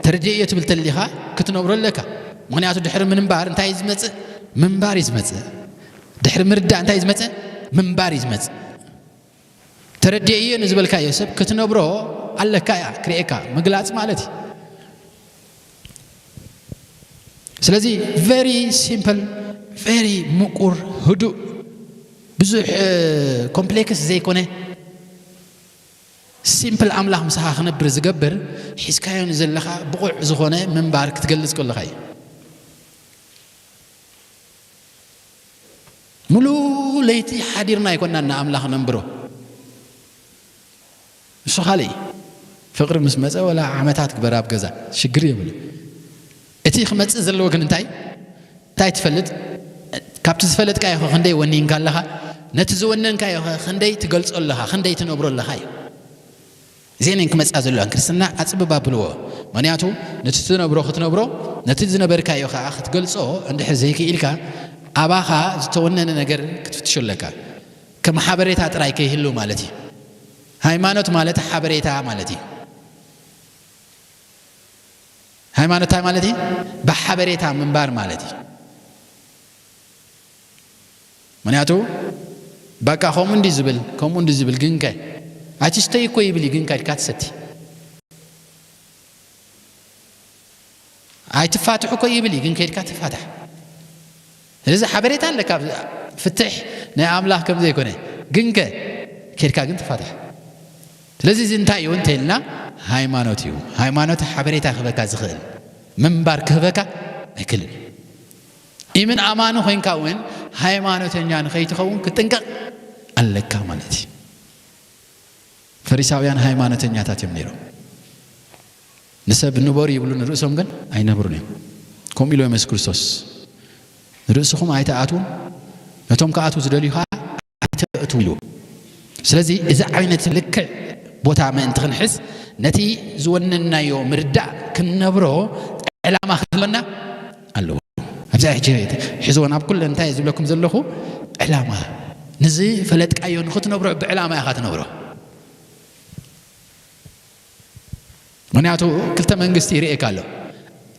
ተረዲኤ እየ ትብል ተሊኻ ክትነብሮ ኣለካ። ምኽንያቱ ድሕሪ ምንባር እንታይ እዩ ዝመጽእ? ምንባር እዩ ዝመጽእ። ድሕሪ ምርዳእ እንታይ እዩ ዝመጽእ? ምንባር እዩ ዝመጽእ። ተረዲኤዮ ንዝበልካዮ ሰብ ክትነብሮ ኣለካ እያ፣ ክርእየካ ምግላጽ ማለት እዩ። ስለዚ ቨሪ ሲምፕል፣ ቨሪ ምቁር፣ ህዱእ፣ ብዙሕ፣ እ፣ ኮምፕሌክስ ዘይኮነ፣ ሲምፕል ኣምላኽ ምሳኻ ክነብር ዝገብር፣ ሒዝካዮ ንዘለኻ ብቑዕ ዝኾነ ምንባር ክትገልጽ ከለኻ እዩ። ሙሉ ለይቲ ሓዲርና ኣይኮናን ንኣምላኽ ነንብሮ። እሱ ካልእ እዩ። ፍቕሪ ምስ መጸ ወላ ዓመታት ግበር ኣብ ገዛ፣ ሽግር የብሉ። እቲ ክመጽእ ዘለዎ ግን እንታይ? እንታይ ትፈልጥ? ካብቲ ዝፈለጥካዮ ኸ ክንደይ ወኒንካ ኣለኻ? ነቲ ዝወነንካዮ ኸ ክንደይ ትገልጾ ኣለኻ? ክንደይ ትነብሮ ኣለኻ እዩ። እዚአን እየን ክመጻ ዘለዋን። ክርስትና ኣጽብብ ኣብልዎ። ምኽንያቱ ነቲ ትነብሮ ክትነብሮ፣ ነቲ ዝነበርካዮ ኸኣ ክትገልጾ እንድሕር ዘይክኢልካ፣ ኣባኻ ዝተወነነ ነገር ክትፍትሾ ኣለካ። ከም ሓበሬታ ጥራይ ከይህሉ ማለት እዩ። ሃይማኖት ማለት ሓበሬታ ማለት እዩ። ሃይማኖት እንታይ ማለት እዩ? ብሓበሬታ ምንባር ማለት እዩ። ምኽንያቱ በቃ ከምኡ እንዲ ዝብል፣ ከምኡ እንዲ ዝብል፣ ግንከ ኣይትስተይ እኮ ይብል እዩ፣ ግንከ ኢልካ ትሰቲ። ኣይትፋትሑ እኮ ይብል እዩ፣ ግን ከይድካ ትፋታሕ። ስለዚ ሓበሬታ ኣለካ፣ ፍትሕ ናይ ኣምላኽ ከም ዘይኮነ፣ ግንከ ከይድካ ግን ትፋታሕ። ስለዚ እዚ እንታይ እዩ እንተ ኢልና፣ ሃይማኖት እዩ። ሃይማኖት ሓበሬታ ክህበካ ዝኽእል፣ ምንባር ክህበካ ኣይክእልን እዩ። ኢምን ኣማኒ ኮይንካ እውን ሃይማኖተኛ ንኸይትኸውን ክትጥንቀቕ ኣለካ ማለት እዩ። ፈሪሳውያን ሃይማኖተኛታት እዮም ነይሮም። ንሰብ ንበሩ ይብሉ፣ ንርእሶም ግን ኣይነብሩን እዮም። ከምኡ ኢሉ የሱስ ክርስቶስ፣ "ንርእስኹም ኣይትኣትዉን፣ ነቶም ክኣትዉ ዝደልዩ ኸኣ ኣይትእትዉ" ኢሉ። ስለዚ እዚ ዓይነት ልክዕ ቦታ ምእንቲ ክንሕዝ፣ ነቲ ዝወነንናዮ ምርዳእ ክንነብሮ ዕላማ ክህልወና ኣለዎ። ኣብዚ ሕጂ ሕዝዎ ናብ ኩለን እንታይ ዝብለኩም ዘለኹ፣ ዕላማ። ንዝፈለጥካዮ ንኽትነብሮ ብዕላማ ኢኻ ትነብሮ። ምኽንያቱ ክልተ መንግስቲ ይርእየካ ኣሎ።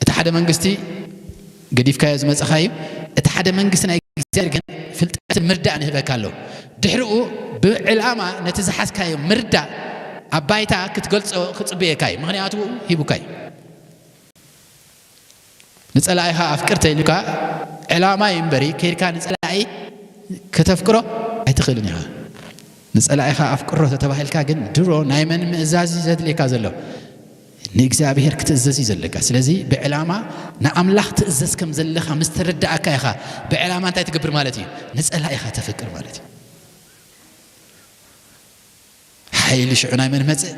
እቲ ሓደ መንግስቲ ገዲፍካዮ ዝመጽኻዩ፣ እቲ ሓደ መንግስቲ ናይ እግዚኣብሔር ግን ፍልጠትን ምርዳእን ይህበካ ኣሎ። ድሕሪኡ ብዕላማ ነቲ ዝሓዝካዮ ምርዳእ ኣብ ባይታ ክትገልጾ ክጽበየካ እዩ። ምኽንያቱ ሂቡካ እዩ። "ንጸላኢኻ ኣፍቅር" ተኢሉካ፣ ዕላማ እዩ እምበሪ፣ ከይድካ ንጸላኢ ከተፍቅሮ ኣይትኽእልን ኢኻ። "ንጸላኢኻ ኣፍቅሮ" ተተባሂልካ ግን ድሮ ናይ መን ምእዛዝ እዩ ዘድልየካ ዘሎ? ንእግዚኣብሔር ክትእዘዝ እዩ ዘለካ። ስለዚ ብዕላማ ንኣምላኽ ትእዘዝ ከም ዘለኻ ምስ ተረዳእካ ኢኻ ብዕላማ እንታይ ትገብር ማለት እዩ? ንጸላኢኻ ተፍቅር ማለት እዩ። ሓይሊ ሽዑ ናይ መን መጽእ?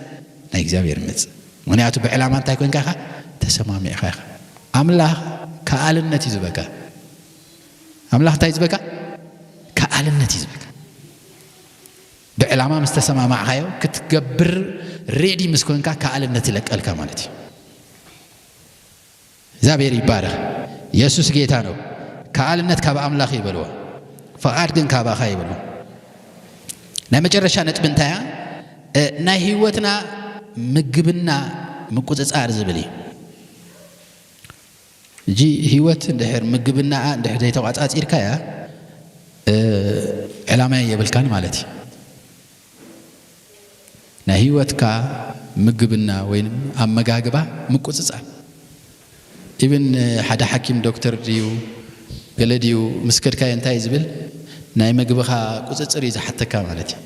ናይ እግዚኣብሔር መጽእ። ምኽንያቱ ብዕላማ እንታይ ኮንካ ኢኻ? ተሰማሚዕኻ ኢኻ። ኣምላኽ ከኣልነት እዩ ዝበካ። ኣምላኽ እንታይ ዝበካ? ከኣልነት እዩ ዝበካ። ብዕላማ ምስ ተሰማማዕካዮ ክትገብር ሬዲ ምስ ኮንካ ከኣልነት ይለቀልካ ማለት እዩ። እግዚኣብሔር ይባረኽ። የሱስ ጌታ ነው። ከኣልነት ካብ ኣምላኽ ይበልዎ፣ ፍቓድ ግን ካባኻ ይበልዎ። ናይ መጨረሻ ነጥቢ እንታይ እያ? እ፣ ናይ ህይወትና ምግብና ምቁጽጻር ዝብል እዩ። እጂ ህይወት እንድሕር ምግብናኣ እንድሕር ዘይተቋጻጺርካያ፣ እ፣ ዕላማ የብልካን ማለት እዩ። ናይ ህይወትካ ምግብና ወይም ኣመጋግባ ምቁጽጻር። ኢብን ሓደ ሓኪም ዶክተር ድዩ ገለ ድዩ ምስ ከድካዮ እንታይ ዝብል? ናይ ምግብኻ ቁጽጽር እዩ ዝሓተካ ማለት እዩ።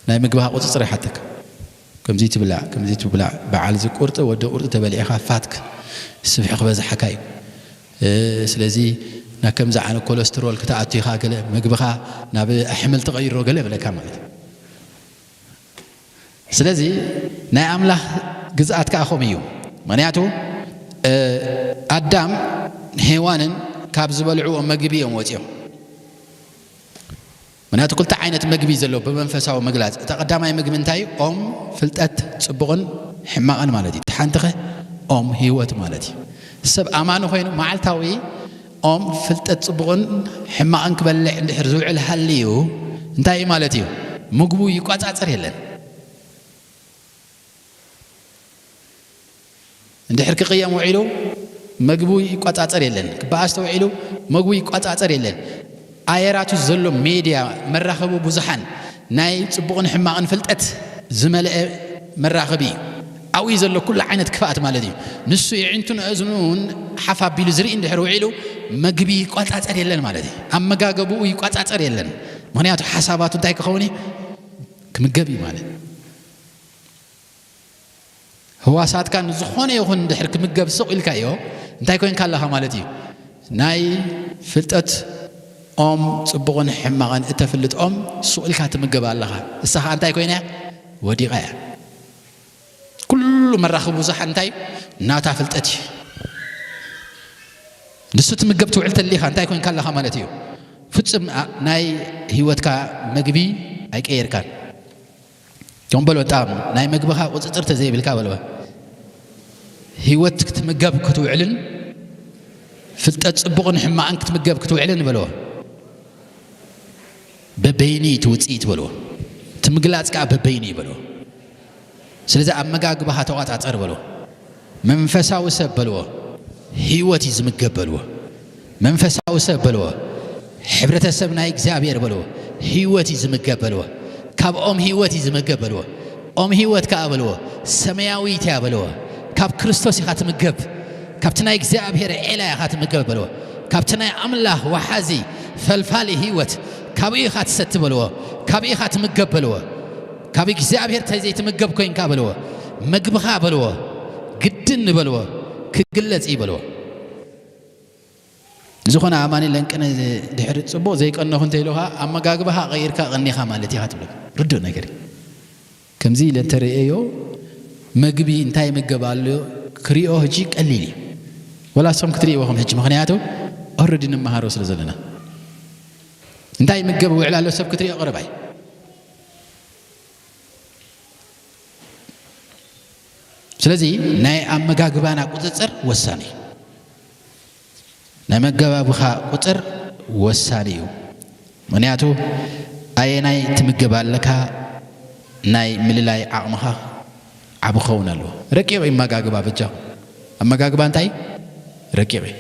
ናይ ምግብኻ ቁጽጽር ይሓተካ። ከምዚ ትብላዕ፣ ከምዚ ትብላዕ፣ በዓል እዚ ቁርጢ፣ ወዲ ቁርጢ ተበሊዕኻ ፋትክ ስብሒ ክበዝሓካ እዩ። እ፣ ስለዚ ናብ ከምዚ ዓይነት ኮለስትሮል ክትኣቱ ኢኻ፣ ገለ ምግብኻ ናብ ኣሕምልቲ ቀይሮ ገለ ይብለካ ማለት እዩ። ስለዚ ናይ ኣምላኽ ግዝኣት ከኣ ከምኡ እዩ። ምኽንያቱ፣ እ፣ ኣዳም ሄዋንን ካብ ዝበልዕዎ መግቢ እዮም ወጺኦም። ምኽንያቱ ክልተ ዓይነት መግቢ እዩ ዘሎ ብመንፈሳዊ ምግላጽ። እቲ ቀዳማይ ምግቢ እንታይ እዩ? ኦም ፍልጠት ጽቡቕን ሕማቕን ማለት እዩ። እቲ ሓንቲኸ ኦም ህይወት ማለት እዩ። ሰብ ኣማኒ ኮይኑ መዓልታዊ ኦም ፍልጠት ጽቡቕን ሕማቕን ክበልዕ እንድሕር ዝውዕል ሃልዩ እንታይ እዩ ማለት እዩ? ምግቡ ይቋጻጸር የለን። እንድሕር ክቕየም ውዒሉ መግቡ ይቋጻጸር የለን። ክበኣስ ተውዒሉ መግቡ ይቋጻጸር የለን። ኣየራቱ ዘሎ ሜድያ፣ መራኸቢ ብዙሓን፣ ናይ ጽቡቕን ሕማቕን ፍልጠት ዝመልአ መራኸቢ እዩ። ኣብኡ እዩ ዘሎ ኩሉ ዓይነት ክፍኣት ማለት እዩ። ንሱ የዒንቱን ኣእዝኑን ሓፍ ኣቢሉ ዝርኢ እንድሕር ውዒሉ መግቢ ይቋጻጸር የለን ማለት እዩ። ኣመጋገብኡ ይቋጻጸር የለን። ምኽንያቱ ሓሳባቱ እንታይ ክኸውን እዩ? ክምገብ እዩ ማለት። ህዋሳትካ ንዝኾነ ይኹን እንድሕር ክምገብ ስቕ ኢልካዮ፣ እንታይ ኮይንካ ኣለኻ ማለት እዩ? ናይ ፍልጠት ኦም ጽቡቕን ሕማቕን እተፍልጥ ኦም ስቕ ኢልካ ትምገብ ኣለኻ። እሳ ኸኣ እንታይ ኮይና እያ? ወዲቓ እያ። ኩሉ መራኸቢ ብዙሓን እንታይ እዩ? ናታ ፍልጠት እዩ። ንሱ ትምገብ ትውዕል ተሊኻ እንታይ ኮይንካ ኣለኻ ማለት እዩ? ፍጹም ኣ-፣ ናይ ህይወትካ መግቢ ኣይቀየርካን። እቶም በሎ ጣም ናይ መግብኻ ቁጽጽር ተዘይብልካ በልወ። ህይወት ክትምገብ ክትውዕልን ፍልጠት ጽቡቕን ሕማቕን ክትምገብ ክትውዕልን በልዎ። በበይኒ እቲ ውጽኢት በልዎ። እቲ ምግላጽ ከኣ በበይኒ እዩ በልዎ። ስለዚ ኣመጋግባኻ ተቋጻጸር በልዎ። መንፈሳዊ ሰብ በልዎ። ህይወት እዩ ዝምገብ በልዎ። መንፈሳዊ ሰብ በልዎ። ሕብረተሰብ ናይ እግዚኣብሔር በልዎ። ህይወት እዩ ዝምገብ በልዎ። ካብ ኦም ህይወት እዩ ዝምገብ በልዎ። ኦም ህይወት ከኣ በልዎ። ሰማያዊት እያ በልዎ። ካብ ክርስቶስ ኢኻ ትምገብ። ካብቲ ናይ እግዚኣብሔር ዒላ ኢኻ ትምገብ በልዎ። ካብቲ ናይ ኣምላኽ ወሓዚ ፈልፋሊ ህይወት ካብኡ ኢኻ ትሰቲ በልዎ። ካብኡ ኢኻ ትምገብ በልዎ። ካብ እግዚኣብሔር ተዘይትምገብ ኮይንካ በልዎ። መግብኻ በልዎ። ግድን በልዎ። ክግለጽ እዩ በልዎ። ዝኾነ ኣማኒ ለንቅነ ድሕሪ ጽቡቕ ዘይቀነኹ እንተ ኢሉኻ፣ ኣመጋግባኻ ቀይርካ ቀኒኻ ማለት ኢኻ ትብሎ። ርዱእ ነገር እዩ። ከምዚ ኢለ እንተርእየዮ፣ መግቢ እንታይ ይምገብ ኣሎ ክሪኦ ሕጂ ቀሊል እዩ። ወላ እሶም ክትርእይዎ ከም ሕጂ፣ ምኽንያቱ ኦረዲ ንመሃሮ ስለ ዘለና። እንታይ ይምገብ ውዕል ኣሎ ሰብ ክትሪኦ ቅርብ ኣይ። ስለዚ ናይ ኣመጋግባና ቁጽጽር ወሳኒ እዩ። ናይ መገባብኻ ቁጽር ወሳኒ እዩ። ምኽንያቱ ኣየናይ ትምገብ ኣለካ ናይ ምልላይ ዓቕምኻ ዓቢ ክኸውን ኣለዎ። ረቂቕ እዩ ኣመጋግባ በጃኹም። ኣመጋግባ እንታይ እዩ? ረቂቕ እዩ።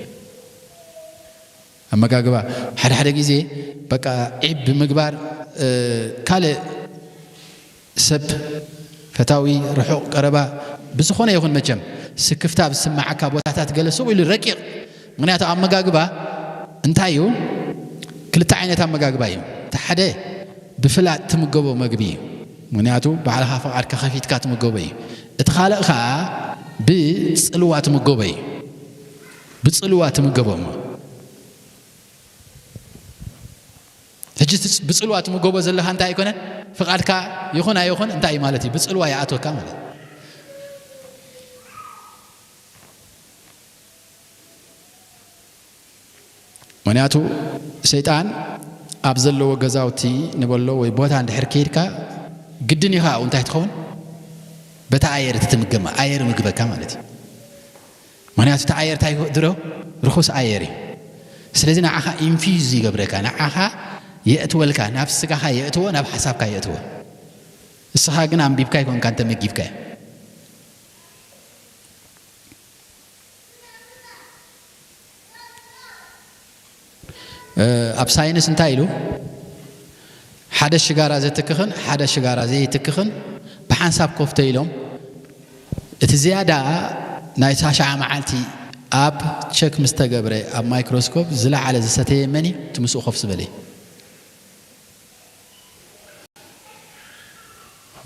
ኣመጋግባ ሓደ ሓደ ግዜ በቃ ዒብ ብምግባር፣ እ፣ ካልእ ሰብ ፈታዊ ርሑቕ ቀረባ ብዝኾነ ይኹን መቸም ስክፍታ ኣብ ዝስምዓካ ቦታታት ገለ ስቕ ኢሉ ረቂቕ። ምኽንያቱ ኣመጋግባ እንታይ እዩ? ክልተ ዓይነት ኣመጋግባ እዩ። እቲ ሓደ ብፍላጥ ትምገቦ መግቢ እዩ። ምኽንያቱ ባዕልኻ ፍቓድካ ከፊትካ ትምገቦ እዩ። እቲ ካልእ ኸኣ ብጽልዋ ትምገቦ እዩ። ብጽልዋ ትምገቦ እሞ። ሕጂ እቲ ብጽልዋ ትምገቦ ዘለኻ እንታይ ኣይኮነን? ፍቓድካ ይኹን ኣይኹን እንታይ እዩ ማለት እዩ? ብጽልዋ ይኣትወካ ማለት እዩ። ምኽንያቱ ሰይጣን ኣብ ዘለዎ ገዛውቲ ንበሎ ወይ ቦታ እንድሕር ከይድካ ግድን እዩ ከኣ እንታይ ትኸውን? በታ ኣየር እቲ ትምገብ፣ ኣየር ምግበካ ማለት እዩ። ምኽንያቱ እቲ ኣየር እንታይ ድሮ ርኹስ ኣየር እዩ። ስለዚ ንዓኻ ኢንፊዝ ይገብረካ፣ ንዓኻ የእትወልካ፣ ናብ ስጋኻ የእትዎ፣ ናብ ሓሳብካ የእትዎ። እስኻ ግን ኣንቢብካ ኣይኮንካ እንተመጊብካዮ። ኣብ ሳይንስ እንታይ ኢሉ? ሓደ ሽጋራ ዘትክኽን ሓደ ሽጋራ ዘይትክኽን ብሓንሳብ ኮፍ ተኢሎም፣ እቲ ዝያዳ ናይ ታሽዓ መዓልቲ ኣብ ቸክ ምስ ተገብረ ኣብ ማይክሮስኮፕ ዝለዓለ ዝሰተየ መን እዩ? እቲ ምስኡ ኮፍ ዝበለ እዩ።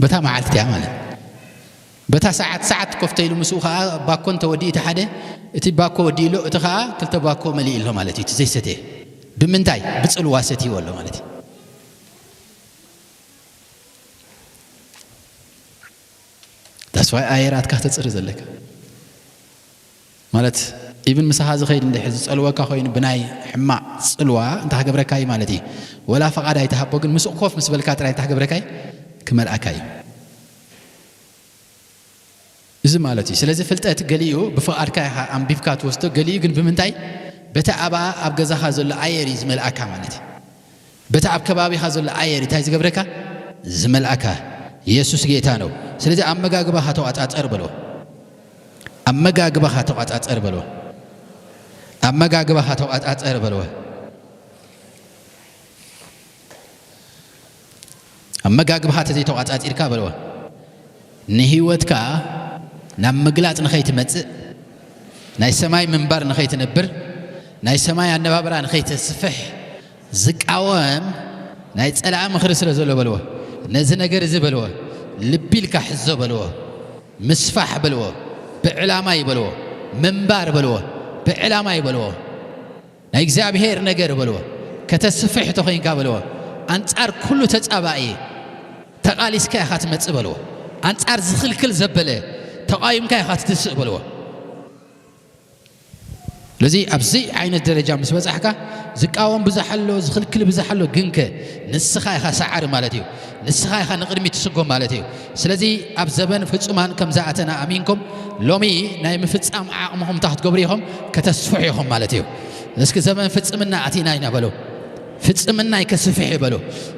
በታ መዓልቲ እቲኣ ማለት በታ ሰዓት ሰዓት ኮፍ ተኢሉ ምስኡ ከዓ ባኮ እንተወዲኡ እቲ ሓደ እቲ ባኮ ወዲኡ ኣሎ፣ እቲ ከዓ ክልተ ባኮ መሊኡ ኣሎ ማለት እዩ። እቲ ዘይሰተ ብምንታይ ብፅልዋ ሰትይዎ ኣሎ ማለት እዩ። ዳስዋይ ኣየራትካ ተፅሪ ዘለካ ማለት ኢብን ምሳኻ ዝኸይድ እንድሕር ዝጸልወካ ኮይኑ ብናይ ሕማቕ ጽልዋ እንታይ ክገብረካ እዩ ማለት እዩ? ወላ ፈቓድ ኣይትሃቦ፣ ግን ምስኡ ኮፍ ምስ በልካ ጥራይ እንታይ ክገብረካ እዩ? ክመልኣካ እዩ። እዚ ማለት እዩ። ስለዚ ፍልጠት ገሊኡ ብፍቓድካ ኢኻ ኣንቢብካ ትወስዶ፣ ገሊኡ ግን ብምንታይ? በቲ ኣብኣ ኣብ ገዛኻ ዘሎ ኣየር እዩ ዝመልኣካ ማለት እዩ። በቲ ኣብ ከባቢኻ ዘሎ ኣየር እንታይ ዝገብረካ? ዝመልኣካ። የሱስ ጌታ ነው። ስለዚ ኣመጋግባኻ ተቋጻጸር በልዎ። ኣመጋግባኻ ተቋጻጸር በልዎ። ኣመጋግባኻ ተቋጻጸር በልዎ። ኣመጋግባኻ ተዘይተቋጻጺርካ በልዎ። ንህይወትካ ናብ ምግላጽ ንኸይትመጽእ፣ ናይ ሰማይ ምንባር ንኸይትነብር፣ ናይ ሰማይ ኣነባብራ ንኸይተስፍሕ ዝቃወም ናይ ጸላኢ ምኽሪ ስለ ዘሎ በልዎ። ነዚ ነገር እዚ በልዎ። ልቢ ኢልካ ሕዞ በልዎ። ምስፋሕ በልዎ። ብዕላማ እዩ በልዎ። ምንባር በልዎ። ብዕላማ እዩ በልዎ። ናይ እግዚኣብሔር ነገር በልዎ። ከተስፍሕ ተኾይንካ በልዎ። ኣንጻር ኩሉ ተጻባኢ ተቓሊስካ ኢኻ ትመጽእ በልዎ። ኣንጻር ዝኽልክል ዘበለ ተቓዊምካ ኢኻ ትትስእ በልዎ። ስለዚ ኣብዚ ዓይነት ደረጃ ምስ በጻሕካ ዝቃወም ብዙሕ ኣሎ፣ ዝኽልክል ብዙሕ ኣሎ፣ ግንከ ንስኻ ኢኻ ሰዓሪ ማለት እዩ። ንስኻ ኢኻ ንቕድሚት ትስጎም ማለት እዩ። ስለዚ ኣብ ዘበን ፍጹማን ከም ዝኣተና ኣሚንኩም ሎሚ ናይ ምፍጻም ዓቕምኹም እንታይ ክትገብሩ ኢኹም? ከተስፍሑ ኢኹም ማለት እዩ። እስኪ ዘበን ፍጽምና ኣቲና ኢና በሉ። ፍጽምናይ ከስፍሕ እዩ በሉ።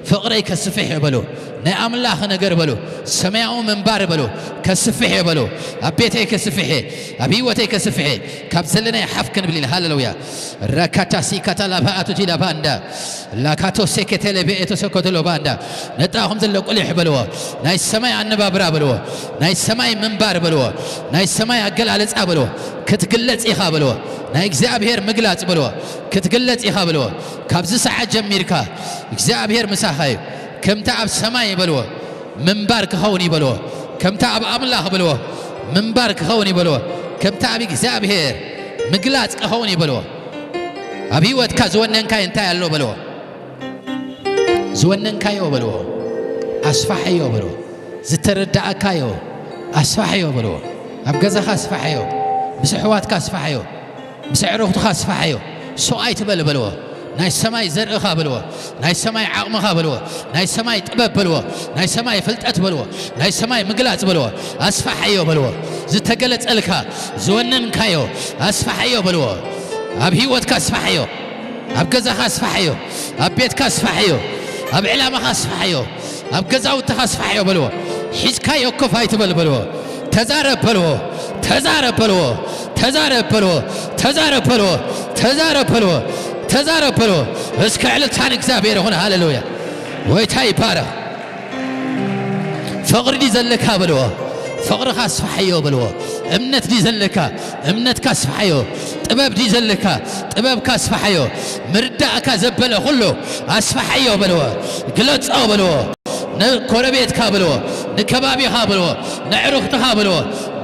ፍቕረይ ከስፍሕ እዩ በሉ። ናይ ኣምላኽ ነገር በሉ። ሰማያዊ ምንባር በሉ። ከስፍሕ እዩ በሉ። ኣብ ቤተይ ከስፍሕ እየ። ኣብ ህይወተይ ከስፍሕ እየ። ካብ ዘለናይ ሓፍ ክንብል ኢና። ሃሌሉያ። ረካታ ሲካታ ላባ ኣቱቲ ላባ እንዳ ላካቶ ሴኬቴሌ ቤኤቶ ሰኮተሎ ባንዳ ነጣኹም ዘሎ ቁሊሕ በልዎ። ናይ ሰማይ ኣነባብራ በልዎ። ናይ ሰማይ ምንባር በልዎ። ናይ ሰማይ ኣገላልጻ በልዎ። ክትግለጽ ኢኻ በልዎ። ናይ እግዚኣብሔር ምግላጽ በልዎ። ክትግለጽ ኢኻ በልዎ። ካብዚ ሰዓት ጀሚርካ እግዚኣብሔር ምሳኻ እዩ። ከምቲ ኣብ ሰማይ በልዎ። ምንባር ክኸውን እዩ በልዎ። ከምቲ ኣብ ኣምላኽ በልዎ። ምንባር ክኸውን እዩ በልዎ። ከምቲ ኣብ እግዚኣብሔር ምግላጽ ክኸውን እዩ በልዎ። ኣብ ህይወትካ ዝወነንካዮ እንታይ ኣሎ በልዎ። ዝወነንካዮ በልዎ። ኣስፋሕዮ በልዎ። ዝተረዳእካዮ ኣስፋሕዮ በልዎ። ኣብ ገዛኻ ኣስፋሕዮ። ምስ ኣሕዋትካ ኣስፋሕዮ። ምስ ኣዕሩኽትኻ ኣስፋሕዮ። ሱቕ ኣይትበል በልዎ። ናይ ሰማይ ዘርእኻ በልዎ። ናይ ሰማይ ዓቕምኻ በልዎ። ናይ ሰማይ ጥበብ በልዎ። ናይ ሰማይ ፍልጠት በልዎ። ናይ ሰማይ ምግላጽ በልዎ። ኣስፋሕዮ በልዎ። ዝተገለጸልካ ዝወነንካዮ ኣስፋሕዮ በልዎ። ኣብ ህይወትካ ኣስፋሕዮ። ኣብ ገዛኻ ኣስፋሕዮ። ኣብ ቤትካ ኣስፋሕዮ። ኣብ ዕላማኻ ኣስፋሕዮ። ኣብ ገዛውትኻ ኣስፋሕዮ በልዎ። ሒዝካዮ ኮፍ ኣይትበል በልዎ። ተዛረብ በልዎ። ተዛረብ በልዎ። ተዛረብ በልዎ። ተዛረብ በልዎ። ተዛረብ በልዎ። ተዛረብ በልዎ። እስከ ዕልልታ ንእግዚኣብሔር ይኹን። ሃሌሉያ። ጎይታ ይባረኽ። ፍቕሪ ድዩ ዘለካ በልዎ። ፍቕርኻ ኣስፋሕዮ በልዎ። እምነት ድዩ ዘለካ? እምነትካ ኣስፋሕዮ። ጥበብ ድዩ ዘለካ? ጥበብካ ኣስፋሕዮ። ምርዳእካ ዘበለ ኩሉ ኣስፋሕዮ በልዎ። ግለጾ በልዎ። ንጎረቤትካ በልዎ። ንከባቢኻ በልዎ። ንዕሩኽትኻ በልዎ።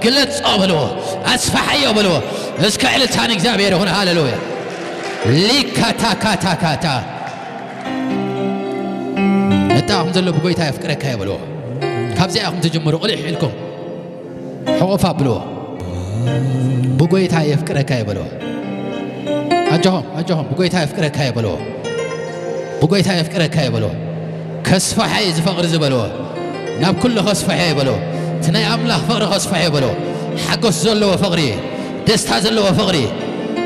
ግለጾ በልዎ። ኣስፋሕዮ በልዎ። እስከ ዕልልታ ንእግዚኣብሔር ይኹን። ሃሌሉያ። ሊካታካታካታ ነታ ነታ ኣኹም ዘሎ ብጎይታ የፍቅረካ እየ በልዎ። ካብዚኣ ኢኹም ትጅምሩ፣ ቕልሕ ኢልኩም ሕቑፍ ኣብልዎ። ብጎይታ የፍቅረካ እየ በልዎ። ኣጆኹም፣ ኣጆኹም፣ ብጎይታ የፍቅረካ እየ በልዎ። ብጎይታ የፍቅረካ እየ በልዎ። ከስፋሐ እዩ ዝፈቕሪ ዝበልዎ። ናብ ኩሉ ከስፋሐ እየ በልዎ። እቲ ናይ ኣምላኽ ፍቕሪ ከስፋሐ እየ በልዎ። ሓጎስ ዘለዎ ፍቕሪ፣ ደስታ ዘለዎ ፍቕሪ፣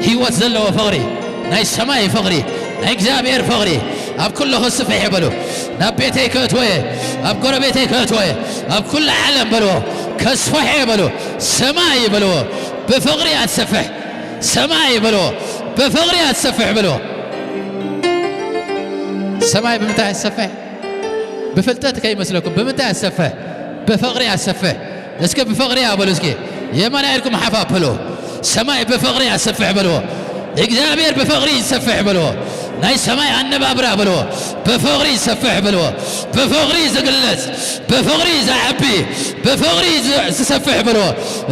ህይወት ዘለዎ ፍቕሪ፣ ናይ ሰማይ ፍቕሪ፣ ናይ እግዚኣብሔር ፍቕሪ ኣብ ኩሉ ክስፍሕ እየ በልዎ። ናብ ቤተይ ከእትዎ እየ፣ ኣብ ጎረቤተይ ከእትዎ እየ፣ ኣብ ኩሉ ዓለም በልዎ። ከስፋሐ እየ በልዎ። ሰማይ በልዎ። ብፍቕሪ እያ ትሰፍሕ። ሰማይ በልዎ። ብፍቕሪ እያ ትሰፍሕ በልዎ። ሰማይ ብምንታይ እያ ትሰፍሕ? ብፍልጠት ከይመስለኩም፣ ብምንታይ እያ ትሰፍሕ? ብፍቕሪ እያ ትሰፍሕ። እስኪ ብፍቕሪ እያ በሉ እስኪ። የማና ኢድኩም ሓፍ ኣብሉ። ሰማይ ብፍቕሪ እያ ትሰፍሕ በልዎ። እግዚኣብሔር ብፍቕሪ ይሰፍሕ በልዎ። ናይ ሰማይ ኣነባብራ በልዎ። ብፍቕሪ ይሰፍሕ በልዎ። ብፍቕሪ ዝግለጽ፣ ብፍቕሪ ዝዓቢ፣ ብፍቕሪ ዝ-፣ ዝሰፍሕ በልዎ።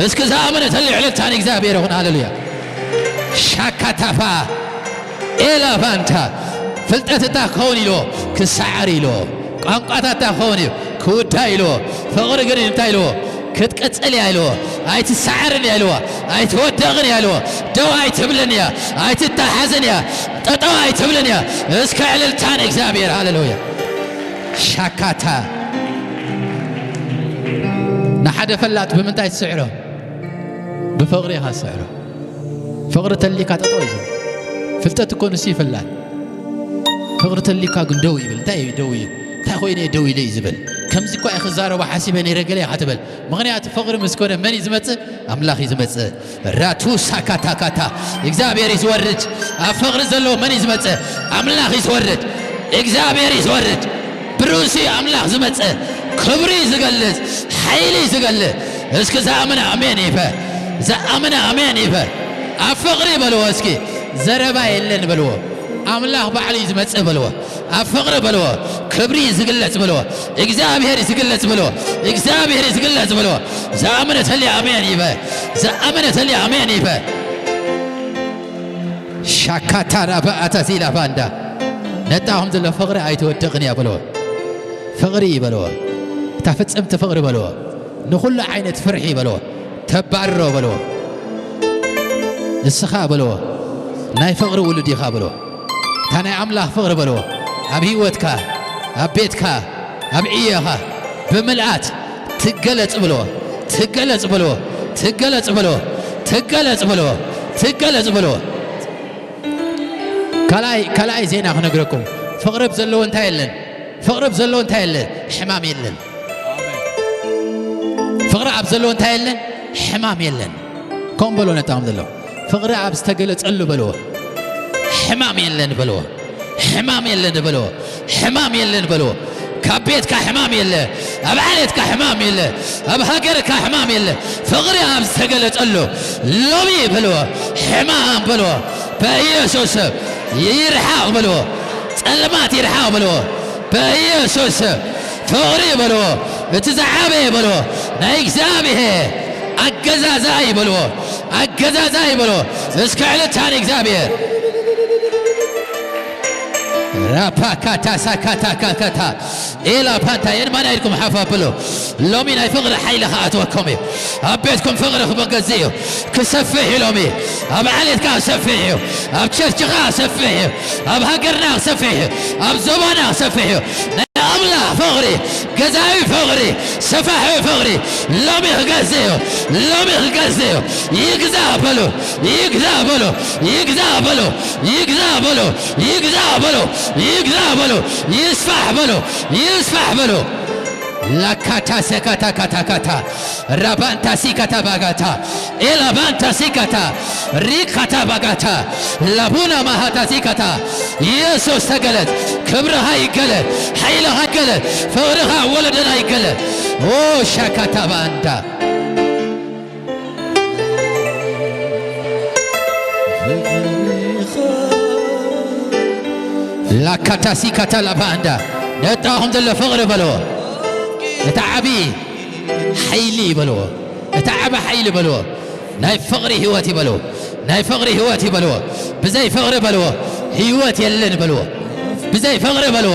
እስኪ ዝኣመነ ተልዩ ዕልልታ ንእግዚኣብሔር ይኹን። ሃሌሉያ። ሻካታፋ ኤላፋንታ። ፍልጠት እንታይ ክኸውን ኢልዎ? ክሰዓር ኢልዎ። ቋንቋታት እንታይ ክኸውን እዩ? ክውዳእ ኢልዎ። ፍቕሪ ግን እንታይ ኢልዎ? ክትቅጽል እያ ኢልዎ። ኣይትሰዓርን እያ ኢልዎ። ኣይትወደቕን እያ ኢልዎ። ደው ኣይትብልን እያ። ኣይትተሓዝን እያ። ጠጠው ኣይትብልን እያ። እስከ ዕልልታ ንእግዚኣብሔር። ሃሌሉያ። ሻካታ። ንሓደ ፈላጥ ብምንታይ ትስዕሮ? ብፍቕሪ ኢኻ ትስዕሮ። ፍቕሪ ተሊካ ጠጠው እዩ ዝብል። ፍልጠት እኮ ንሱ ይፈላጥ። ፍቕሪ ተሊካ ግን ደው ይብል። እንታይ እዩ ደው እዩ? እንታይ ኮይኑ እየ ደው ኢለ እዩ ዝብል? ከምዚ እኳ እየ ክዛረቦ ሓሲበ ነይረ ገለ ኢኻ ትብል። ምኽንያቱ ፍቕሪ ምስ ኮነ መን እዩ ዝመጽእ? ኣምላኽ እዩ ዝመጽእ። ራቱ ሳካታካታ። እግዚኣብሔር እዩ ዝወርድ። ኣብ ፍቕሪ ዘለዎ መን እዩ ዝመጽእ? ኣምላኽ እዩ ዝወርድ። እግዚኣብሔር እዩ ዝወርድ። ብርእሲ ኣምላኽ ዝመጽእ ክብሪ ዝገልጽ፣ ሓይሊ ዝገልጽ። እስኪ ዝኣመነ ኣሜን ይበል። ዝኣመነ ኣሜን ይበል። ኣብ ፍቕሪ በልዎ እስኪ። ዘረባ የለን በልዎ። ኣምላኽ ባዕሉ እዩ ዝመጽእ በልዎ። ኣብ ፍቕሪ በልዎ። ክብሪ እዩ ዝግለጽ በልዎ። እግዚኣብሔር እዩ ዝግለጽ በልዎ። እግዚኣብሔር እዩ ዝግለጽ በልዎ። ዝኣመነ ተሊ ኣሜን ይበል። ዝኣመነ ተሊ ኣሜን ይበል። ሻካታራ በኣታ ሲላ ባንዳ። ነጣኹም ዘሎ ፍቕሪ ኣይትወድቕን እያ በልዎ። ፍቕሪ በልዎ። እታ ፍጽምቲ ፍቕሪ በልዎ። ንኹሉ ዓይነት ፍርሒ በልዎ። ተባርሮ በልዎ። ንስኻ በልዎ። ናይ ፍቕሪ ውሉድ ኢኻ በልዎ። እታ ናይ ኣምላኽ ፍቕሪ በልዎ። ኣብ ህይወትካ፣ ኣብ ቤትካ፣ ኣብ ዕዮኻ ብምልኣት ትገለጽ በልዎ። ትገለጽ በልዎ። ትገለጽ በልዎ። ትገለጽ በልዎ። ትገለጽ በልዎ። ካልኣይ፣ ካልኣይ ዜና ክነግረኩም። ፍቕሪ ኣብ ዘለዎ እንታይ የለን? ፍቕሪ ኣብ ዘለዎ እንታይ የለን? ሕማም የለን። ፍቕሪ ኣብ ዘለዎ እንታይ የለን? ሕማም የለን። ከም በሎ ነጣም ዘሎ። ፍቕሪ ኣብ ዝተገለጸሉ በልዎ። ሕማም የለን በልዎ። ሕማም የለን በልዎ። ሕማም የለን በልዎ። ካብ ቤትካ ሕማም የለ። ኣብ ዓሌትካ ሕማም የለ። ኣብ ሃገርካ ሕማም የለ። ፍቕሪ ኣብ ዝተገለጸሉ ሎሚ በልዎ። ሕማም በልዎ። በኢየሱስ ስም ይርሓቕ በልዎ። ጸልማት ይርሓቕ በልዎ። በኢየሱስ ስም ፍቕሪ በልዎ። እቲ ዝዓበየ በልዎ። ናይ እግዚኣብሔር ኣገዛዛይ በልዎ። ኣገዛዛይ በልዎ። እስከ ዕልልታ ንእግዚኣብሔር። ራፓካታ ሳካታ ካካታ ኤላ ፓንታ የንማና ኢድኩም ሓፍ ኣብሉ። ሎሚ ናይ ፍቕሪ ሓይሊ ክኣትወኩም እዩ። ኣብ ቤትኩም ፍቕሪ ክበገዝ እዩ። ክሰፍሕ እዩ ሎሚ። ኣብ ዓሌትካ ክሰፍሕ እዩ። ኣብ ቸርችኻ ክሰፍሕ እዩ። ኣብ ሃገርና ክሰፍሕ እዩ። ኣብ ዞባና ክሰፍሕ እዩ። ናይ ኣምላኽ ፍቕሪ፣ ገዛዊ ፍቕሪ፣ ሰፋሒ ፍቕሪ ሎሚ ክገዝእ እዩ። ሎሚ ክገዝእ እዩ። ይግዛእ በሉ። ይግዛእ በሉ። ይግዛእ በሉ። ይግዛእ በሉ። ይግዛእ በሉ። ይግዛእ በሉ። ይስፋሕ በሉ። ይስፋሕ በሉ። ላካታ ሰካታ ካታ ካታ ራባንታ ሲካታ ባጋታ ኤላባንታ ሲካታ ሪካታ ባጋታ ላቡና ማሃታ ሲካታ ኢየሱስ ተገለጥ። ክብርኻ ይገለጥ። ሓይልኻ ይገለጥ። ፍቕርኻ ኣብ ወለደና ይገለጥ። ኦ ሻካታ ባንዳ ላካታሲካታ ላባንዳ ነጣኹም ዘሎ ፍቕሪ በልዎ። እቲ ዓቢ ሓይሊ በልዎ። እቲ ዓቢ ሓይሊ በልዎ። ናይ ፍቕሪ ህይወት ይበልዎ። ናይ ፍቕሪ ህይወት ይበልዎ። ብዘይ ፍቕሪ በልዎ። ህይወት የለን በልዎ። ብዘይ ፍቕሪ በልዎ።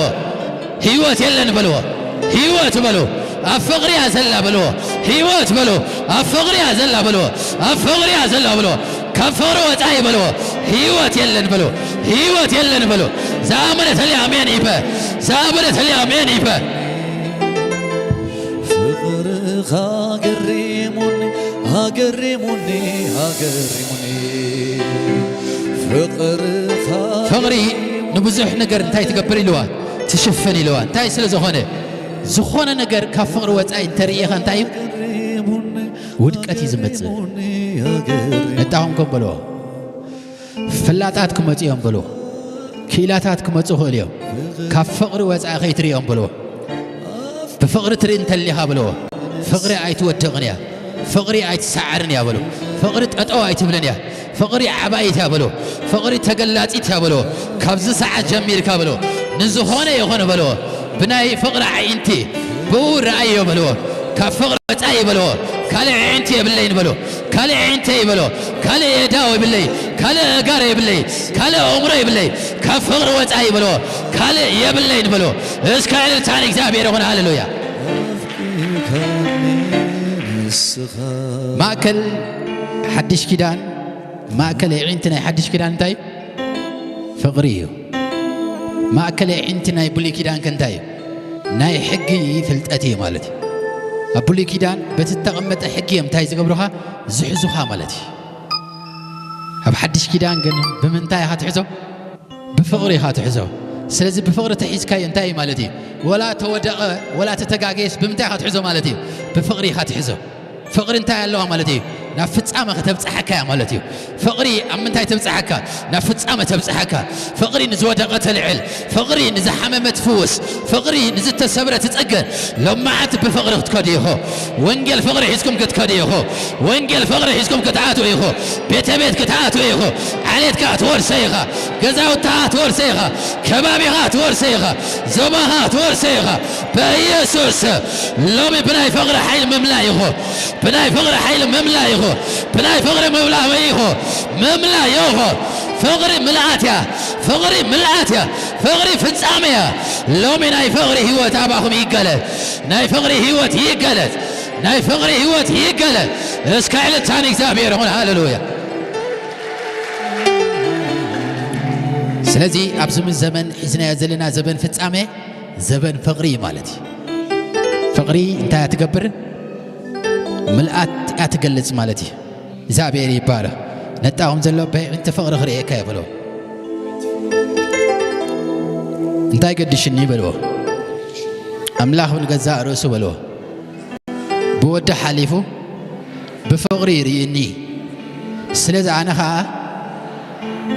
ህይወት የለን በልዎ። ህይወት በሉ። ኣብ ፍቕሪ እያ ዘላ በልዎ። ህይወት በሉ። ኣብ ፍቕሪ እያ ዘላ በልዎ። ኣብ ፍቕሪ እያ ዘላ በልዎ። ካብ ፍቕሪ ወጻኢ በልዎ። ህይወት የለን በሉ። ህይወት የለን በሉ። ዝኣመነ ተሊ ኣሜን ይበ። ዝኣመነ ተሊ ኣሜን ይበ። ፍቕርኻ ኣገሪሙኒ፣ ኣገሪሙኒ፣ ኣገሪሙኒ። ፍቕርኻ ፍቕሪ ንብዙሕ ነገር እንታይ ትገብር ኢልዋ? ትሽፍን ኢልዋ። እንታይ ስለ ዝኾነ? ዝኾነ ነገር ካብ ፍቕሪ ወጻኢ እንተርእኻ እንታይ እዩ? ኣገሪሙኒ፣ ውድቀት እዩ ዝመጽእ። ኣገሪሙኒ፣ ኣገሪሙኒ። ነጣኹም ከም በልዎ። ፍላጣት ክመጹ እዮም በልዎ። ክኢላታት ክመጹ ይኽእሉ እዮም። ካብ ፍቕሪ ወጻኢ ከይትርእዮም በልዎ። ብፍቕሪ ትርኢ እንተሊኻ በልዎ። ፍቕሪ ኣይትወድቕን እያ። ፍቕሪ ኣይትሰዓርን እያ በልዎ። ፍቕሪ ጠጠው ኣይትብልን እያ። ፍቕሪ ዓባይት እያ በልዎ። ፍቕሪ ተገላጺት እያ በልዎ። ካብዚ ሰዓት ጀሚርካ በልዎ። ንዝኾነ ይኹን በልዎ። ብናይ ፍቕሪ ኣዒንቲ ብኡ ረኣዮ በልዎ። ካብ ፍቕሪ ወጻኢ በልዎ። ካልእ ኣዒንቲ የብለይን በልዎ። ካልእ ኣዒንተ ይበሎ፣ ካልእ የዳው ይብለይ፣ ካልእ ኣእጋር ይብለይ፣ ካልእ ኣእምሮ ይብለይ፣ ካብ ፍቕሪ ወጻኢ ይበሎ፣ ካልእ የብለይን በሎ። እስከ እልልታ ንእግዚኣብሔር ይኹን። ሃሌሉያ። ማእከል ሓድሽ ኪዳን፣ ማእከል ኣዒንቲ ናይ ሓድሽ ኪዳን እንታይ እዩ? ፍቕሪ እዩ። ማእከል ኣዒንቲ ናይ ብሉይ ኪዳን ከ እንታይ እዩ? ናይ ሕጊ ፍልጠት እዩ ማለት እዩ። ኣብ ብሉይ ኪዳን በቲ እተቐመጠ ሕጊ እዮም እንታይ ዝገብሩኻ? ዝሕዙኻ ማለት እዩ። ኣብ ሓድሽ ኪዳን ግን ብምንታይ ኢኻ ትሕዞ? ብፍቕሪ ኢኻ ትሕዞ። ስለዚ ብፍቕሪ ተሒዝካዮ እንታይ እዩ ማለት እዩ? ወላ ተወደቐ፣ ወላ ተተጋገየስ ብምንታይ ኢኻ ትሕዞ ማለት እዩ? ብፍቕሪ ኢኻ ትሕዞ። ፍቕሪ እንታይ ኣለዋ ማለት እዩ? ናብ ፍጻመ ከተብጽሓካ እያ ማለት እዩ። ፍቕሪ ኣብ ምንታይ ተብጽሓካ? ናብ ፍጻመ ተብጽሓካ። ፍቕሪ ንዝወደቐ ተልዕል፣ ፍቕሪ ንዝሓመመ ትፍውስ፣ ፍቕሪ ንዝተሰብረ ትጽግን። ሎማዓት ብፍቕሪ ክትከዱ ኢኹ። ወንጌል ፍቕሪ ሒዝኩም ክትከዱ ኢኹ። ወንጌል ፍቕሪ ሒዝኩም ክትኣትዉ ኢኹ። ቤተ ቤት ክትኣትዉ ኢኹ። ዓሌትካ ክትወርሰ ኢኻ። ገዛውትኻ ክትወርሰ ኢኻ። ከባቢኻ ክትወርሰ ኢኻ። ዞባኻ ክትወርሰ ኢኻ። በኢየሱስ ሎሚ ብናይ ፍቕሪ ሓይሊ ምምላእ ኢኹ። ብናይ ፍቕሪ ሓይሊ ምምላእ ኢኹ። ብናይ ፍቕሪ ምምላእ ኢኹ። ምምላእ ኢኹ። ፍቕሪ ምልኣት እያ። ፍቕሪ ምልኣት እያ። ፍቕሪ ፍጻሜ እያ። ሎሚ ናይ ፍቕሪ ህይወት ኣባኹም ይገለጽ። ናይ ፍቕሪ ህይወት ይገለጽ። ናይ ፍቕሪ ህይወት ይገለጽ። እስከ ዕልልታ ንእግዚኣብሔር ይኹን። ሃሌሉያ። ስለዚ ኣብዚ ዘመን ሒዝናዮ ዘለና ዘበን ፍጻሜ ዘበን ፍቕሪ እዩ ማለት እዩ። ፍቕሪ እንታይ እያ ትገብር? ምልኣት እያ ትገልጽ ማለት እዩ። እግዚኣብሔር ይባረኽ። ነጣኹም ዘሎ በይዕንቲ ፍቕሪ ክርእየካ እየ በልዎ። እንታይ ገዲሽኒ በልዎ። ኣምላኽ ንገዛእ ርእሱ በልዎ። ብወዲ ሓሊፉ ብፍቕሪ ይርእየኒ። ስለዚ ኣነ ኸኣ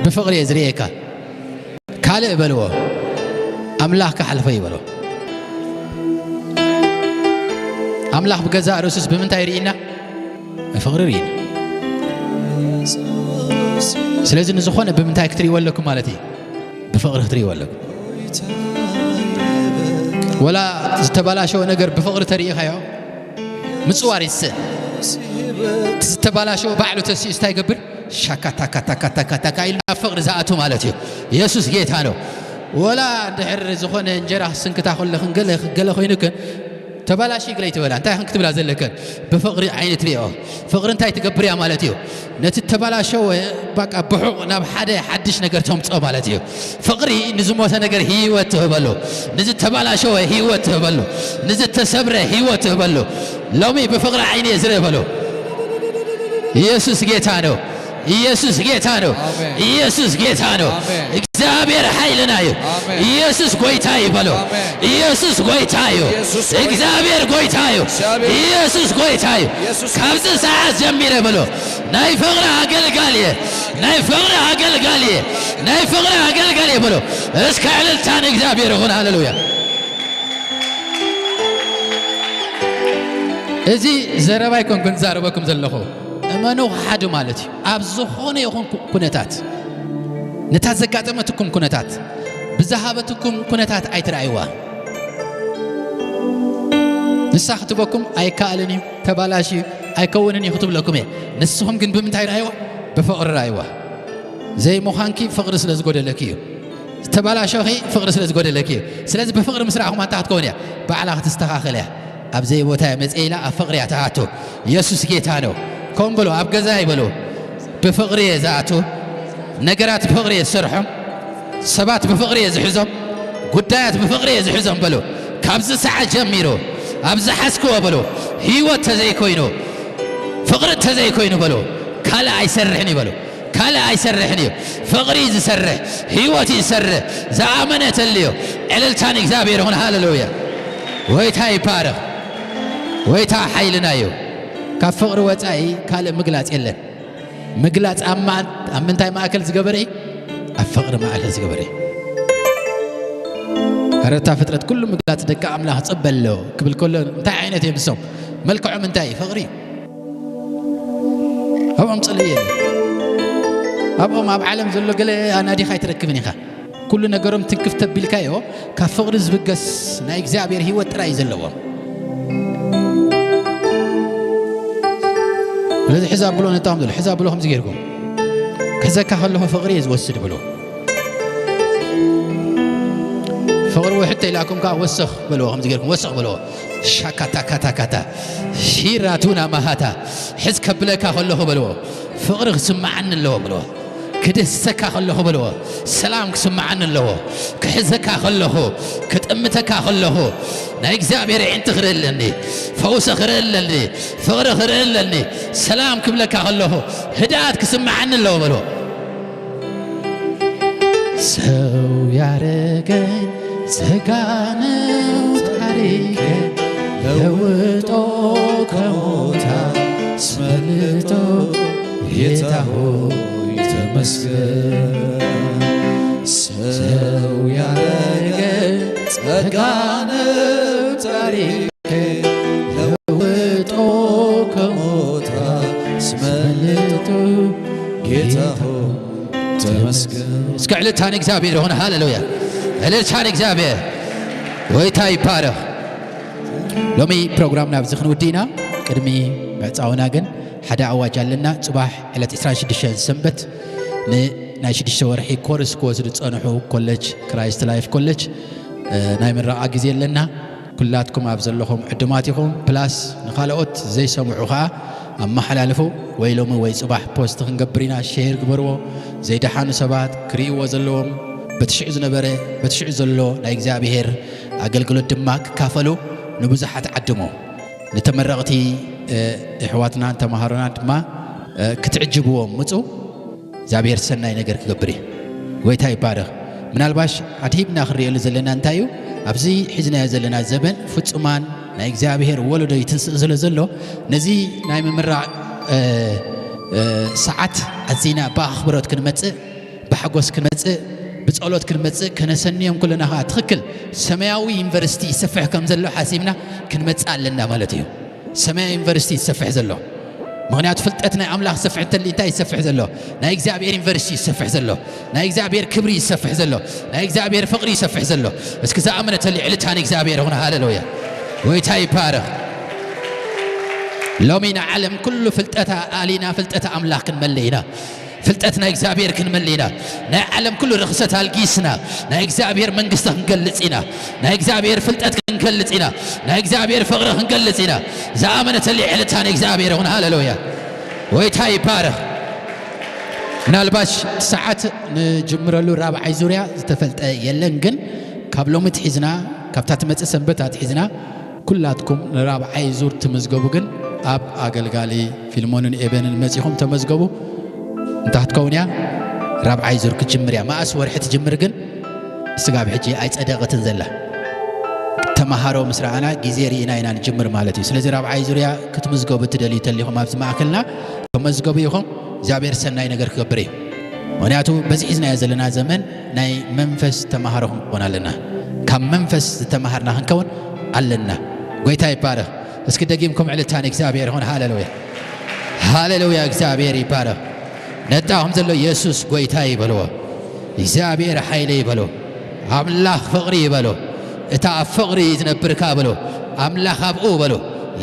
ብፍቕሪ እየ ዝርእየካ። ካልእ በልዎ፣ ኣምላኽ ክሓልፎ እዩ በልዎ። ኣምላኽ ብገዛእ ርእሱስ ብምንታይ ይርእየና? ብፍቕሪ ይርእየና። ስለዚ ንዝኾነ ብምንታይ ክትርእይዎ ኣለኩም ማለት እዩ? ብፍቕሪ ክትርእይዎ ኣለኩም። ወላ ዝተባላሸወ ነገር ብፍቕሪ ተርእኻዮ ምጽዋር ይስእ። እቲ ዝተባላሸወ ባዕሉ ተሲኡ እንታይ ይገብር? ሻካታካታካታካ ኢሉ ናብ ፍቕሪ ዝኣቱ ማለት እዩ። የሱስ ጌታ ነው። ወላ እንድሕር ዝኾነ እንጀራ ክስንክታ ከለኽን ገለ ገለ ኮይኑክን ተባላሽዩ ግለይ ትበላ። እንታይ ኢኽን ክትብላ ዘለክን? ብፍቕሪ ዓይኒ ትሪኦ። ፍቕሪ እንታይ ትገብር እያ ማለት እዩ? ነቲ ተባላሸወ ባቃ ብሑቕ ናብ ሓደ ሓድሽ ነገር ተምጽኦ ማለት እዩ። ፍቕሪ ንዝሞተ ነገር ህይወት ትህበሉ። ንዝተባላሸወ ህይወት ትህበሉ። ንዝተሰብረ ህይወት ትህበሉ። ሎሚ ብፍቕሪ ዓይኒ እየ ዝርኢ በሉ። ኢየሱስ ጌታ ነው። ኢየሱስ ጌታ ነው። አሜን። ኢየሱስ ጌታ ነው። አሜን። እግዚኣብሔር ኃይልና እዩ። አሜን። ኢየሱስ ጎይታ እዩ በሉ። አሜን። ኢየሱስ ጎይታ እዩ። ኢየሱስ ጎይታ። እግዚኣብሔር ጎይታ እዩ። እግዚኣብሔር ኢየሱስ ጎይታ እዩ። ኢየሱስ ካብዚ ሰዓት ጀሚረ በሉ ናይ ፍቕሪ ኣገልጋሊ እየ። ናይ ፍቕሪ ኣገልጋሊ እየ። ናይ ፍቕሪ ኣገልጋሊ እየ በሉ። እስከ ዕልልታ ንእግዚኣብሔር ይኹን። ሃሌሉያ። እዚ ዘረባ ኣይኮንኩን ዛረበኩም ዘለኹ። እመኑ ክሓዱ ማለት እዩ። ኣብ ዝኾነ ይኹን ኩ-፣ ኩነታት፣ ነታ ዘጋጠመትኩም ኩነታት፣ ብዝሃበትኩም ኩነታት ኣይትረኣይዋ። ንሳ ክትበኩም ኣይከኣልን እዩ፣ ተባላሽዩ ኣይከውንን እዩ ክትብለኩም እየ። ንስኹም ግን ብምንታይ ረኣይዋ? ብፍቕሪ ረኣይዋ። ዘይምዃንኪ ፍቕሪ ስለ ዝጎደለኪ እዩ። ዝተባላሸኺ ፍቕሪ ስለ ዝጎደለኪ እዩ። ስለዚ ብፍቕሪ ምስ ረኣኹማ እንታይ ክትከውን እያ? ባዕላ ክትስተኻኸል እያ። ኣብ ዘይቦታ እየ መፅእ ኢላ ኣብ ፍቕሪ እያ ትኣቱ። ኢየሱስ ጌታ ነው። ከም በሎ ኣብ ገዛይ በሎ። ብፍቕሪ እየ ዝኣቱ። ነገራት ብፍቕሪ እየ ዝሰርሖም። ሰባት ብፍቕሪ እየ ዝሕዞም። ጉዳያት ብፍቕሪ እየ ዝሕዞም በሎ። ካብዚ ሰዓት ጀሚሩ ኣብ ዝሓዝክዎ በሎ። ህይወት ተዘይኮይኑ፣ ፍቕሪ ተዘይኮይኑ በሎ። ካልእ ኣይሰርሕን እዩ በሎ። ካልእ ኣይሰርሕን እዩ። ፍቕሪ እዩ ዝሰርሕ፣ ህይወት እዩ ዝሰርሕ። ዝኣመነ ተልዮ። ዕልልታ ንእግዚኣብሔር ይኹን። ሃሌሉያ። ጎይታ ይባረኽ። ጎይታ ሓይልና እዩ። ካብ ፍቕሪ ወጻኢ ካልእ ምግላጽ የለን። ምግላጽ ኣብ ማ-፣ ኣብ ምንታይ ማእከል ዝገበረ እዩ? ኣብ ፍቕሪ ማእከል ዝገበረ እዩ። ሃረታ ፍጥረት ኩሉ ምግላጽ ደቂ ኣምላኽ ጽበ ኣሎ ክብል ከሎ እንታይ ዓይነት እዮም ንሶም? መልክዖም እንታይ እዩ? ፍቕሪ እዩ። ኣብኦም ጽልኢ የለን። ኣብኦም ኣብ ዓለም ዘሎ ገለ ኣናዲኻ ኣይትረክብን ኢኻ። ኩሉ ነገሮም ትንክፍ ተቢልካዮ፣ ካብ ፍቕሪ ዝብገስ ናይ እግዚኣብሔር ህይወት ጥራይ እዩ ዘለዎም። ስለዚ ሕዛ ብሎ ነጣም ዘሎ፣ ሕዛ ብሎ ከምዚ ጌርኩም፣ ክሕዘካ ከለኹ ፍቕሪ እየ ዝወስድ ብሎ። ፍቕሪ ውሕድ ተኢላኩም ከኣ ወስኽ በልዎ፣ ከምዚ ጌርኩም ወስኽ በልዎ። ሻካታካታካታ ሺራቱና ማሃታ ሕዝ ከብለካ ከለኹ በልዎ፣ ፍቕሪ ክስምዓኒ ኣለዎ በልዎ። ክድህሰካ ከለኹ በልዎ፣ ሰላም ክስምዓኒ ኣለዎ። ክሕዘካ ከለኹ፣ ክጥምተካ ከለኹ፣ ናይ እግዚኣብሔር ኣዒንቲ ክርኢ ኣለኒ፣ ፈውሲ ክርኢ ኣለኒ፣ ፍቕሪ ክርኢ ኣለኒ። ሰላም ክብለካ ከለኹ፣ ህድኣት ክስምዓኒ ኣለዎ በልዎ። ሰው ያረገኝ ጸጋ ነው ታሪኬ ለውጦ ከሞት አስመልጦ ጌታ ሆይ ተመስገን። ሰው ያረገኝ ጸጋ ነው ታሪኬ ለውጦ ከሞት አስመልጦ ጌታ ሆይ ተመስገን። እስከ ዕልልታ ንእግዚኣብሔር ይኹን። ሃሌሉያ። ዕልልታ ንእግዚኣብሔር። ጎይታ ይባረኽ። ሎሚ ፕሮግራምና ኣብዚ ክንውዲ ኢና። ቅድሚ ምዕጻውና ግን ሓደ ኣዋጅ ኣለና። ጽባሕ ዕለት ዕስራን ሽዱሽተን ሰንበት ንናይ ሽዱሽተ ወርሒ ኮርስ ክወስዱ ዝጸንሑ ኮሌጅ፣ ክራይስት ላይፍ ኮሌጅ፣ እ፣ ናይ ምረቓ ግዜ ኣለና። ኩላትኩም ኣብ ዘለኹም ዕዱማት ኢኹም፣ ፕላስ ንኻልኦት ዘይሰምዑ ኸኣ ኣመሓላልፉ። ወይ ሎሚ ወይ ጽባሕ ፖስት ክንገብር ኢና፣ ሼር ግበርዎ። ዘይደሓኑ ሰባት ክርእይዎ ዘለዎም፣ በቲ ሽዑ ዝነበረ፣ በቲ ሽዑ ዘሎ ናይ እግዚኣብሔር ኣገልግሎት ድማ ክካፈሉ ንብዙሓት ዓድሙ። ንተመረቕቲ፣ እ፣ ኣሕዋትናን ተማሃሮናን ድማ፣ እ፣ ክትዕጅብዎም ምጹ። እግዚኣብሔር ሰናይ ነገር ክገብር እዩ። ጎይታ ይባረኽ። ምናልባሽ ኣድሂብና ክንርእየሉ ዘለና እንታይ እዩ? ኣብዚ ሒዝናዮ ዘለና ዘበን ፍጹማን ናይ እግዚኣብሔር ወለዶ ይትንስእ ስለ ዘሎ፣ ነዚ ናይ ምምራቕ፣ እ፣ እ፣ ሰዓት ኣዚና ብኣኽብሮት ክንመጽእ፣ ብሓጎስ ክንመጽእ፣ ብጸሎት ክንመጽእ ከነሰንዮም ከለና ኸኣ ትኽክል ሰማያዊ ዩኒቨርሲቲ ይሰፍሕ ከም ዘሎ ሓሲብና ክንመጽእ ኣለና ማለት እዩ። ሰማያዊ ዩኒቨርሲቲ ይሰፍሕ ዘሎ። ምኽንያቱ ፍልጠት ናይ ኣምላኽ ዝሰፍሕ እንተሊ እንታይ ይሰፍሕ ዘሎ? ናይ እግዚኣብሔር ዩኒቨርሲቲ ይሰፍሕ ዘሎ። ናይ እግዚኣብሔር ክብሪ ይሰፍሕ ዘሎ። ናይ እግዚኣብሔር ፍቕሪ ይሰፍሕ ዘሎ። እስኪ ዝኣመነ ተሊ ዕልታ ንእግዚኣብሔር ይኹን። ሃሌሉያ። ጎይታ ይባረኽ። ሎሚ ንዓለም ኩሉ ፍልጠታ ኣሊና ፍልጠት ኣምላኽ ክንመልእ ኢና። ፍልጠት ናይ እግዚኣብሔር ክንመልእ ኢና። ናይ ዓለም ኩሉ ርኽሰት ኣልጊስና ናይ እግዚኣብሔር መንግስቲ ክንገልጽ ኢና። ናይ እግዚኣብሔር ፍልጠት ክንገልጽ ኢና። ናይ እግዚኣብሔር ፍቕሪ ክንገልጽ ኢና። ዝኣመነ ተሊ ዕልታ ንእግዚኣብሔር ይኹን። ሃሌሉያ። ጎይታ ይባረኽ። ምናልባሽ ሰዓት ንጅምረሉ ራብዓይ ዙርያ ዝተፈልጠ የለን፣ ግን ካብ ሎሚ ትሒዝና፣ ካብታ ትመጽእ ሰንበት ኣትሒዝና ኩላትኩም ንራብዓይ ዙር ትምዝገቡ ግን ኣብ ኣገልጋሊ ፊልሞንን ኤበንን መጺኹም ተመዝገቡ። እንታይ ክትከውን እያ? ራብዓይ ዙር ክትጅምር እያ። መኣስ ወርሒ ትጅምር ግን ስጋብ ሕጂ ኣይጸደቐትን ዘላ። ተመሃሮ ምስ ረኣና ግዜ ርኢና ኢና ንጅምር ማለት እዩ። ስለዚ ራብዓይ ዙርያ ክትምዝገቡ እትደልዩ ተሊኹም ኣብዚ ማእከልና ተመዝገቡ ኢኹም። እግዚኣብሔር ሰናይ ነገር ክገብር እዩ። ምኽንያቱ በዚ ሒዝናዮ ዘለና ዘመን ናይ መንፈስ ተማሃሮ ክንከውን ኣለና። ካብ መንፈስ ዝተማሃርና ክንከውን ኣለና። ጎይታ ይባረኽ። እስኪ ደጊምኩም ዕልልታ ንእግዚኣብሔር ይኹን። ሃሌሉያ፣ ሃሌሉያ። እግዚኣብሔር ይባረኽ። ነጣኹም ዘሎ የሱስ ጎይታ ይበልዎ። እግዚኣብሔር ሓይለ ይበሎ። ኣምላኽ ፍቕሪ ይበሎ። እታ ኣብ ፍቕሪ ዝነብርካ በሎ። ኣምላኽ ኣብኡ በሎ።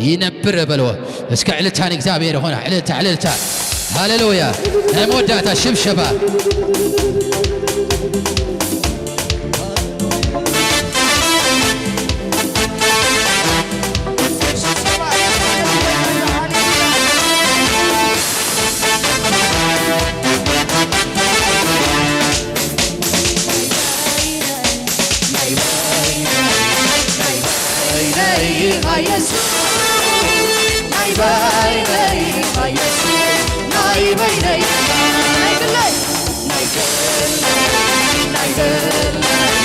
ይነብር በልዎ። እስከ ዕልልታ ንእግዚኣብሔር ይኹን። ዕልልታ፣ ዕልልታ። ሃሌሉያ። ናይ መወዳእታ ሽብሸባ። የሱስ ናይ በይነይ ኢኻ የሱስ ናይ በይነይ ናይ ግለይ ናይ ግለይ ናይ ግለይ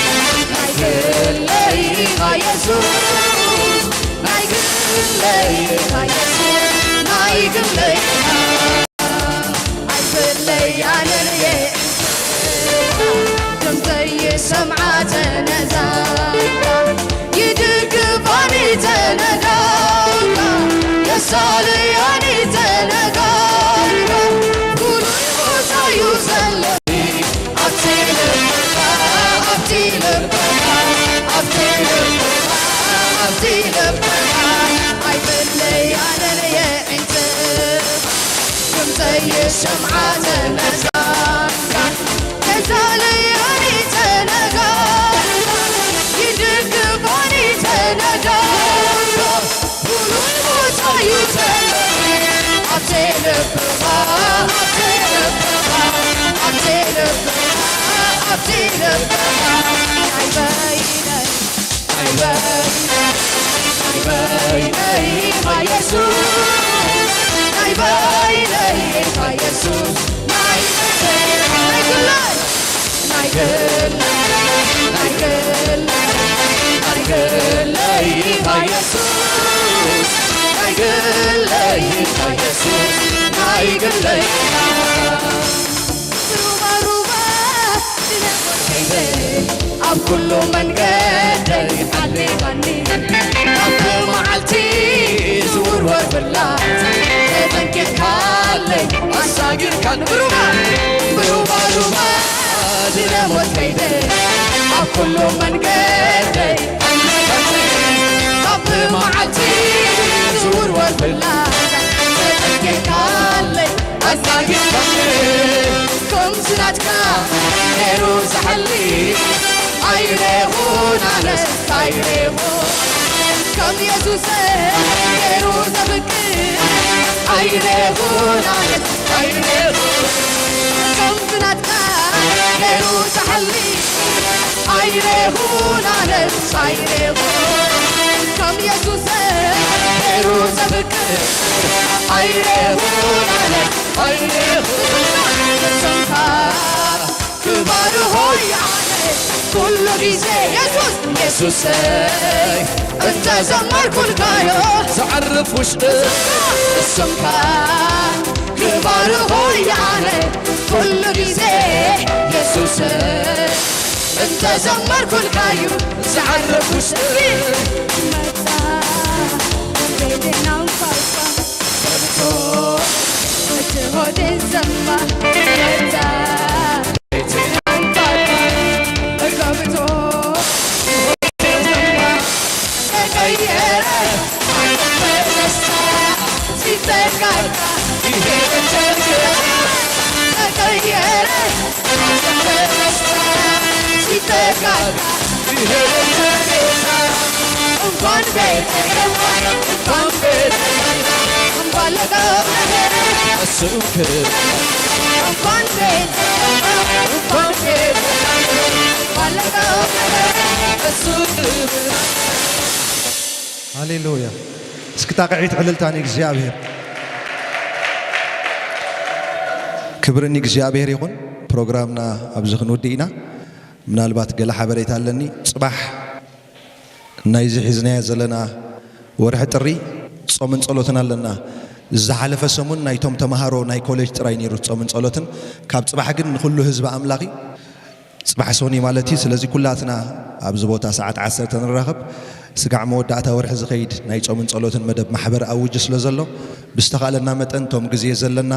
ናይ ግለይ ኢኻ የሱስ ናይ ግለይ ኢኻ የሱስ ናይ ግለይ ኢኻ ኣይፍለይ ኣነንየ ድምፀይ ይሰምዓ ተነዛንካ ይድግፋኒ ተነጋንካ የሳልያኒ ተነጋንካ ፍሉይ ቦታ እዩ ዘለኒ ኣብቲ ልብኻ ኣብቲ ልብኻ ኣብቲ ልብኻ ኣብቲ ልብኻ ኣይፍለይ ኣነንየ ዕንቅፋ ድምፀይ ይሰምዓ ተነዛንካ የሳልያኒ ተነጋንካ ይድግፋኒ ተነጋንካ ፍሉይ ቦታ እዩ ዘለኒ ኣብቲ ልብኻ ኣብቲ ልብኻ ኣብቲ ልብኻ ኣብቲ ልብኻ ናይ በይነይ ናይ በይነይ ናይ በይነይ ኢኻ የሱስ ናይ በይነይ ኢኻ የሱስ ናይ በይነይ ናይ ግለይ ናይ ግለይ ናይ ግለይ ናይ ግለይ ኢኻ የሱስ ናይ ግለይ ኢኻ የሱስ ናይ ግለይ ኢኻ ሩባ ሩባ ኣብ ኩሉ መንገደይ ሓሊኻኒ ኣብቲ መዓልቲ ዝውርወር ፍላጻ ተጠንቂቕካለይ ኣሳጊርካኒ ብሩባ ብሩባ ሩባ ድነ ሞት ከይደ ኣብ ኩሉ መንገደይ ሓሊኻኒ ኣብቲ መዓልቲ ዝውርወር ፍላጻ ተጠንቂቕካለይ ኣሳጊርካኒ ከምዚ ናትካ ነይሩ ዝሓሊ ኣይረኹን ኣነስ ኣይረኹን ከም የሱስ ነይሩ ዘፍቅር ኣይረኹን ኣነስ ኣይረኹን ከምዚ ናትካ ነይሩ ዝሓሊ ኣይረኹን ኣነስ ኣይረኹን ከም የሱስ ነይሩ ዘፍቅር ኣይረኹን ኣነስ ኣይረኹን ስምካ ክባርኾ ይዓነ ኩሉ ግዜ የሱስ የሱሰይ እንተ ዘመርኩልካዮ ዝዓርፍ ውሽጢ ስምካ ክባርኾ ይዓነ ኩሉ ግዜ የሱሰይ እንተ ዘመርኩልካዩ ዝዓርፍ ውሽጢ መጣ ቤቴና እንኳኳ ገብቶ እቲ ሆዴን ዘማ መጣ ሃሌሉያ። እስኪ ጣቕዒት ዕልልታ ንእግዚኣብሔር። ክብሪ ንእግዚኣብሔር ይኹን። ፕሮግራምና ኣብዚ ክንውድእ ኢና። ምናልባት ገለ ሓበሬታ ኣለኒ። ጽባሕ ናይዚ ሒዝናዮ ዘለና ወርሒ ጥሪ ጾምን ጸሎትን ኣለና። ዝሓለፈ ሰሙን ናይቶም ተምሃሮ ናይ ኮሌጅ ጥራይ ነይሩ ጾምን ጸሎትን። ካብ ጽባሕ ግን ንኹሉ ህዝቢ ኣምላኽ እዩ። ጽባሕ ሶኒ ማለት እዩ። ስለዚ ኩላትና ኣብዚ ቦታ ሰዓት ዓሰርተ ንራኸብ። ስጋዕ መወዳእታ ወርሒ ዝኸይድ ናይ ጾምን ጸሎትን መደብ ማሕበር ኣውጁ ስለ ዘሎ ብዝተኻእለና መጠን እቶም ግዜ ዘለና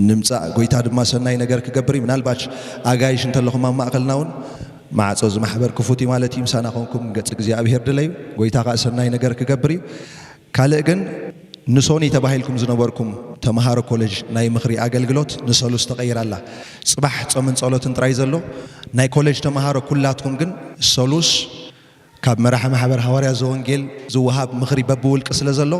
ንምጻእ ጎይታ ድማ ሰናይ ነገር ክገብር እዩ። ምናልባሽ ኣጋይሽ እንተለኹም ኣብ ማእኸልና እውን ማዕጾ እዚ ማሕበር ክፉት እዩ ማለት እዩ። ምሳና ኮንኩም ገጽ እግዚኣብሄር ድለዩ። ጎይታ ኸኣ ሰናይ ነገር ክገብር እዩ። ካልእ ግን ንሶኒ ተባሂልኩም ዝነበርኩም ተምሃሮ ኮሌጅ ናይ ምኽሪ ኣገልግሎት ንሰሉስ ተቐይራ ኣላ። ጽባሕ ጾምን ጸሎትን ጥራይ ዘሎ ናይ ኮሌጅ ተምሃሮ ኩላትኩም ግን ሰሉስ ካብ መራሒ ማሕበር ሃዋርያ ዘወንጌል ዝወሃብ ምኽሪ በብውልቂ ስለ ዘሎ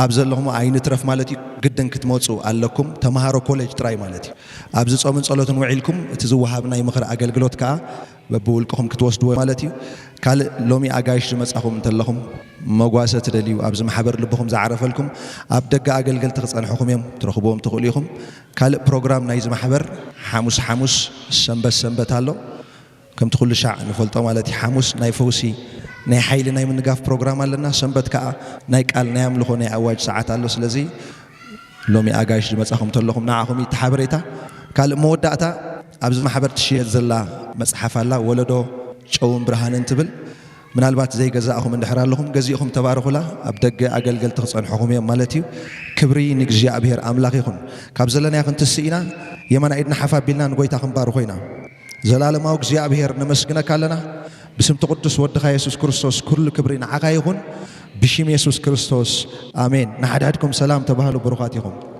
ኣብ ዘለኹም ኣይንትረፍ ማለት እዩ። ግድን ክትመፁ ኣለኩም። ተምሃሮ ኮሌጅ ጥራይ ማለት እዩ። ኣብዚ ጾምን ጸሎትን ውዒልኩም እቲ ዝወሃብ ናይ ምኽሪ ኣገልግሎት ከኣ በብውልቅኹም ክትወስድዎ ማለት እዩ። ካልእ ሎሚ ኣጋይሽ ዝመጻኹም እንተለኹም መጓሰ ትደልዩ፣ ኣብዚ ማሕበር ልብኹም ዝዓረፈልኩም ኣብ ደገ ኣገልገልቲ ክጸንሕኹም እዮም፣ ትረኽብዎም ትኽእሉ ኢኹም። ካልእ ፕሮግራም ናይዚ ማሕበር ሓሙስ ሓሙስ፣ ሰንበት ሰንበት ኣሎ። ከምቲ ኩሉ ሻዕ ንፈልጦ ማለት እዩ፣ ሓሙስ ናይ ፈውሲ ናይ ሓይሊ ናይ ምንጋፍ ፕሮግራም ኣለና። ሰንበት ከኣ ናይ ቃል ናይ ኣምልኾ ናይ ኣዋጅ ሰዓት ኣሎ። ስለዚ ሎሚ ኣጋይሽ ዝመጻኹም ተለኹም ንዓኹም እዩ እቲ ሓበሬታ። ካልእ መወዳእታ ኣብዚ ማሕበር ትሽየጥ ዘላ መጽሓፍ ኣላ፣ ወለዶ ጨውን ብርሃንን ትብል። ምናልባት ዘይገዛእኹም እንድሕር ኣለኹም ገዚእኹም ተባርኹላ። ኣብ ደገ ኣገልገልቲ ክጸንሕኹም እዮም ማለት እዩ። ክብሪ ንእግዚኣብሔር ኣምላኽ ይኹን። ካብ ዘለናዮ ክንትስእ ኢና። የማና ኢድና ሓፍ ኣቢልና ንጎይታ ክንባርኾ ኢና። ዘላለማዊ እግዚኣብሔር ነመስግነካ ኣለና። ብስምቲ ቅዱስ ወድኻ የሱስ ክርስቶስ ኩሉ ክብሪ ንዓኻ ይኹን። ብሽም የሱስ ክርስቶስ ኣሜን። ንሓድሕድኩም ሰላም ተባህሉ፣ ብሩኻት ኢኹም።